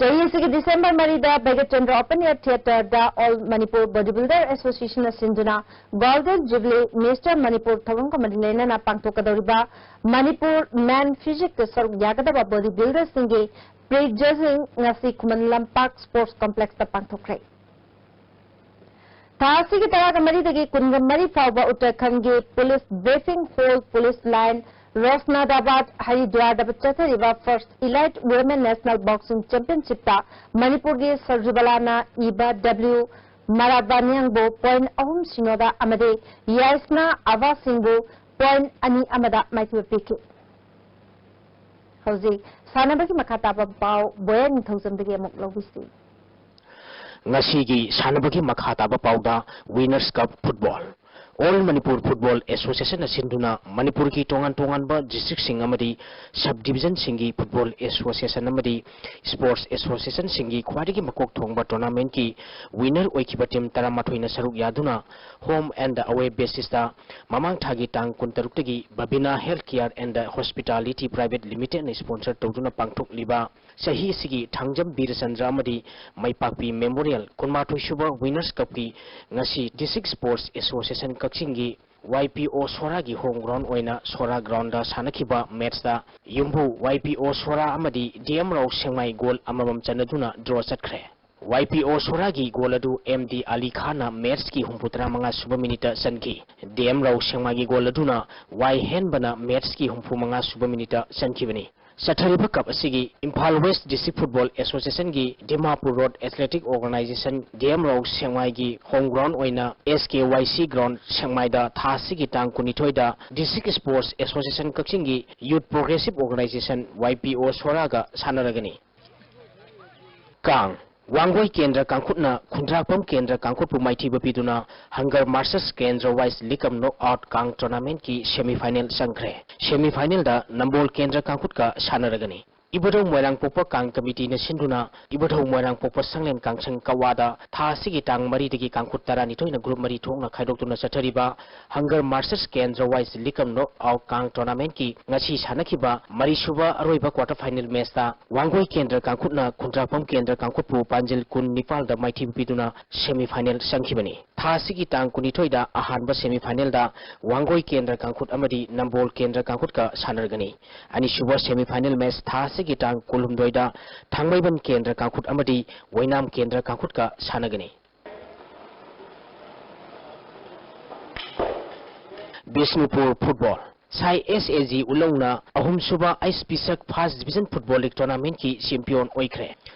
ꯆꯍꯤ ꯑꯁꯤꯒꯤ ꯗꯤꯁꯦꯝꯕꯔ ꯃꯔꯤꯗ ꯚꯩꯒꯆꯟꯗ꯭ꯔ ꯑꯣꯄꯟ ꯑꯦꯌꯔ ꯊꯤꯌꯦꯇꯔꯗ ꯑꯣꯜ ꯃꯅꯤꯄꯨꯔ ꯕꯣꯗꯤ ꯕꯤꯜꯗꯔ ꯑꯦꯁꯣꯁꯤꯌꯦꯁꯟꯅ ꯁꯤꯟꯗꯨꯅ ꯒꯣꯜꯗꯟ ꯖꯨꯕꯤꯂꯤ ꯃꯤꯁꯇꯔ ꯃꯅꯤꯄꯨꯔ ꯊꯧꯔꯝꯒ ꯃꯔꯤ ꯂꯩꯅꯅ ꯄꯥꯡꯊꯣꯛꯀꯗꯧꯔꯤꯕ ꯃꯅꯤꯄꯨꯔ ꯃꯦꯟ ꯐꯤꯖꯤꯛꯇ ꯁꯔꯨꯛ ꯌꯥꯒꯗꯕ ꯕꯣꯗꯤ ꯕꯤꯜꯗꯔꯁꯤꯡꯒꯤ ꯄ꯭ꯔꯤ ꯖꯖꯤꯡ ꯉꯁꯤ ꯈꯨꯃꯟ ꯂꯝꯄꯥꯛ ꯁ꯭ꯄꯣꯔꯠꯁ ꯀꯝꯄ꯭ꯂꯦꯛꯁꯇ ꯄꯥꯡꯊꯣꯛꯈ꯭ꯔꯦ꯫ ꯊꯥ ꯑꯁꯤꯒꯤ ꯇꯔꯥꯒ ꯃꯔꯤꯗꯒꯤ ꯀꯨꯟꯒ ꯃꯔꯤ ꯐꯥꯎꯕ ꯎꯠꯇꯔꯥꯈꯟꯒꯤ ꯄꯨꯂꯤꯁ ꯕ꯭ꯔꯤꯐꯤꯡ ꯍꯣꯜ, ꯄꯨꯂꯤꯁ ꯂꯥꯏꯟ, ꯔꯣꯁꯅꯥꯗꯥꯕꯥꯗ, ꯍꯔꯤꯗ꯭ꯋꯥꯔꯗ ꯆꯠꯊꯔꯤꯕ ꯐꯥꯔꯁ ꯏꯂꯥꯏꯠ ꯋꯨꯃꯦꯟ ꯅꯦꯁꯅꯦꯜ ꯕꯣꯛꯁꯤꯡ ꯆꯦꯝꯄꯤꯌꯟꯁꯤꯞꯇ ꯃꯅꯤꯄꯨꯔꯒꯤ ꯁꯔꯖꯨꯕꯂꯥꯅ ꯏꯕ ꯗꯕ꯭ꯂꯤꯎ ꯃꯔꯥꯕꯥꯅꯤꯌꯥꯡꯕꯨ ꯄꯣꯏꯟ ꯑꯍꯨꯝ ꯁꯤꯅꯣꯗ ꯑꯃꯗꯤ ꯌꯥꯏꯁꯅꯥ ꯑꯕꯥ ꯁꯤꯡꯕꯨ ꯄꯣꯏꯟ ꯑꯅꯤ ꯑꯃꯗ ꯃꯥꯏꯊꯤꯕ ꯄꯤꯈꯤ꯫ ꯍꯧꯖꯤꯛ ꯁꯥꯟꯅꯕꯒꯤ ꯃꯈꯥ ꯇꯥꯕ ꯄꯥꯎ ꯕꯣꯌꯥ ꯅꯤꯡꯊꯧꯖꯝꯗꯒꯤ ꯑꯃꯨꯛ ꯂꯧꯕꯤꯁꯤ꯫ ꯉꯁꯤꯒꯤ ꯁꯥꯟꯅꯕꯒꯤ ꯃꯈꯥ ꯇꯥꯕ ꯄꯥꯎꯗ, winners cup football. All Manipur football ꯑꯦꯁꯣꯁꯤꯌꯦꯁꯟꯅ ꯁꯤꯟꯗꯨꯅ ꯃꯅꯤꯄꯨꯔꯒꯤ ꯇꯣꯉꯥꯟ ꯇꯣꯉꯥꯟꯕ ꯗꯤꯁꯇ꯭ꯔꯤꯛꯁꯤꯡ ꯑꯃꯗꯤ ꯁꯕ ꯗꯤꯕꯤꯖꯟꯁꯤꯡꯒꯤ ꯐꯨꯠꯕꯣꯜ ꯑꯦꯁꯣꯁꯤꯌꯦꯁꯟ ꯑꯃꯗꯤ ꯁ꯭ꯄꯣꯔꯠꯁ ꯑꯦꯁꯣꯁꯤꯌꯦꯁꯟꯁꯤꯡꯒꯤ ꯈ꯭ꯋꯥꯏꯗꯒꯤ ꯃꯀꯣꯛ ꯊꯣꯡꯕ ꯇꯣꯔꯅꯥꯃꯦꯟꯠꯀꯤ ꯋꯤꯅꯔ ꯑꯣꯏꯈꯤꯕ ꯇꯤꯝ ꯇꯔꯥꯃꯥꯊꯣꯏꯅ ꯁꯔꯨꯛ ꯌꯥꯗꯨꯅ ꯍꯣꯝ ꯑꯦꯟꯗ ꯑꯋꯦ ꯕꯦꯁꯤꯁꯇ ꯃꯃꯥꯡ ꯊꯥꯒꯤ ꯇꯥꯡ ꯀꯨꯟꯇꯔꯨꯛꯇꯒꯤ ꯕꯕꯤꯅꯥ health care and hospitality private ꯂꯤꯃꯤꯇꯦꯗꯅ ꯁ꯭ꯄꯣꯟꯁꯔ ꯇꯧꯗꯨꯅ ꯄꯥꯡꯊꯣꯛꯂꯤꯕ ꯆꯍꯤ ꯑꯁꯤꯒꯤ ꯊꯥꯡꯖꯝ ꯕꯤꯔꯆꯟꯗ꯭ꯔ ꯑꯃꯗꯤ ꯃꯩꯄꯥꯛꯄꯤ ꯃꯦꯃꯣꯔꯤꯌꯦꯜ ꯀꯨꯟꯃꯥꯊꯣꯏ ꯁꯨꯕ ꯋꯤꯅꯔꯁ ꯀꯞꯀꯤ ꯉꯁꯤ ꯗꯤꯁꯇ꯭ꯔꯤꯛ ꯁ꯭ꯄꯣꯔꯠꯁ ꯑꯦꯁꯣꯁꯤꯌꯦꯁꯟ ꯀꯛꯆꯤꯡꯒꯤ ꯋꯥꯏ ꯄꯤ ꯑꯣ ꯁꯣꯔꯥꯒꯤ ꯍꯣꯝ ꯒ꯭ꯔꯥꯎꯟ ꯑꯣꯏꯅ ꯁꯣꯔꯥ ꯒ꯭ꯔꯥꯎꯟꯗ ꯁꯥꯟꯅꯈꯤꯕ ꯃꯦꯠꯁꯇ ꯌꯨꯝꯕꯨ ꯋꯥꯏ ꯄꯤ ꯑꯣ ꯁꯣꯔꯥ ꯑꯃꯗꯤ ꯗꯤ ꯑꯦꯝ ꯔꯥꯎ ꯁꯦꯡꯃꯥꯏ ꯒꯣꯜ ꯑꯃꯃꯝ ꯆꯟꯅꯗꯨꯅ ꯗ꯭ꯔꯣ ꯆꯠꯈ꯭ꯔꯦ꯫ ꯋꯥꯏ ꯄꯤ ꯑꯣ ꯁꯣꯔꯥꯒꯤ ꯒꯣꯜ ꯑꯗꯨ ꯑꯦꯝ ꯗꯤ ꯑꯂꯤ ꯈꯥꯟꯅ ꯃꯦꯠꯁꯀꯤ ꯍꯨꯝꯐꯨ ꯇꯔꯥ ꯃꯉꯥ ꯁꯨꯕ ꯃꯤꯅꯤꯠꯇ ꯆꯟꯈꯤ꯫ ꯗꯤ ꯑꯦꯝ ꯔꯥꯎ ꯁꯦꯡꯃꯥꯏꯒꯤ ꯒꯣꯜ ꯑꯗꯨꯅ ꯋꯥꯏ ꯍꯦꯟꯕꯅ ꯃꯦꯠꯁꯀꯤ ꯍꯨꯝꯐꯨ ꯃꯉꯥ ꯁꯨꯕ ꯃꯤꯅꯤꯠꯇ ꯆꯟꯈꯤꯕꯅꯤ꯫ ꯆꯠꯊꯔꯤꯕ ꯀꯞ ꯑꯁꯤꯒꯤ ꯏꯝꯐꯥꯜ ꯋꯦꯁ ꯗꯤꯁꯇ꯭ꯔꯤꯛ ꯐꯨꯠꯕꯣꯜ ꯑꯦꯁꯣꯁꯤꯌꯦꯁꯟꯒꯤ Dimapur road athletic organisation, D M ꯔꯣ, ꯁꯦꯛꯃꯥꯏꯒꯤ ꯍꯣꯝ ꯒ꯭ꯔꯥꯎꯟ ꯑꯣꯏꯅ ꯑꯦꯁ ꯀꯦ ꯋꯥꯏ ꯁꯤ ꯒ꯭ꯔꯥꯎꯟ ꯁꯦꯛꯃꯥꯏꯗ ꯊꯥ ꯑꯁꯤꯒꯤ ꯇꯥꯡ ꯀꯨꯟꯅꯤꯊꯣꯏꯗ ꯗꯤꯁꯇ꯭ꯔꯤꯛ ꯁ꯭ꯄꯣꯔꯠꯁ ꯑꯦꯁꯣꯁꯤꯌꯦꯁꯟ ꯀꯛꯆꯤꯡꯒꯤ ꯌꯨꯠ ꯄ꯭ꯔꯣꯒ꯭ꯔꯦꯁꯤꯚ ꯑꯣꯔꯒꯅꯥꯏꯖꯦꯁꯟ, ꯋꯥꯏ ꯄꯤ ꯑꯣ, ꯁꯣꯔꯥꯒ ꯁꯥꯟꯅꯔꯒꯅꯤ꯫ ꯀꯥꯡ꯫ ꯋꯥꯡꯒꯣꯏ ꯀꯦꯟꯗ꯭ꯔ ꯀꯥꯡꯈꯨꯠꯅ ꯈꯨꯟꯗ꯭ꯔꯥꯛꯄꯝ ꯀꯦꯟꯗ꯭ꯔ ꯀꯥꯡꯈꯨꯠꯄꯨ ꯃꯥꯏꯊꯤꯕ ꯄꯤꯗꯨꯅ ꯍꯪꯒꯔ ꯃꯥꯁꯇꯔꯁ ꯀꯦꯟꯗ꯭ꯔ ꯋꯥꯏꯁ ꯂꯤꯛ ꯀꯝ ꯅꯣꯛ ꯑꯥꯎꯠ ꯀꯥꯡ ꯇꯣꯔꯅꯥꯃꯦꯟꯠꯀꯤ ꯁꯦꯃꯤ ꯐꯥꯏꯅꯦꯜ ꯆꯪꯈ꯭ꯔꯦ꯫ ꯁꯦꯃꯤ ꯐꯥꯏꯅꯦꯜꯗ ꯅꯝꯕꯣꯜ ꯀꯦꯟꯗ꯭ꯔ ꯀꯥꯡꯈꯨꯠꯀ ꯁꯥꯟꯅꯔꯒꯅꯤ꯫ ꯏꯕꯨꯙꯧ ꯃꯣꯏꯔꯥꯡꯄꯣꯛꯄ ꯀꯥꯡ ꯀꯃꯤꯇꯤꯅ ꯁꯤꯟꯗꯨꯅ ꯏꯕꯨꯙꯧ ꯃꯣꯏꯔꯥꯡꯄꯣꯛꯄ ꯁꯪꯂꯦꯟ ꯀꯥꯡꯁꯪ ꯀꯋꯥꯗ ꯊꯥ ꯑꯁꯤꯒꯤ ꯇꯥꯡ ꯃꯔꯤꯗꯒꯤ ꯀꯥꯡꯈꯨꯠ ꯇꯔꯥꯅꯤꯊꯣꯏꯅ ꯒ꯭ꯔꯨꯞ ꯃꯔꯤ ꯊꯣꯛꯅ ꯈꯥꯏꯗꯣꯛꯇꯨꯅ ꯆꯠꯊꯔꯤꯕ ꯍꯪꯒꯔ ꯃꯥꯁꯇꯔꯁ ꯀꯦꯟꯗ꯭ꯔ ꯋꯥꯏꯁ ꯂꯤꯛ ꯀꯝ ꯅꯣꯛ ꯑꯥꯎꯠ ꯀꯥꯡ ꯇꯣꯔꯅꯥꯃꯦꯟꯠꯀꯤ ꯉꯁꯤ ꯁꯥꯟꯅꯈꯤꯕ ꯃꯔꯤꯁꯨꯕ ꯑꯔꯣꯏꯕ ꯀ꯭ꯋꯥꯇꯔ ꯐꯥꯏꯅꯦꯜ ꯃꯦꯆꯇ ꯋꯥꯡꯒꯣꯏ ꯀꯦꯟꯗ꯭ꯔ ꯀꯥꯡꯈꯨꯠꯅ ꯈꯨꯟꯗ꯭ꯔꯥꯛꯄꯝ ꯀꯦꯟꯗ꯭ꯔ ꯀꯥꯡꯈꯨꯠꯄꯨ ꯄꯥꯟꯖꯤꯜ ꯀꯨꯟ ꯅꯤꯄꯥꯜꯗ ꯃꯥꯏꯊꯤꯕ ꯄꯤꯗꯨꯅ ꯁꯦꯃꯤ ꯐꯥꯏꯅꯦꯜ ꯆꯪꯈꯤꯕꯅꯤ꯫ ꯊꯥ ꯑꯁꯤꯒꯤ ꯇꯥꯡ ꯀꯨꯟꯅꯤꯊꯣꯏꯗ ꯑꯍꯥꯟꯕ ꯁꯦꯃꯤ ꯐꯥꯏꯅꯦꯜꯗ ꯋꯥꯡꯒꯣꯏ ꯀꯦꯟꯗ꯭ꯔ ꯀꯥꯡꯈꯨꯠ ꯑꯃꯗꯤ ꯅꯝꯕꯣꯜ ꯀꯦꯟꯗ꯭ꯔ ꯀꯥꯡꯈꯨꯠꯀ ꯁꯥꯟꯅꯔꯒꯅꯤ꯫ ꯑꯅꯤꯁꯨꯕ ꯁꯦꯃꯤ ꯐꯥꯏꯅꯦꯜ ꯃꯦꯆ ꯊꯥ ꯑꯁꯤꯒꯤ ꯇꯥꯡ ꯀꯨꯟꯍꯨꯝꯗꯣꯏꯗ ꯊꯥꯡꯃꯩꯕꯟ ꯀꯦꯟꯗ꯭ꯔ ꯀꯥꯡꯈꯨꯠ ꯑꯃꯗꯤ ꯑꯣꯏꯅꯥꯝ ꯀꯦꯟꯗ꯭ꯔ ꯀꯥꯡꯈꯨꯠꯀ ꯁꯥꯟꯅꯒꯅꯤ꯫ ꯕꯤꯁꯅꯨꯄꯨꯔ ꯐꯨꯠꯕꯣꯜ꯫ ꯁꯥꯏ ꯑꯦꯁ ꯑꯦ ꯖꯤ ꯎꯂꯧꯅ ꯑꯍꯨꯝꯁꯨꯕ H Pishak first division football league ꯇꯣꯔꯅꯥꯃꯦꯟꯠꯀꯤ ꯆꯦꯝꯄꯤꯌꯟ ꯑꯣꯏꯈ꯭ꯔꯦ꯫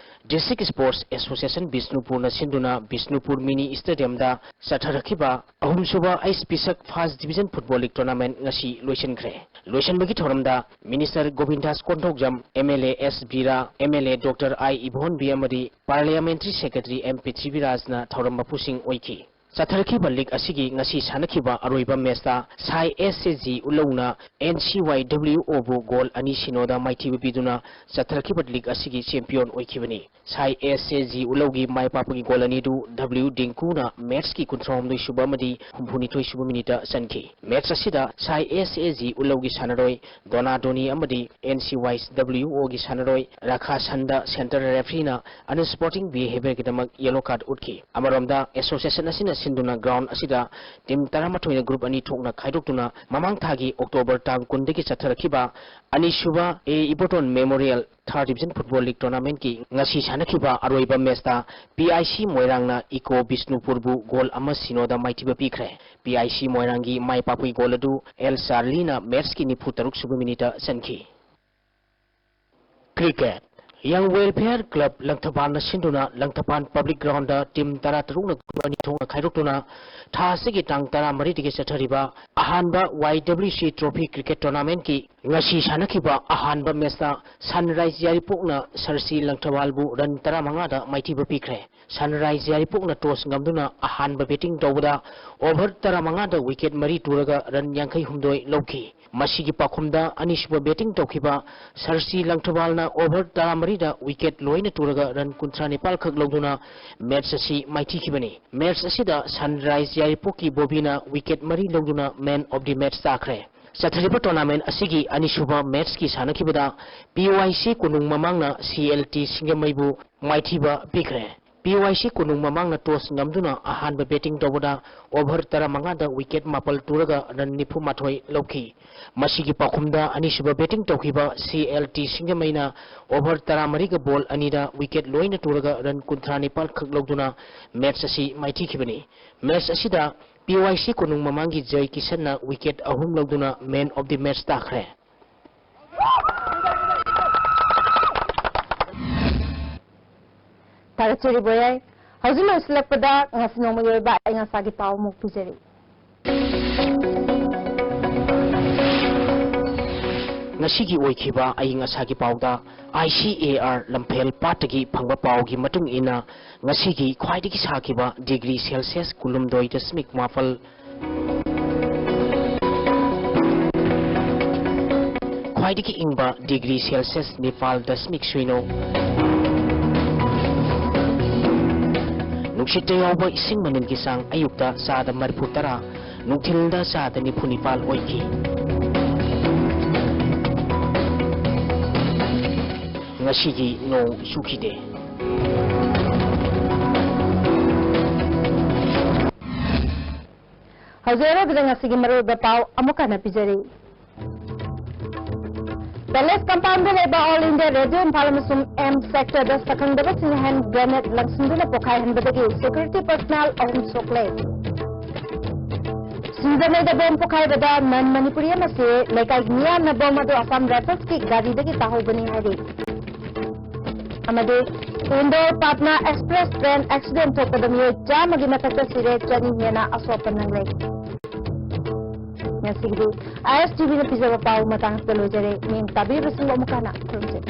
ꯗꯤꯁꯇ꯭ꯔꯤꯛ ꯁ꯭ꯄꯣꯔꯠꯁ ꯑꯦꯁꯣꯁꯤꯌꯦꯁꯟ ꯕꯤꯁꯅꯨꯄꯨꯔꯅ ꯁꯤꯟꯗꯨꯅ ꯕꯤꯁꯅꯨꯄꯨꯔ ꯃꯤꯅꯤ ꯁ꯭ꯇꯦꯗꯤꯌꯝꯗ ꯆꯠꯊꯔꯛꯈꯤꯕ ꯑꯍꯨꯝꯁꯨꯕ H Pishak first division football league tournament ꯉꯁꯤ ꯂꯣꯏꯁꯤꯟꯈ꯭ꯔꯦ꯫ ꯂꯣꯏꯁꯤꯟꯕꯒꯤ ꯊꯧꯔꯝꯗ minister Govindas Konthoujam, M L A S Bira, M L A doctor I Ibohanbi ꯑꯃꯗꯤ ꯄꯥꯔꯂꯤꯌꯥꯃꯦꯟꯇꯔꯤ ꯁꯦꯀ꯭ꯔꯦꯇꯔꯤ ꯑꯦꯝ ꯄ꯭ꯔꯤꯊꯤꯕꯤꯔꯥꯖꯅ ꯊꯧꯔꯝ ꯃꯄꯨꯁꯤꯡ ꯑꯣꯏꯈꯤ꯫ ꯆꯠꯊꯔꯛꯈꯤꯕ ꯂꯤꯒ ꯑꯁꯤꯒꯤ ꯉꯁꯤ ꯁꯥꯟꯅꯈꯤꯕ ꯑꯔꯣꯏꯕ ꯃꯦꯆꯇ ꯁꯥꯏ S A G ꯎꯂꯧꯅ N C Y W ꯑꯣꯕꯨ goal ꯑꯅꯤ ꯁꯤꯅꯣꯗ ꯃꯥꯏꯊꯤꯕ ꯄꯤꯗꯨꯅ ꯆꯠꯊꯔꯛꯈꯤꯕ ꯂꯤꯒ ꯑꯁꯤꯒꯤ ꯆꯦꯝꯄꯤꯌꯟ ꯑꯣꯏꯈꯤꯕꯅꯤ꯫ ꯁꯥꯏ S A G ꯎꯂꯧꯒꯤ my ꯄꯥꯛꯄꯒꯤ goal ꯑꯅꯤꯗꯨ ꯗꯕ꯭ꯂꯤꯎ ꯗꯤꯡꯀꯨꯅ ꯃꯦꯆꯀꯤ ꯀꯨꯟꯊ꯭ꯔꯥꯍꯨꯝꯗꯣꯏ ꯁꯨꯕ ꯑꯃꯗꯤ ꯍꯨꯝꯐꯨꯅꯤꯊꯣꯏ ꯁꯨꯕ ꯃꯤꯅꯤꯠꯇ ꯆꯟꯈꯤ꯫ ꯃꯦꯆ ꯑꯁꯤꯗ ꯁꯥꯏ ꯑꯦꯁ ꯑꯦ ꯖꯤ ꯎꯂꯧꯒꯤ ꯁꯥꯟꯅꯔꯣꯏ ꯗꯣꯅꯥ ꯗꯣꯅꯤ ꯑꯃꯗꯤ ꯑꯦꯟ ꯁꯤ ꯋꯥꯏ ꯗꯕ꯭ꯂꯤꯎ ꯑꯣꯒꯤ ꯁꯥꯟꯅꯔꯣꯏ ꯔꯥꯈꯥ ꯁꯟꯗ ꯁꯦꯟꯇꯔ ꯔꯦꯐ꯭ꯔꯤꯅ ꯑꯟꯁ꯭ꯄꯣꯔꯇꯤꯡ ꯕꯤꯍꯦꯕꯤꯌꯔꯒꯤꯗꯃꯛ ꯌꯦꯂꯣ ꯀꯥꯔꯗ ꯎꯠꯈꯤ꯫ ꯑꯃꯔꯣꯝꯗ ꯑꯦꯁꯣꯁꯤꯌꯦꯁꯟ ꯑꯁꯤꯅ ꯁꯤꯟꯗꯨꯅ ꯒ꯭ꯔꯥꯎꯟ ꯑꯁꯤꯗ ꯇꯤꯝ ꯇꯔꯥꯃꯥꯊꯣꯏꯅ ꯒ꯭ꯔꯨꯞ ꯑꯅꯤ ꯊꯣꯛꯅ ꯈꯥꯏꯗꯣꯛꯇꯨꯅ ꯃꯃꯥꯡ ꯊꯥꯒꯤ ꯑꯣꯛꯇꯣꯕꯔ ꯇꯥꯡ ꯀꯨꯟꯗꯒꯤ ꯆꯠꯊꯔꯛꯈꯤꯕ ꯑꯅꯤꯁꯨꯕ ꯑꯦ ꯏꯕꯣꯇꯣꯟ ꯃꯦꯃꯣꯔꯤꯌꯦꯜ ꯊꯥꯔꯠ ꯗꯤꯕꯤꯖꯟ ꯐꯨꯠꯕꯣꯜ ꯂꯤꯒ ꯇꯣꯔꯅꯥꯃꯦꯟꯠꯀꯤ ꯉꯁꯤ ꯁꯥꯟꯅꯈꯤꯕ ꯑꯔꯣꯏꯕ ꯃꯦꯆꯇ P I C ꯃꯣꯏꯔꯥꯡꯅ eco ꯕꯤꯁꯅꯨꯄꯨꯔꯕꯨ goal ꯑꯃ ꯁꯤꯅꯣꯗ ꯃꯥꯏꯊꯤꯕ ꯄꯤꯈ꯭ꯔꯦ꯫ ꯄꯤ ꯑꯥꯏ ꯁꯤ ꯃꯣꯏꯔꯥꯡꯒꯤ ꯃꯥꯏ ꯄꯥꯛꯄꯒꯤ ꯒꯣꯜ ꯑꯗꯨ ꯑꯦꯜ ꯆꯥꯔꯂꯤꯅ ꯃꯦꯆꯀꯤ ꯅꯤꯐꯨ ꯇꯔꯨꯛ ꯁꯨꯕ ꯃꯤꯅꯤꯠꯇ ꯆꯟꯈꯤ꯫ Cricket꯫ Young Welfare Club ꯂꯪꯊꯕꯥꯜꯅ ꯁꯤꯟꯗꯨꯅ ꯂꯪꯊꯕꯥꯜ Public Groundꯗ team ꯇꯔꯥ ꯇꯔꯨꯛꯅ group ꯑꯅꯤ ꯊꯣꯛꯅ ꯈꯥꯏꯗꯣꯛꯇꯨꯅ ꯊꯥ ꯑꯁꯤꯒꯤ ꯇꯥꯡ ꯇꯔꯥ ꯃꯔꯤꯗꯒꯤ ꯆꯠꯊꯔꯤꯕ ꯑꯍꯥꯟꯕ Y W C Trophy Cricket Tournamentꯀꯤ ꯉꯁꯤ ꯁꯥꯟꯅꯈꯤꯕ ꯑꯍꯥꯟꯕ matchꯇ Sunrise ꯌꯥꯏꯔꯤꯄꯣꯛꯅ ꯁꯔꯁꯤ ꯂꯪꯊꯕꯥꯜꯕꯨ run ꯇꯔꯥꯃꯉꯥꯗ ꯃꯥꯏꯊꯤꯕ ꯄꯤꯈ꯭ꯔꯦ꯫ Sunrise ꯌꯥꯏꯔꯤꯄꯣꯛꯅ toss ꯉꯝꯗꯨꯅ ꯑꯍꯥꯟꯕ batting ꯇꯧꯕꯗ over ꯇꯔꯥꯃꯉꯥꯗ wicket ꯃꯔꯤ ꯇꯨꯔꯒ run ꯌꯥꯡꯈꯩ ꯍꯨꯝꯗꯣꯏ ꯂꯧꯈꯤ꯫ ꯃꯁꯤꯒꯤ ꯄꯥꯎꯈꯨꯝꯗ ꯑꯅꯤꯁꯨꯕ batting ꯇꯧꯈꯤꯕ ꯁꯔꯁꯤ ꯂꯪꯊꯕꯥꯜꯅ over ꯇꯔꯥꯃꯔꯤꯗ wicket ꯂꯣꯏꯅ ꯇꯨꯔꯒ run ꯀꯨꯟꯊ꯭ꯔꯥ ꯅꯤꯄꯥꯜ ꯈꯛ ꯂꯧꯗꯨꯅ match ꯑꯁꯤ ꯃꯥꯏꯊꯤꯈꯤꯕꯅꯤ꯫ Match ꯑꯁꯤꯗ Sunrise ꯌꯥꯏꯔꯤꯄꯣꯛꯀꯤ ꯕꯣꯕꯤꯅ wicket ꯃꯔꯤ ꯂꯧꯗꯨꯅ man of the match ꯇꯥꯈ꯭ꯔꯦ꯫ ꯆꯠꯊꯔꯤꯕ tournament ꯑꯁꯤꯒꯤ ꯑꯅꯤꯁꯨꯕ matchꯀꯤ ꯁꯥꯟꯅꯈꯤꯕꯗ P Y C ꯀꯣꯅꯨꯡ ꯃꯃꯥꯡꯅ C L T ꯁꯤꯡꯖꯃꯩꯕꯨ ꯃꯥꯏꯊꯤꯕ ꯄꯤꯈ꯭ꯔꯦ꯫ P Y C ꯀꯣꯅꯨꯡ ꯃꯃꯥꯡꯅ toss ꯉꯝꯗꯨꯅ ꯑꯍꯥꯟꯕ batting ꯇꯧꯕꯗ over ꯇꯔꯥꯃꯉꯥꯗ wicket ꯃꯥꯄꯜ ꯇꯨꯔꯒ run ꯅꯤꯐꯨ ꯃꯥꯊꯣꯏ ꯂꯧꯈꯤ꯫ ꯃꯁꯤꯒꯤ ꯄꯥꯎꯈꯨꯝꯗ ꯑꯅꯤꯁꯨꯕ batting ꯇꯧꯈꯤꯕ C L T ꯁꯤꯡꯖꯃꯩꯅ over ꯇꯔꯥꯃꯔꯤꯒ ball ꯑꯅꯤꯗ wicket ꯂꯣꯏꯅ ꯇꯨꯔꯒ run ꯀꯨꯟꯊ꯭ꯔꯥ ꯅꯤꯄꯥꯜ ꯈꯛ ꯂꯧꯗꯨꯅ match ꯑꯁꯤ ꯃꯥꯏꯊꯤꯈꯤꯕꯅꯤ꯫ Match ꯑꯁꯤꯗ P Y C ꯀꯣꯅꯨꯡ ꯃꯃꯥꯡꯒꯤ ꯖꯩ ꯀꯤꯁꯟꯅ wicket ꯑꯍꯨꯝ ꯂꯧꯗꯨꯅ man of the match ꯇꯥꯈ꯭ꯔꯦ꯫ ꯊꯥꯒꯠꯆꯔꯤ ꯕꯣꯌꯥꯏ꯫ ꯍꯧꯖꯤꯛ ꯂꯣꯏꯁꯤꯜꯂꯛꯄꯗ ꯉꯁꯤ ꯅꯣꯡꯃꯒꯤ ꯑꯣꯏꯕ ꯑꯏꯪ ꯑꯁꯥꯒꯤ ꯄꯥꯎ ꯑꯃꯨꯛ ꯄꯤꯖꯔꯤ꯫ ꯉꯁꯤꯒꯤ ꯑꯣꯏꯈꯤꯕ ꯑꯏꯪ ꯑꯁꯥꯒꯤ ꯄꯥꯎꯗ I C A R ꯂꯝꯐꯦꯜ ꯄꯥꯠꯇꯒꯤ ꯐꯪꯕ ꯄꯥꯎꯒꯤ ꯃꯇꯨꯡ ꯏꯟꯅ, ꯉꯁꯤꯒꯤ ꯈ꯭ꯋꯥꯏꯗꯒꯤ ꯁꯥꯈꯤꯕ degree Celsius ꯀꯨꯟꯍꯨꯝꯗꯣꯏ ꯗꯁꯃꯤꯛ ꯃꯥꯄꯜ, ꯈ꯭ꯋꯥꯏꯗꯒꯤ ꯏꯪꯕ degree Celsius ꯅꯤꯄꯥꯜ ꯗꯁꯃꯤꯛ ꯁꯤꯅꯣ꯫ ꯅꯨꯡꯁꯤꯠꯇ ꯌꯥꯎꯕ ꯏꯁꯤꯡ ꯃꯅꯤꯜꯒꯤ ꯆꯥꯡ ꯑꯌꯨꯛꯇ ꯆꯥꯗ ꯃꯔꯤꯐꯨ ꯇꯔꯥ, ꯅꯨꯡꯊꯤꯜꯗ ꯆꯥꯗ ꯅꯤꯐꯨ ꯅꯤꯄꯥꯜ ꯑꯣꯏꯈꯤ꯫ ꯉꯁꯤꯒꯤ ꯅꯣꯡ ꯆꯨꯈꯤꯗꯦ꯫ ꯍꯧꯖꯤꯛ ꯑꯔꯣꯏꯕꯗ ꯉꯁꯤꯒꯤ ꯃꯔꯨꯑꯣꯏꯕ ꯄꯥꯎ ꯑꯃꯨꯛ ꯍꯟꯅ ꯄꯤꯖꯔꯤ꯫ Palace compoundꯗ ꯂꯩꯕ All India Radio ꯏꯝꯐꯥꯜ ꯑꯃꯁꯨꯡ M sectorꯗ ꯁꯛꯈꯪꯗꯕꯁꯤꯡꯅ hand grenade ꯂꯪꯁꯤꯟꯗꯨꯅ ꯄꯣꯈꯥꯏꯍꯟꯕꯗꯒꯤ security personnel ꯑꯍꯨꯝ ꯁꯣꯛꯂꯦ꯫ ꯁꯤꯡꯖꯃꯩꯗ bomb ꯄꯣꯈꯥꯏꯕꯗ non ꯃꯅꯤꯄꯨꯔꯤ ꯑꯃ ꯁꯤꯔꯦ꯫ ꯂꯩꯀꯥꯏꯒꯤ ꯃꯤꯌꯥꯝꯅ bomb ꯑꯗꯨ Assam Riflesꯀꯤ ꯒꯥꯔꯤꯗꯒꯤ ꯇꯥꯍꯧꯕꯅꯤ ꯍꯥꯏꯔꯤ꯫ ꯑꯃꯗꯤ ꯏꯟꯗꯣꯔ ꯄꯥꯠꯅꯥ ꯑꯦꯛꯁꯄ꯭ꯔꯦꯁ ꯇ꯭ꯔꯦꯟ ꯑꯦꯛꯁꯤꯗꯦꯟ ꯊꯣꯛꯄꯗ ꯃꯤꯑꯣꯏ ꯆꯥꯝꯃꯒꯤ ꯃꯊꯛꯇ ꯁꯤꯔꯦ, ꯆꯅꯤ ꯍꯦꯟꯅ ꯑꯁꯣꯛ ꯑꯄꯟ ꯅꯪꯂꯦ꯫ ꯉꯁꯤꯒꯤꯗꯤ ꯑꯥꯏ ꯑꯦꯁ ꯇꯤ ꯚꯤꯅ ꯄꯤꯖꯕ ꯄꯥꯎ ꯃꯇꯥꯡ ꯑꯁꯤꯗ ꯂꯣꯏꯖꯔꯦ꯫ ꯃꯤꯠꯌꯦꯡ ꯇꯥꯕꯤꯔꯤꯕꯁꯤꯡꯕꯨ ꯑꯃꯨꯛ ꯍꯟꯅ ꯈꯨꯔꯨꯝꯖꯔꯤ꯫